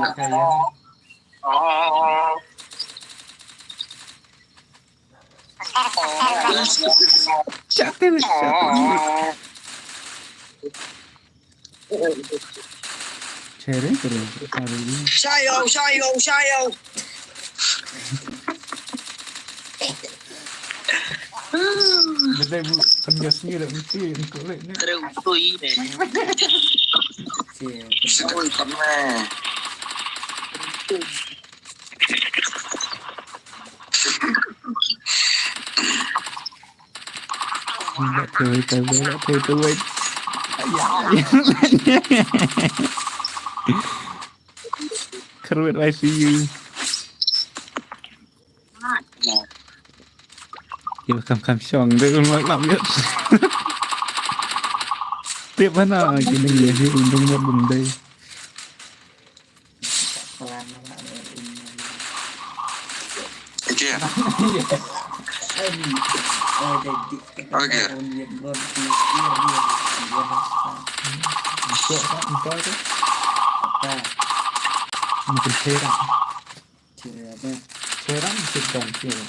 Shut it, shut it. Cherry, cherry, cherry. Shayo, shayo, shayo. Bedai bu kan gas ni dah mesti ni kulit ni. Terus tu ini. Oi, kena. Nak kawin, kawin, nak kawin, kawin. Ayah, ayah. Kawin, I see you. Yo, kam, kam shong, de un mak lam yut. Tip mana kini ye hi undung mat bum dei. Okay. Okay. Masuk, Pak, masuk tu. Apa? Mungkin serang. Serang, serang, serang.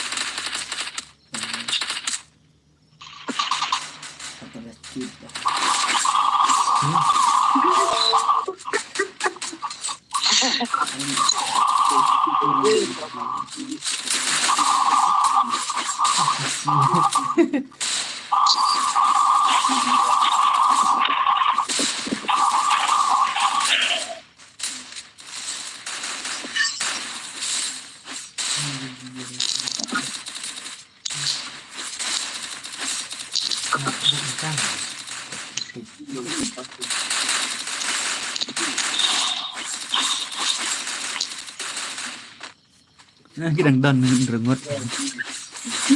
Nah, ki dang don ngi rngut.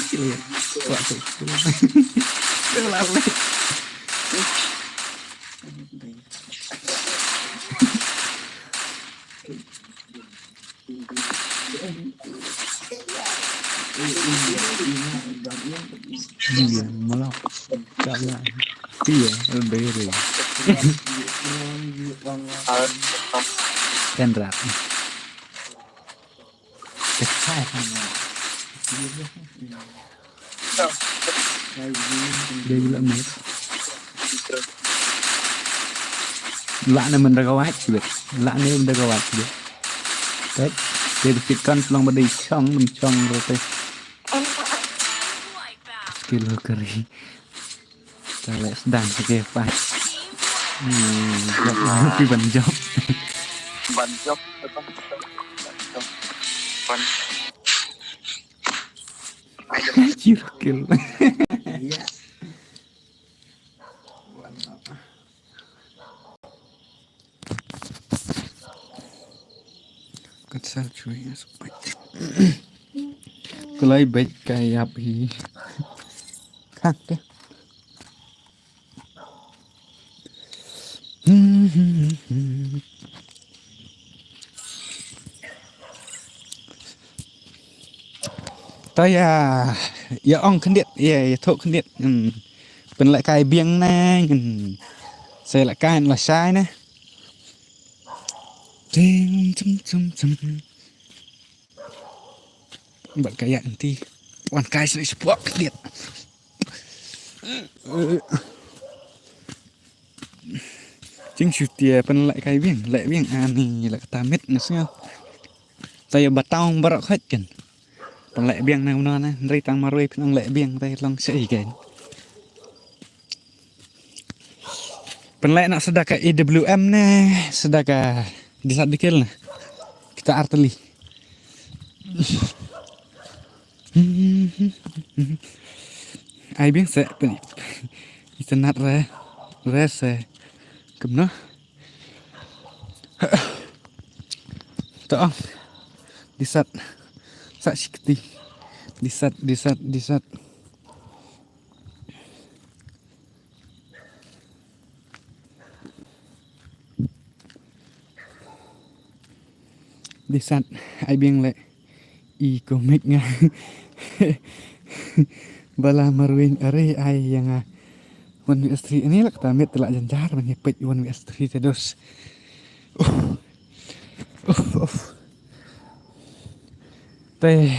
Ki liat. Wah, tu. Tu lah, lah. Iya, malah. Kala. Iya, lebih. Kendra. Kecai kan. Dia juga mir. Lah ne mendagawat sibet. Lah ne mendagawat sibet. Tet. Dia bisikkan selang badai chong, menchong rote. Skill kari. Tale sedang ke pa. Hmm, jop, pi ban jop. Ban jop, apa? Ban. Jirkil. Iya. Kat sal chui as bait. Kulai bait kayap hi. Khak ke. Ta ïa, ïa ong khyndiat, ïa, ïa thoh khyndiat. Hmm. Pynlehkai biang ne, hmm. Sa lehkai la shai ne. Tim, tim, tim, tim. Bad ka ïa nti. Wan kai sini sepuak khyndiat. Jingshutia pynlehkai biang, leh biang ani la kata miet nga sngew. Ta ïa ba tang baroh khoit kan. Pynleh biang na uno na, hynrei tang marwei pynleh biang ta ïa long sei kan. Pynleh na sdaka A W M ne, sdaka disat dikil ne. Kita arteli. Ai biang se pyn. Itanat re, re se. Kumno? Toh. Disat. Sa sikti. Disat, disat, disat. Disat, ai biang leh. I komik nga. Bala marwing are ai ïa nga. Wan wi astri ani la kata miet te la jynjar ban ïa peit wan wi astri te dos. Uf. Uf, uf. Te.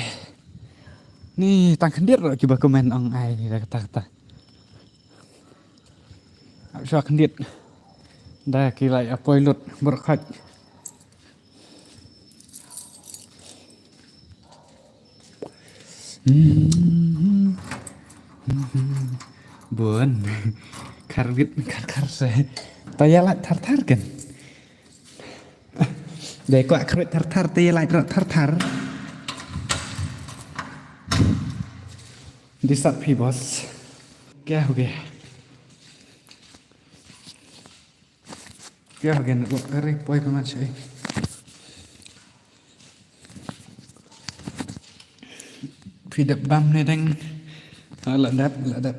Ni tang khyndiat ruh kiba komen ong ai da kata kata. Ap sha khyndiat. Da ki lai apoi lut baroh khoit. Bun. Khar wit khar khar se. Ta ïa lait thar thar kan. Dei kwah khar wit thar thar te ïa lait thar thar. Disat phi boss. Kya ho gaya? Kya ho gaya? Network kare poi pynban shai. Phi dep bam ne dang? Ah, la dep, la dep.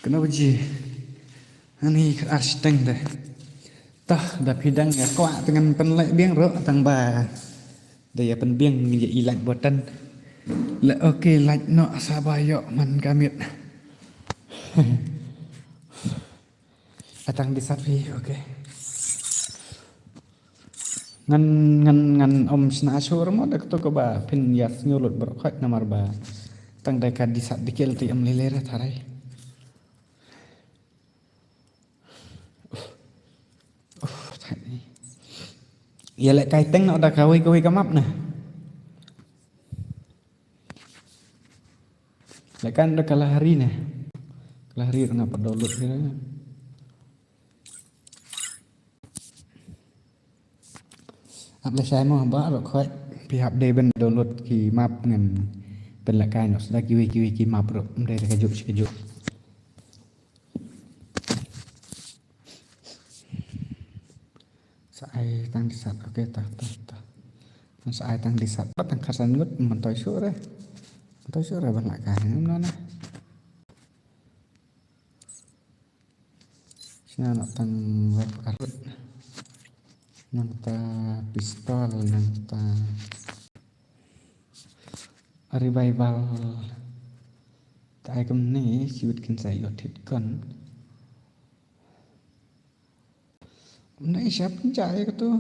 Kano baje? Ani khat ar shiteng de. Tah, da phi dang ïa kwah te ngan pynleh biang ruh tang ba. Da ïa pynbiang ïa i like button. Le, okay, like noh sa ba ïoh man ka miet. Atang disat phi, okay. Ngan, ngan, ngan ym shna shuh ruh mo da kato kaba phin ïa sngew lut baroh khoit namar ba tang da ka disat dikil te ym lei lei re tharai. Uf, uf, thait ni. Ïa lehkai teng noh da kawei kawei ka map na. Lehkai noh da ka Lahari na. Ka Lahari ruh nga pat download hi na. Ap lehkai mo ba ruh khoit phi hap dei ban download ki map ngan pynlehkai noh sa da kiwei kiwei ki map ruh ym dei da kajuh shi kajuh. Sa ai tang disat, ok, ta, ta, ta. Sa ai tang disat, pat tang khatsan ngut, myntoi shuh re. Myntoi shuh re, ban lehkai, ym no na. Shna noh tang web arut. Nangta pistol, nangta revival. Ta ai kumne, siwit kin sa ïoh thit kon. Nai shap pynjah ïa kato.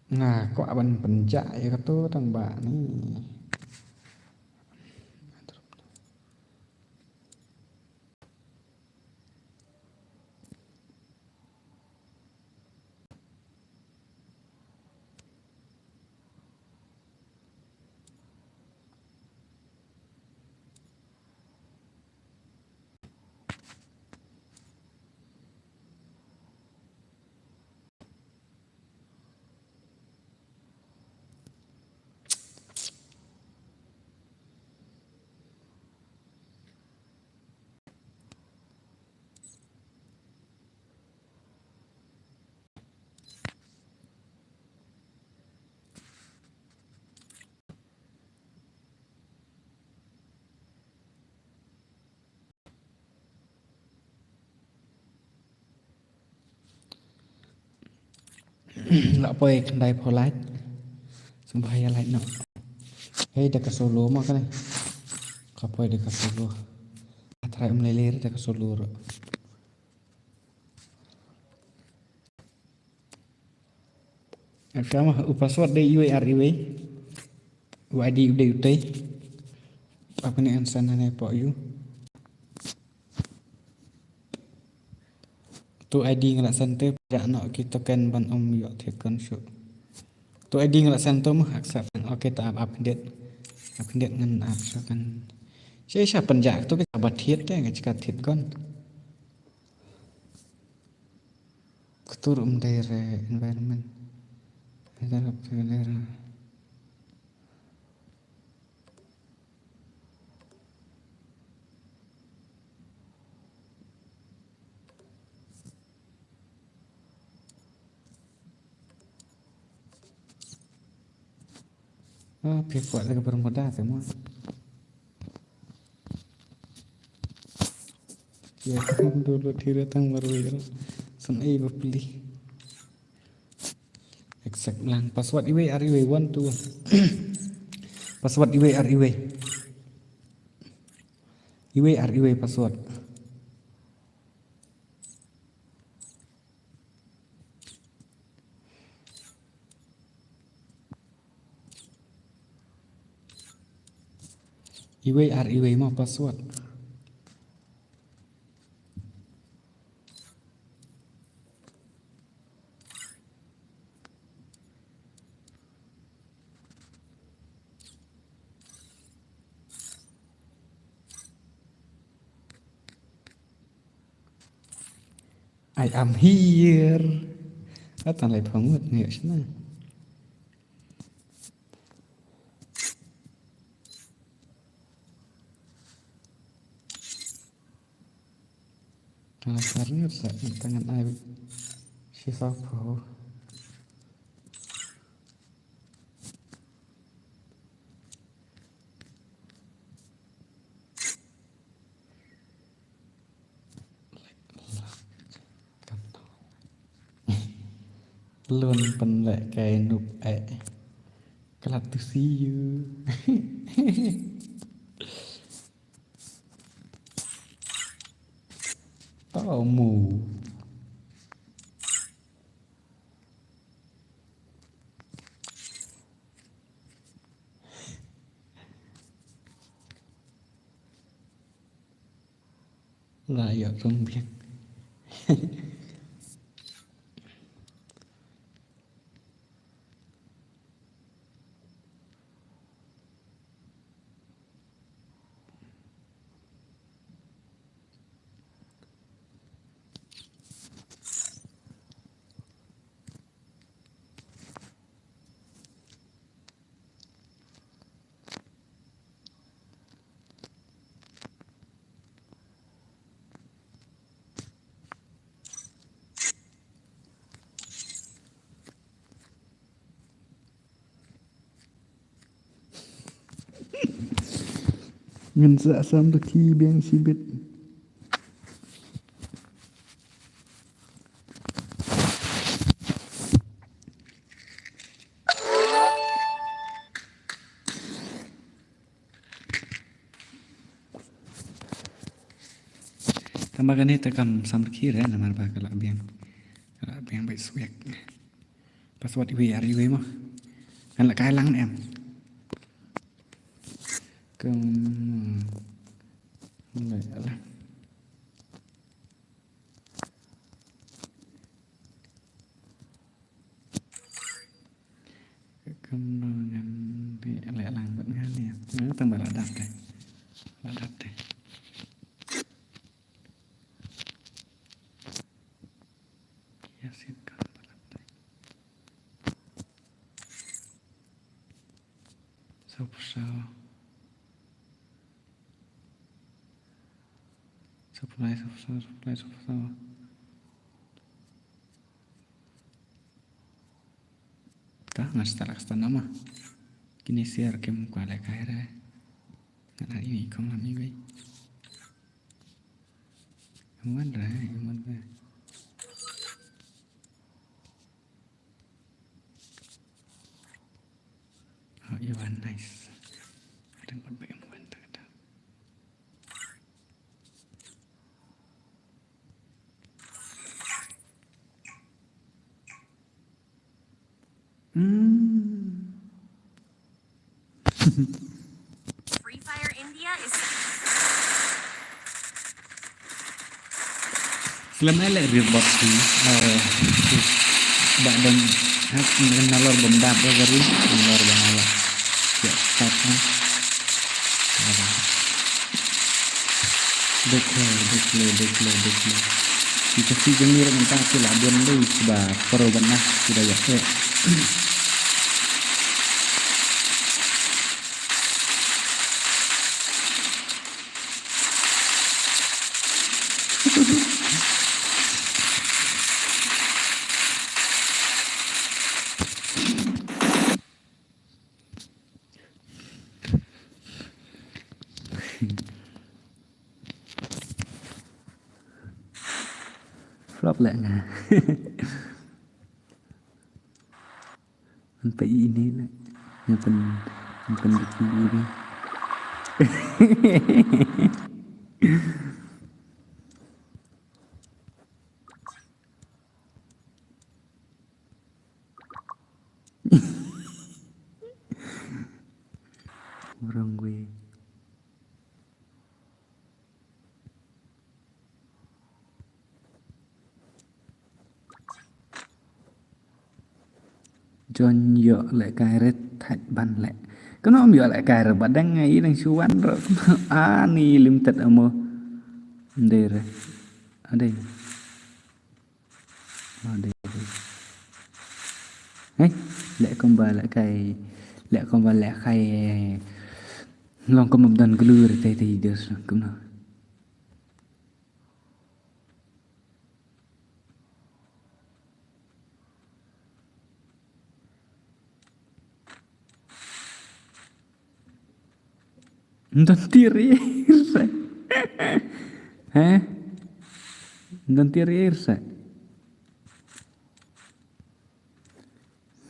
Nga kwah ban pynjah ïa kato tang ba ni. La poi khyndai phew like. Sngewbha ïa like noh. Hei, da ka solo ma kane. Ka poi da ka solo. Tharai ym lei lei da ka solo ruh. Ap shwa ma, u password dei iwei ar iwei. U I D u dei utei. Ap kane an san hane pok yu. Tu I D nga la send te, pynjah noh ki token ban ym ïoh thied kon shuh. Tu I D nga la send to mo, accept. Ok, ta ap, ap khyndiat. Ap khyndiat ngan ap shuh kan. Shisha pynjah tu ka ba thied te, ka jaka thied kon. Ktur um dei re environment. Dei re. Ah, phi kwah da ka Bermuda te mo. Ïa, ka download hi re tang marwei. San ei ba pli. Accept lang. Password iwei ar iwei, one, two. Password iwei ar iwei. Iwei ar iwei password. Iwei ar iwei mo password. I am here. Atan lai phangut ngi shna. Ala sar ngut sa tangan ai shi sa pho. Lun pynlehkai nup eh. Glad to see you. Tau mu. La ïoh rung biang. Ngan sa sam da ki biang shibit. Tang ba kane te kam sam rkhie re namar ba ka la biang. Ka la biang beit swiek. Password iwei ar iwei mo. Kan la kai lang ne em. Kum. Lai lang. Kumno ngan leh lang bad nga ne. Tang ba la dap te. La dap te. Ïa sien kan ba la dap te. Saw phew saw. Saw phew lai, saw phew saw, saw phew lai, saw phew saw. Ta nga start ka start nama. Kine share kim kwah leh kai re. Ngan ai ini kong lam iwei. Em wan re, em wan re. Oh, you are nice. Dang wan ba em wan ta kata. Hmm. Free Fire India is Slem ai leh rir bot ki. Ba dang hak nalor bom dap ba kari nalor bom ala. Ya start na. Dekle, dekle, dekle, dekle. Ki kasi jemir mentang ki la bom dei ba pro ban na ki da ya. Flop leh nga. An pa ini na. Yang pen, yang pen biki ini. Wrong way. Jon ïoh lehkai re thait ban leh. Kano ym ïoh lehkai re ba dang ngai dang shu wan re. Ani limited amo. Ndei re. Adei. Adei. Hei, leh kumba lehkai. Leh kumba lehkai. Long kumba don glur tei tei des kumno. Ym don tiar ïa ir sa. Heh? Ym don tiar ïa ir sa.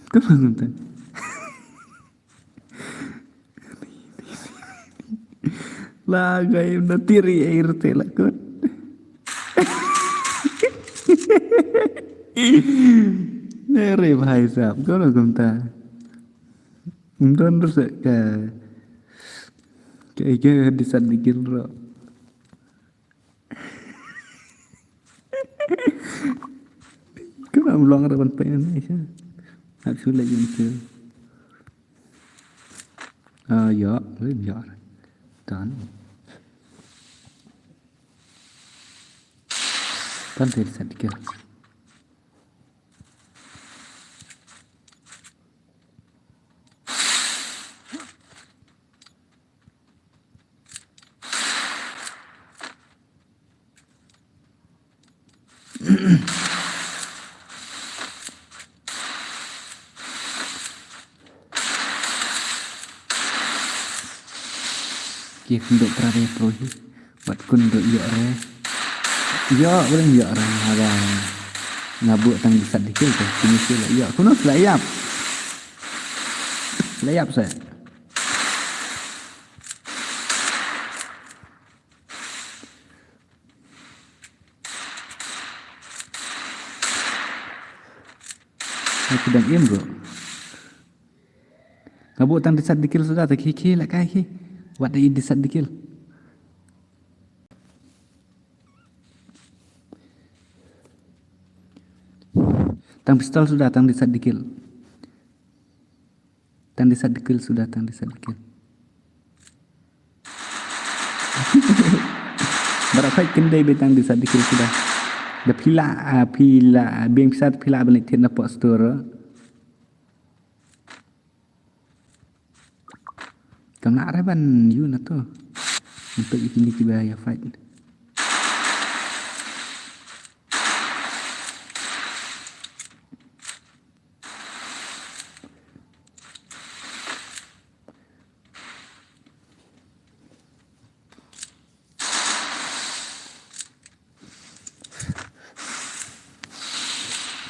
Kumno ngam tip. La gai na tiri air te la kut. Nere bhai sahab, kumno kumta. Ym don ruh sa ka, ka, ka di san di gil ro. Ba long ra ban pynai sha. Hap shu leh ïa sha. Ah, ïa, ïa. Done. Tang te sat kill. Ki khyndiat pra re pro hi. Wat khyndiat ïa re. Ïa, wat ïa re. Haba nga buh tang di sat di kill te. Kine ki la ïa. Kumno la ïap. La ïap sa. Aku dang im, bro. Nga buh tang di sat di kill suda, te ki, ki, la kai ki. Wat da i di sat di kill. Tang pistol suda, tang di sat di kill. Tang di sat di kill suda, tang di sat di kill. Baroh khoit kynde ba tang di sat di kill suda. Da phi la, ah, phi la, ah, biang pisa phi la ban leit thied na poh store. Kam lah re ban ïoh na to. Untuk ïa kine kiba ïa fight.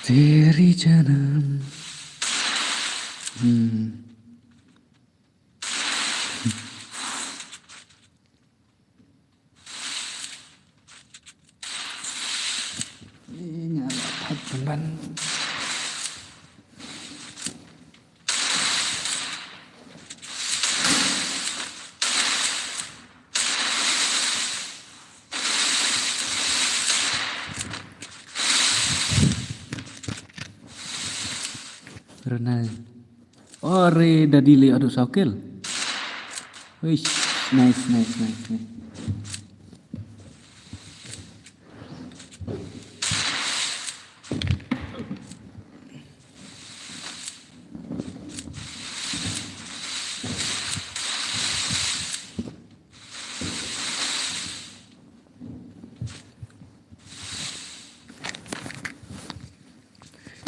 Teri janam. Hmm. Ïa, nga la thait pynban. Ronald. Ore, da dili adu saw kill. Uish, nice, nice, nice, nice.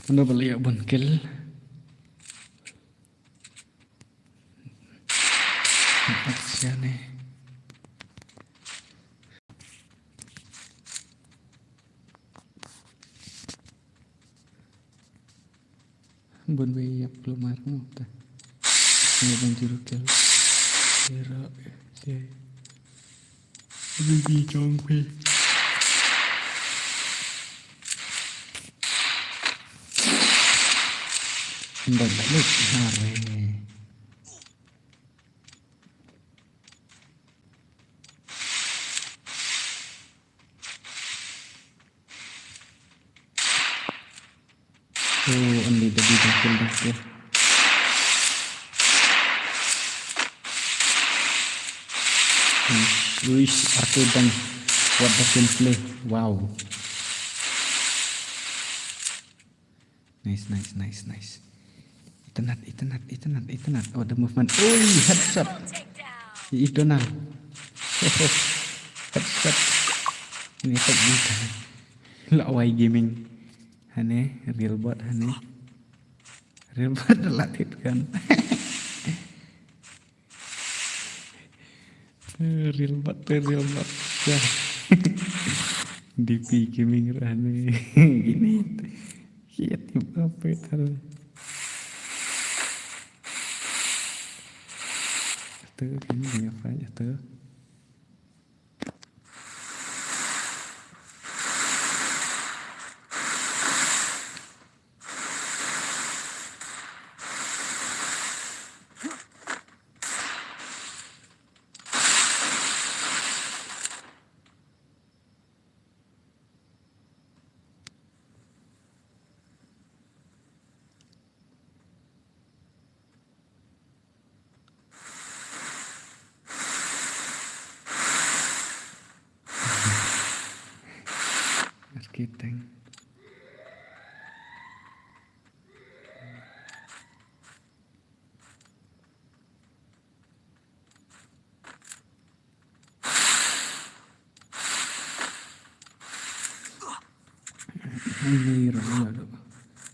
Mano ba la ïoh bun kill? Action eh. Bun ba ïap klumar mo ta. Ni ban juru kill. Zero. Okay. Bibi jong phi. Nda balik hari. Oh, only the big kill dong ke. Uish, arcade dong. What the gameplay. Wow. Nice, nice, nice, nice. Itynnad, itynnad, itynnad, itynnad. Oh, the movement. Oi, headshot. Ih, Donald. Headshot. Ini tak bisa. Lawai gaming. Hane, real bot hane. Real bot la thit kan. Real bot, real bot. Ya. D P gaming ra hane. Gini. Shit, apa itu? Itu, ini apa itu? Kiteng. Ani ra la do.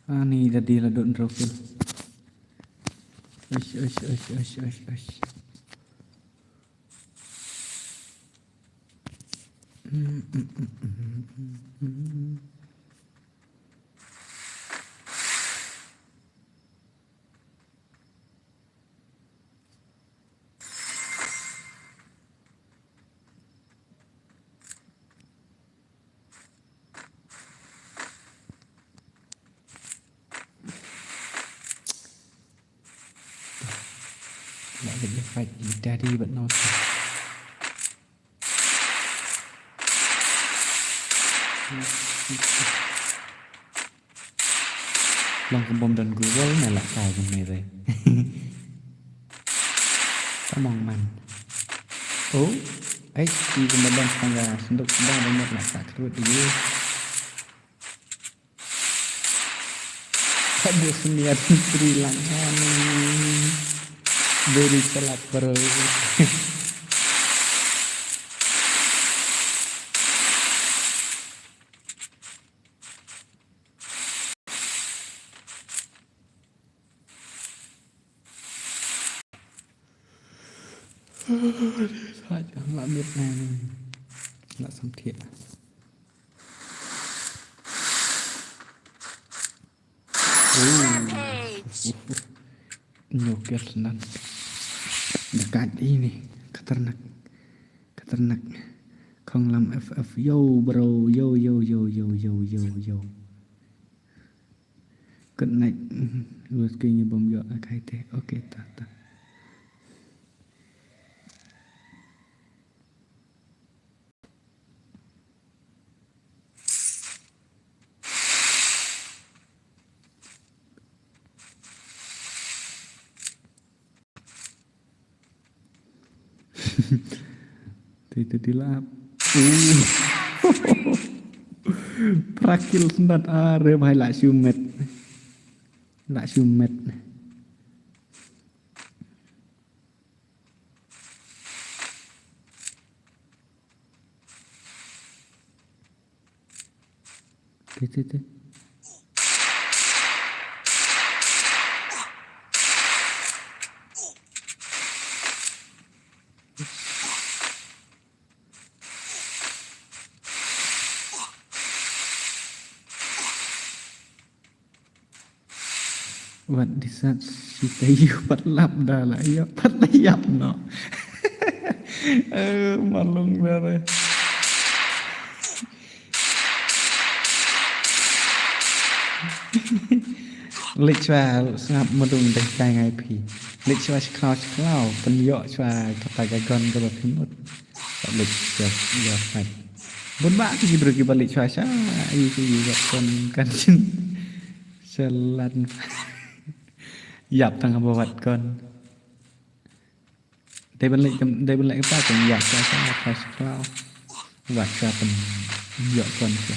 Ani da di la do nrokil. Ash, ash, ash, ash, ash, ash. Lah leh ïa fight ïa daddy bad nonsense. Long ka bom don Google na lah kai jong me re. Ka mong man. Oh, ai, ki ka madan tangga sendok sedang banyak nak tak kerut dia. Aduh, seniat Sri Lanka ni. Very salat, bro. Sait, la miet na ni. La samthiah. Nyo kier senan. Dekat ini. Khatarnak. Khatarnak. Khonglam F F. Yo, bro. Yo, yo, yo, yo, yo, yo, yo. Good night. Wes ki ngi bom yo akai te. Okay, ta, ta. Te te te lap. Uh. Prakil sendat are bhai la shu met. La shu met. Te, te, te. Wat disat shi taïew pat lap da la ïap pat la ïap noh. Eh, malung da re. Leit shuwa sngap mudung dei kai ngai phi. Leit shuwa shkhlaw shkhlaw pynïoh shuwa kata ka gun kaba phi mut. Leit shuwa ïa pat. Bun ba ki briew kiba leit shuwa sha ïa ki wat kon kan shin. Shalan. Ïap tang ba wat kon. Dei ban leh kam, dei ban leh kata kan ïap sha sha sha sha. Wat sha pynïoh kon sha.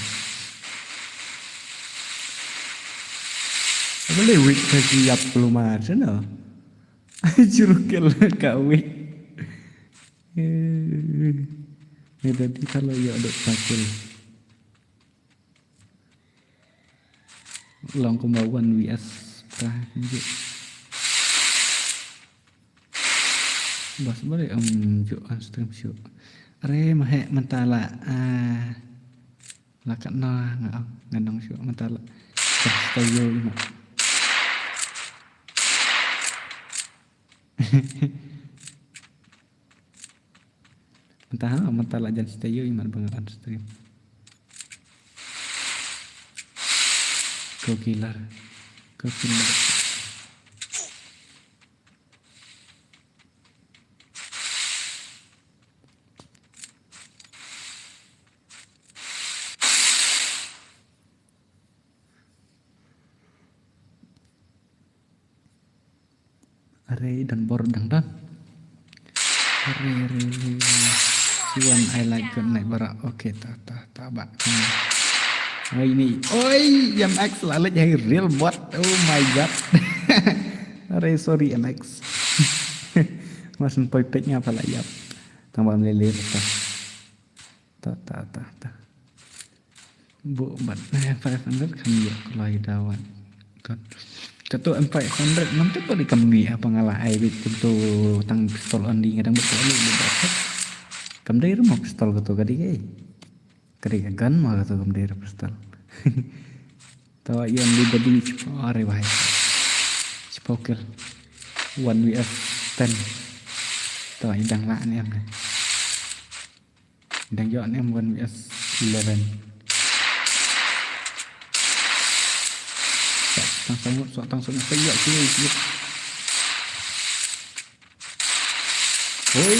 Ba leh wit ka ki ïap kulmar sha no. Juruk ka wit. Eh, ni dadi kalau ïoh dok pakil. Long kumba one V S ka njuk. Bas bari em juk on stream shu. Are mahe mentala, ah, la kat na nga ong, nga nong shu mentala. Bas tayo ina. Mynta ha, mynta la jan stay ïa i mat ba nga on stream. Go killer. Go killer. Are dang bor dang dang. Are, are, are. Siwan I like good night bara. Okay, ta, ta, ta ba. Oi ni. Oi, M X la leit ha real bot. Oh my god. Are sorry M X. Mas poi pek nga pala yap. Tang bam lele ta. Ta ta ta ta. Bu bat eh, five hundred kan ya kulai dawan. Kat. Katu M five hundred nam tu pali kam ni apa ngala ai bit tu tang pistol andi ngadang betul ni. Kam dei rumah pistol katu kadi kai. Kadi gan ma katu kam dei pistol. Tawa ian di badi cepat are wahai. Cepat kill. One V S ten. Tawa idang lah ni am. Idang jok ni am one V S eleven. Sok tang sangut, sok tang sangut. Sok jok sini sikit. Oi,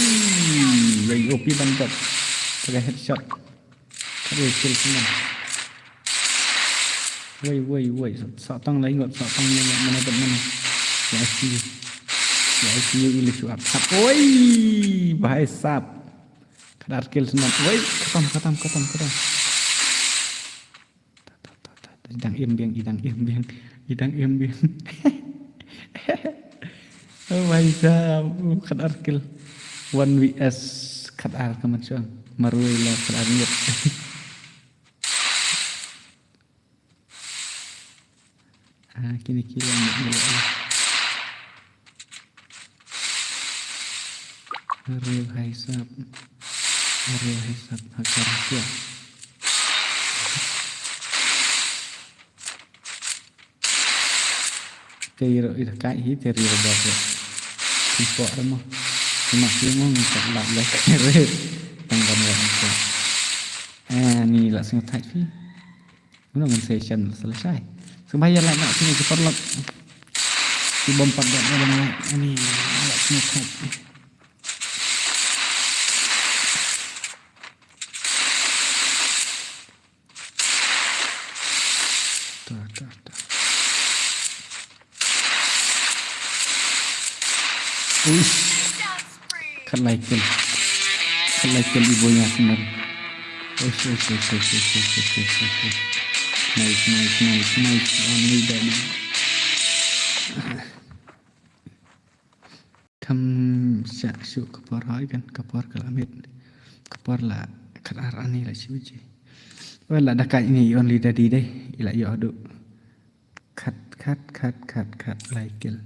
ya O P ban jop. Pakai headshot. Aduh, kill semua. Woi, woi, woi. Sok tang lai ngot, sok tang lai ngot mana mana. Ya I C U. Ya I C U ili suap. Sap. Oi, bahai sap. Kadar kill semua. Woi, khatam, khatam, khatam, khatam. Idang im biang, idang im biang, idang im biang. Oh my god, khat ar kill. One V S khat ar ka man shong. Marui la khat ar ngut. Ah, kini kila ngut ngut. Are bhai sab. Are bhai sab. Hakar hakar. Te iro iro kai hi te iro ba. Ipo ramo. Ima imo ngi tak lap lek. Tang ban lek. Eh, ni la sing thai fi. Uno ngan sei shen sa lashai. Sngewbha ïa like noh sini ki paralok. Ki bym pat dep ban like. Ani la sngewbha. Ta, ta, ta. Uish. Khat lai kill. Khat lai kill i boy nga snar. Uish, uish, uish. Nice, nice, nice, nice. Only that. Kam shah shuh ka por hoi kan, ka por ka la miet. Ka por la khat ar ani la shu je. Wala da ka ini only daddy dei. Ila yo adu. Khat, khat, khat, khat, khat, lai kill.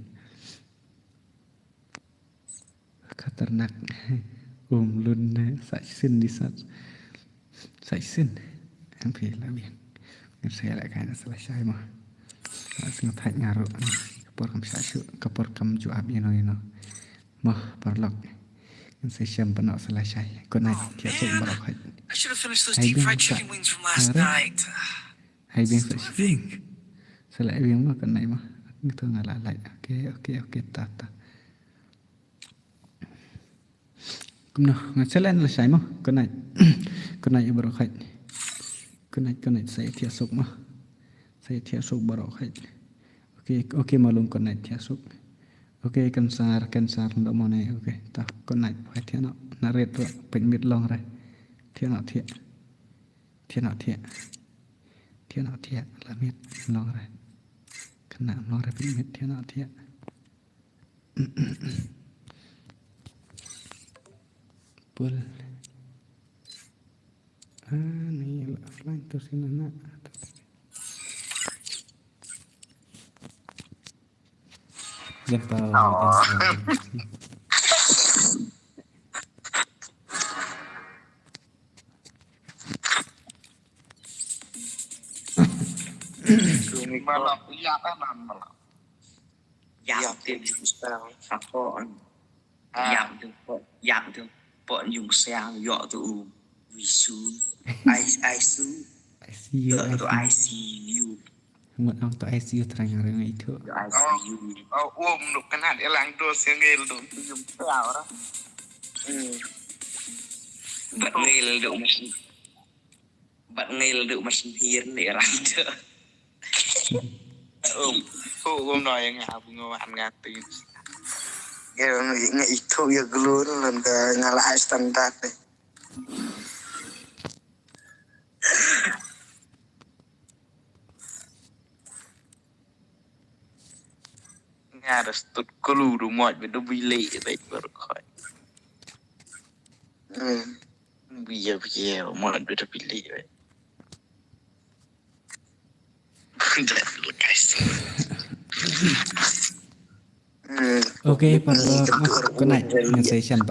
Khatarnak. Um lun ne sa shin di sat. Sa shin. Em phi la biang. Ngan sa la kai na sa la shai mo. Sa sing thai nga ru. Ka por kam sa shu, ka por kam ju ap ino ino. Mo paralok. Ngan sa shem pano sa la shai. Good night. Kia sok barok hai. I should have finished those deep fried chicken wings from last night. Hai biang sa shin. Sa la biang mo good night mo. Ngitu nga la lai. Okay, okay, okay. Ta ta. Kumno, nga selen la shai mo. Good night. Good night, ïa baroh khat. Good night, good night. Sa ïa thiah suk mo. Sa ïa thiah suk baroh khat. Okay, okay, malum good night thiah suk. Okay, kan sar, kan sar ndo mo ne. Okay, ta good night. Hai thiah no. Na ret ro, pek mit long re. Thiah no thiah. Thiah no thiah. Thiah no thiah. La mit long re. Kena long re pek mit thiah no thiah. Pul. Ah, ni la offline tu sini na. Jangan tahu, jangan tahu. Malah, iya kan, malah. Ïap te ju sel sako. Ïap te po, ïap te po yung sel yo tu u wisu. Ai ai su. I see you. Yo tu I see you. Ngut ang tu I see you terang hari ngai tu. I see you. Oh, um nuk kenat elang tu sengil tu yung sel. Bat ngil tu mas. Bat ngil duk mas hir ni ran tu. Um, ko gum no yang nga bu ngo an nga tu. Ya nga itu ya glur lan ka ngala standard ni. Ada stud kulu du moj bi du bi le, be ber khoi. Hmm. Bi ya bi ya moj bi du bi le, be. Guys. Hmm. Okay, para, good night. Ngan sa ïashem.